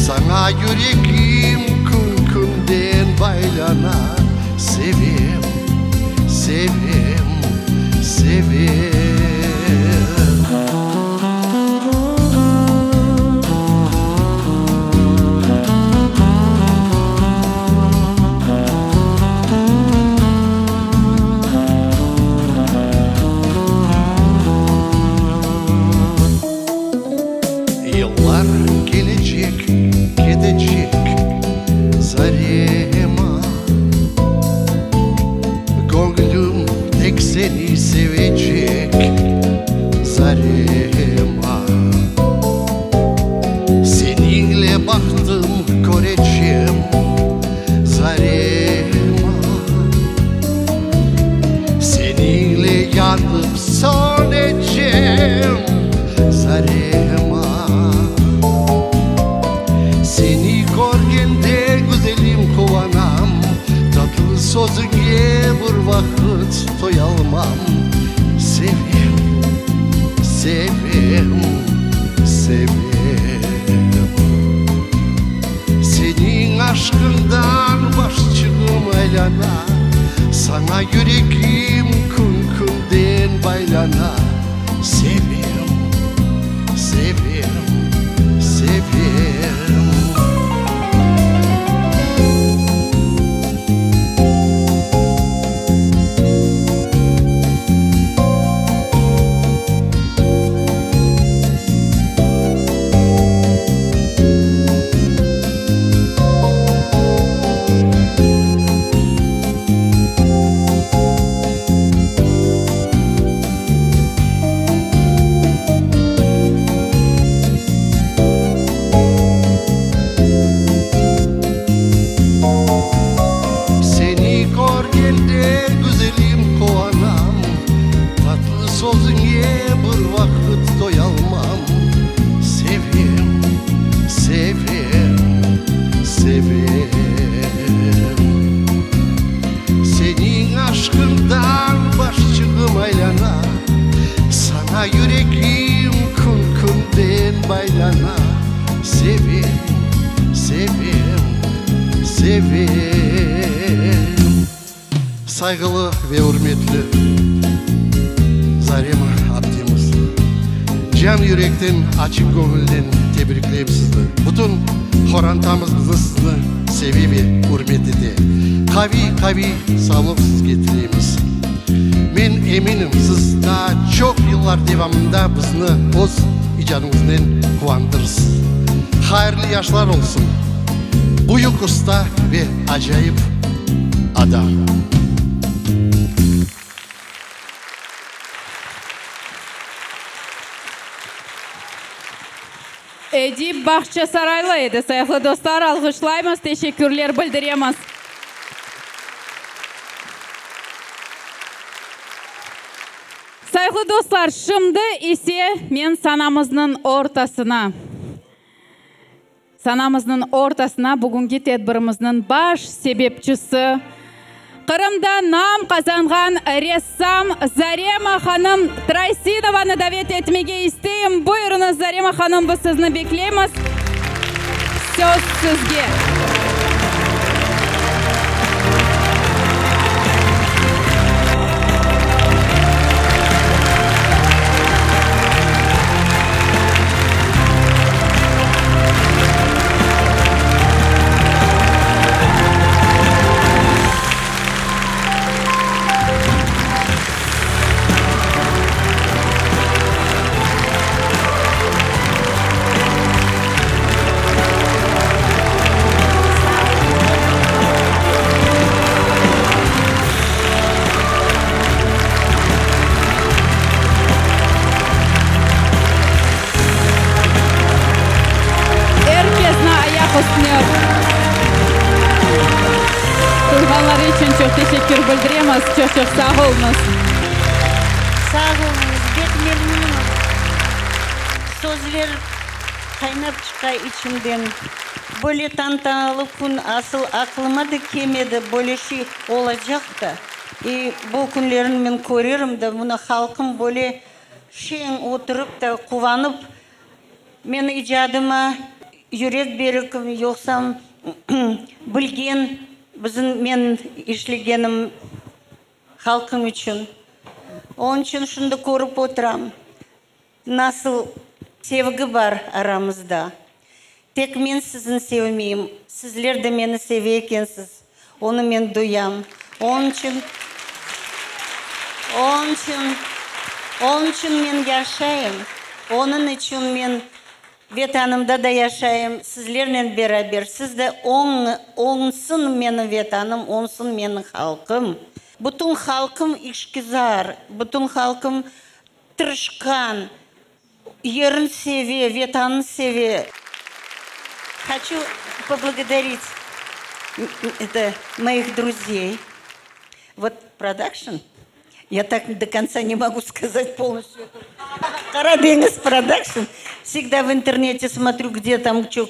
Saña yüregim kün-künden baylana. Sevem, sevem, sevem. Yıllar kelecek, ketecek, Zarema. Göñlüm tek seni sevecek, Zarema. Seniñle bahtım körecem, Zarema. Seniñle yanıp sönecem, Zarema. Seni körgende, güzelim, quvanam, Tatlı sözüñe bir vaqıt toyalmam. Sevem, sevem, sevem. Seniñ aşqıñdan başçığım aylana, Saña yüregim kün-künden baylana. Sevem, sevem, sevem. Seni körgende, güzelim, quvanam, Tatlı sözüñe bir vaqıt toyalmam. Sevem, sevem, sevem. Seniñ aşqıñdan başçığım aylana, Saña yüregim kün-künden baylana. Sevem, sevem, sevem. Sayğılı ve ürmetli Zarema aptemiz! Can yürekten, açıq göñülden tebrikleyim sizni. Bütün qorantamız bizni sizni seve ve ürmet ete. Qaviy, qaviy sağlıq sizge tileymiz. Men eminim, siz daa çoq yıllar devamında bizni öz icadıñıznen quvandırsız. Hayırlı yaşlar olsun, büyük usta ve acayip adam! Edip Bağçasaraylı edi. Sayğılı dostlar, alğışlaymız, teşekkürler bildiremiz. Sayğılı dostlar, şimdi ise men sanamıznıñ ortasına, Sanamıznıñ ortasına bugünki tedbirimizniñ baş sebepçisi, Qırımda nam qazanğan ressam Zarema hanım Trasinovanı davet etmege isteyim. Buyurıñız, Zarema hanım, biz sizni bekleymiz. Söz sizge. Er kesni ayaq üstüne turğanları içün çoq teşekkür bildiremiz. Çoq-çoq sağ oluñız. Sağ oluñız, bek memnunım. Sözler qaynap çıqa içimden. Böyle tantanalı kün asıl aqlıma da kelmedi, böyle şey olacaq da. İ bu künlerini men körerim de, mına halqım böyle şeñ oturıp da quvanıp, men icadıma yürek berip, yoqsam bilgen bizim men işlegenim halqım içün. Onıñ içün şimdi körip oturam. Nasıl sevgi bar aramızda. Tek men sizni sevmeyim, sizler de meni seve ekensiz, onı men duyam. Onıñ içün, onıñ içün, onıñ içün men yaşayım, onıñ içün men Vetanımda da yaşayım, sizlernen beraber. Siz de oñ, oñsın menim Vetanım, oñsın menim halqım. Bütün halqım işküzar, bütün halqım Tırışqan, yerin seve, Vetanın seve. Haçu poblagodarit это moih druzey. Vot prodakşn, ya tak do kontsa ne mogu skazat polnostyu эту Qaradeñiz prodakşn. Vsegda v internete smotryu, gde tam ço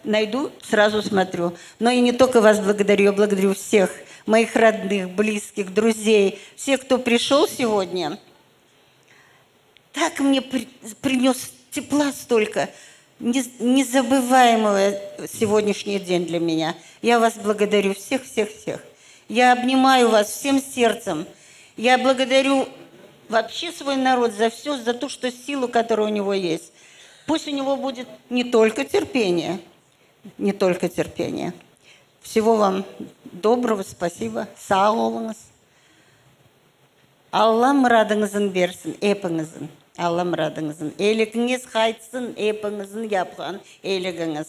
naydu, srazu smotryu. No i ne tolko vas blagodaryu, ya blagodaryu vseh moih rodных, blizkih, druzey, vseh, kto prişol segodnâ. Так мне принес тепла столько, незабываемого сегодняшний день для меня. Я вас благодарю всех, всех, всех. Я обнимаю вас всем сердцем. Я благодарю вообще свой народ за все, за ту, что силу, которая у него есть. Пусть у него будет не только терпение, не только терпение. Всего вам доброго, спасибо. Sağ oluñız. Alla muradıñızın bersin epiñizin, Alla muradıñızın. Eyligiñiz qaytsın epiñizin yapqan eyligiñiz.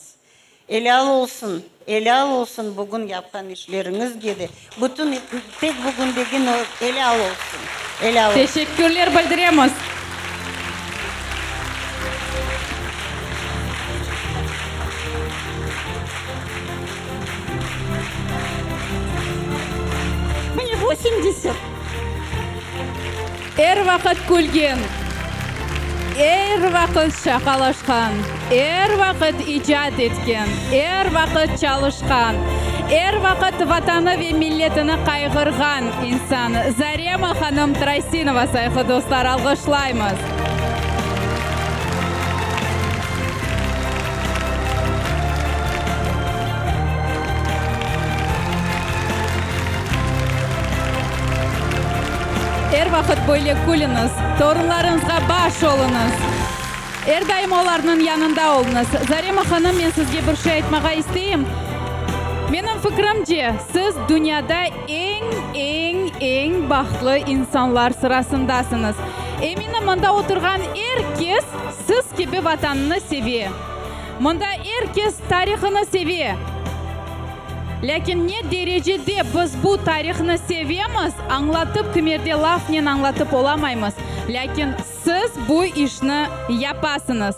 Elâl olsun, elâl olsun bugün yapqan işleriñizge de, bütün, tek bugün degil, elâl olsun, elâl olsun. Teşekkürler bildiremiz. Mne vosemdeset. Er vaqıt külgen, er vaqıt şaqalaşqan, er vaqıt icat etken, er vaqıt çalışqan, er vaqıt Vatanı ve milletini qayğırğan insan Zarema hanım Trasinova, sayğılı dostlar, alğışlaymız. Er vaqıt böyle külüñiz, torunlarıñızğa baş oluñız! Er daim olarnıñ yanında oluñız. Zarema hanım, men sizge bir şey aytmağa isteyim. Menim fikrimce, siz dünyada eñ, eñ, eñ bahtlı insanlar sırasındasıñız. Eminim, mında oturğan er kes siz kibi Vatanını seve. Mında er kes tarihını seve. Lâkin ne derecede biz bu tarihnı sevemiz, añlatıp kimerde lafnen añlatıp olamaymız. Lâkin siz bu işni yapasıñız.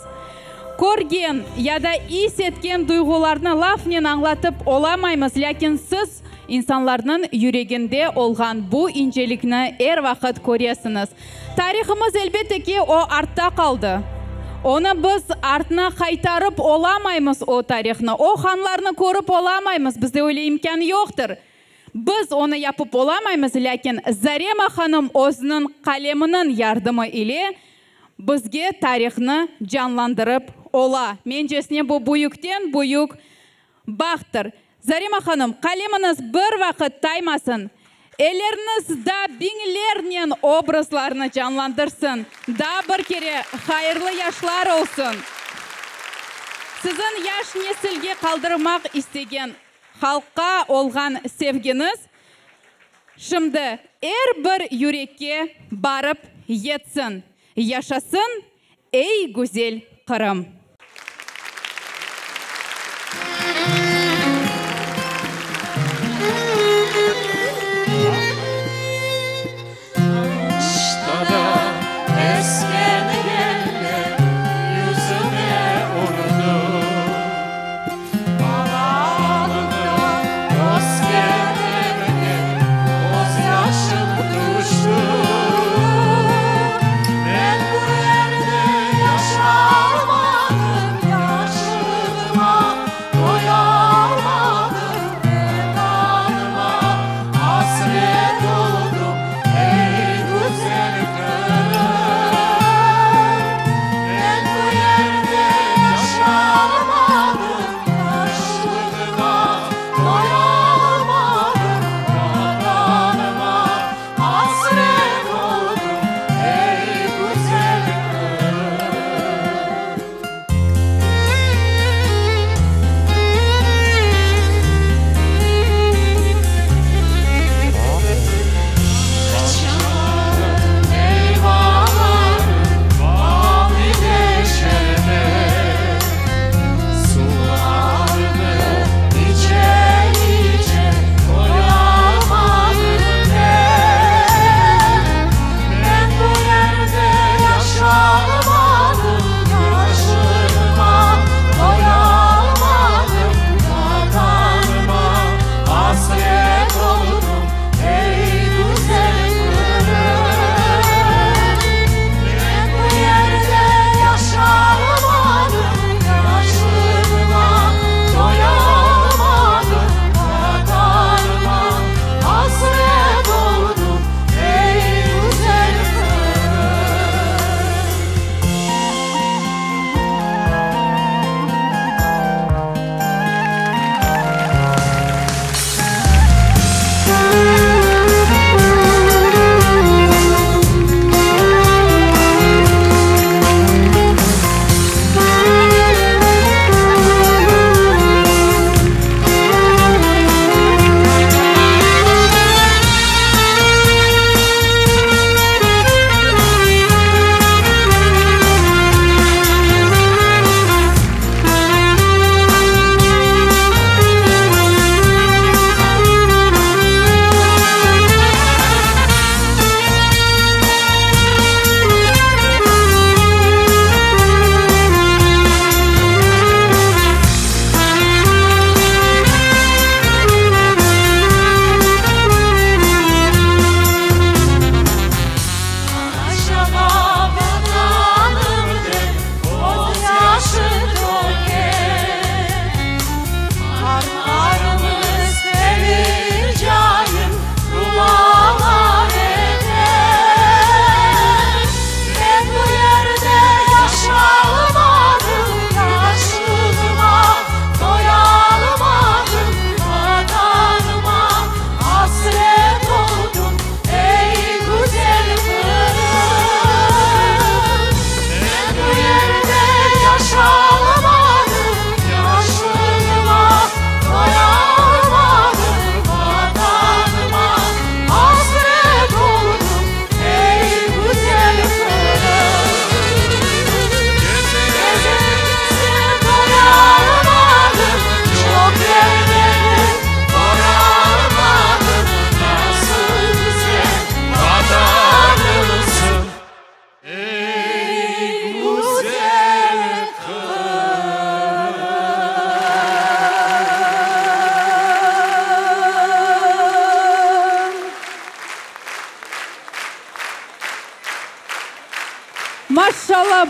Körgen ya da is etken duyğularnı lafnen añlatıp olamaymız, lâkin siz insanlarnıñ yüreginde olğan bu incelikni er vaqıt köresiñiz. Tarihımız, elbette ki, o artta qaldı. Onı biz artına qaytarıp olamaymız, o tarihnı, o hanlarnı körip olamaymız, bizde öyle imkân yoqtır. Biz onı yapıp olamaymız, lâkin Zarema hanım özüniñ qaleminiñ yardımı ile bizge tarihnı canlandırıp ola. Mencesine, bu büyükten büyük Bahttır. Zarema hanım, qalemiñiz bir vaqıt taymasın, elleriñiz da biñlernen obrazlarnı canlandırsın. Daa bir kere hayırlı yaşlar olsun! Siziñ yaş nesilge qaldırmaq istegen halqqa olğan sevgiñiz şimdi er bir yürekke barıp yetsin. Yaşasın, ey güzel Qırım!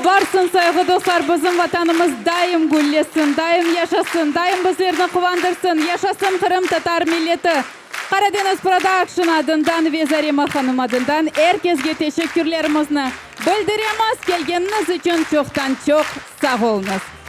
Barsın, sayğı dostlar, bizim Vatanımız daim güllesin, daim yaşasın, daim bizlerni quvandırsın! Yaşasın qırımtatar milleti! Karadeniz Production adından ve Zarema hanım adından er kesge teşekkürlerimizni bildiremiz, kelgeniñiz içün çoqtan-çoq sağ oluñız!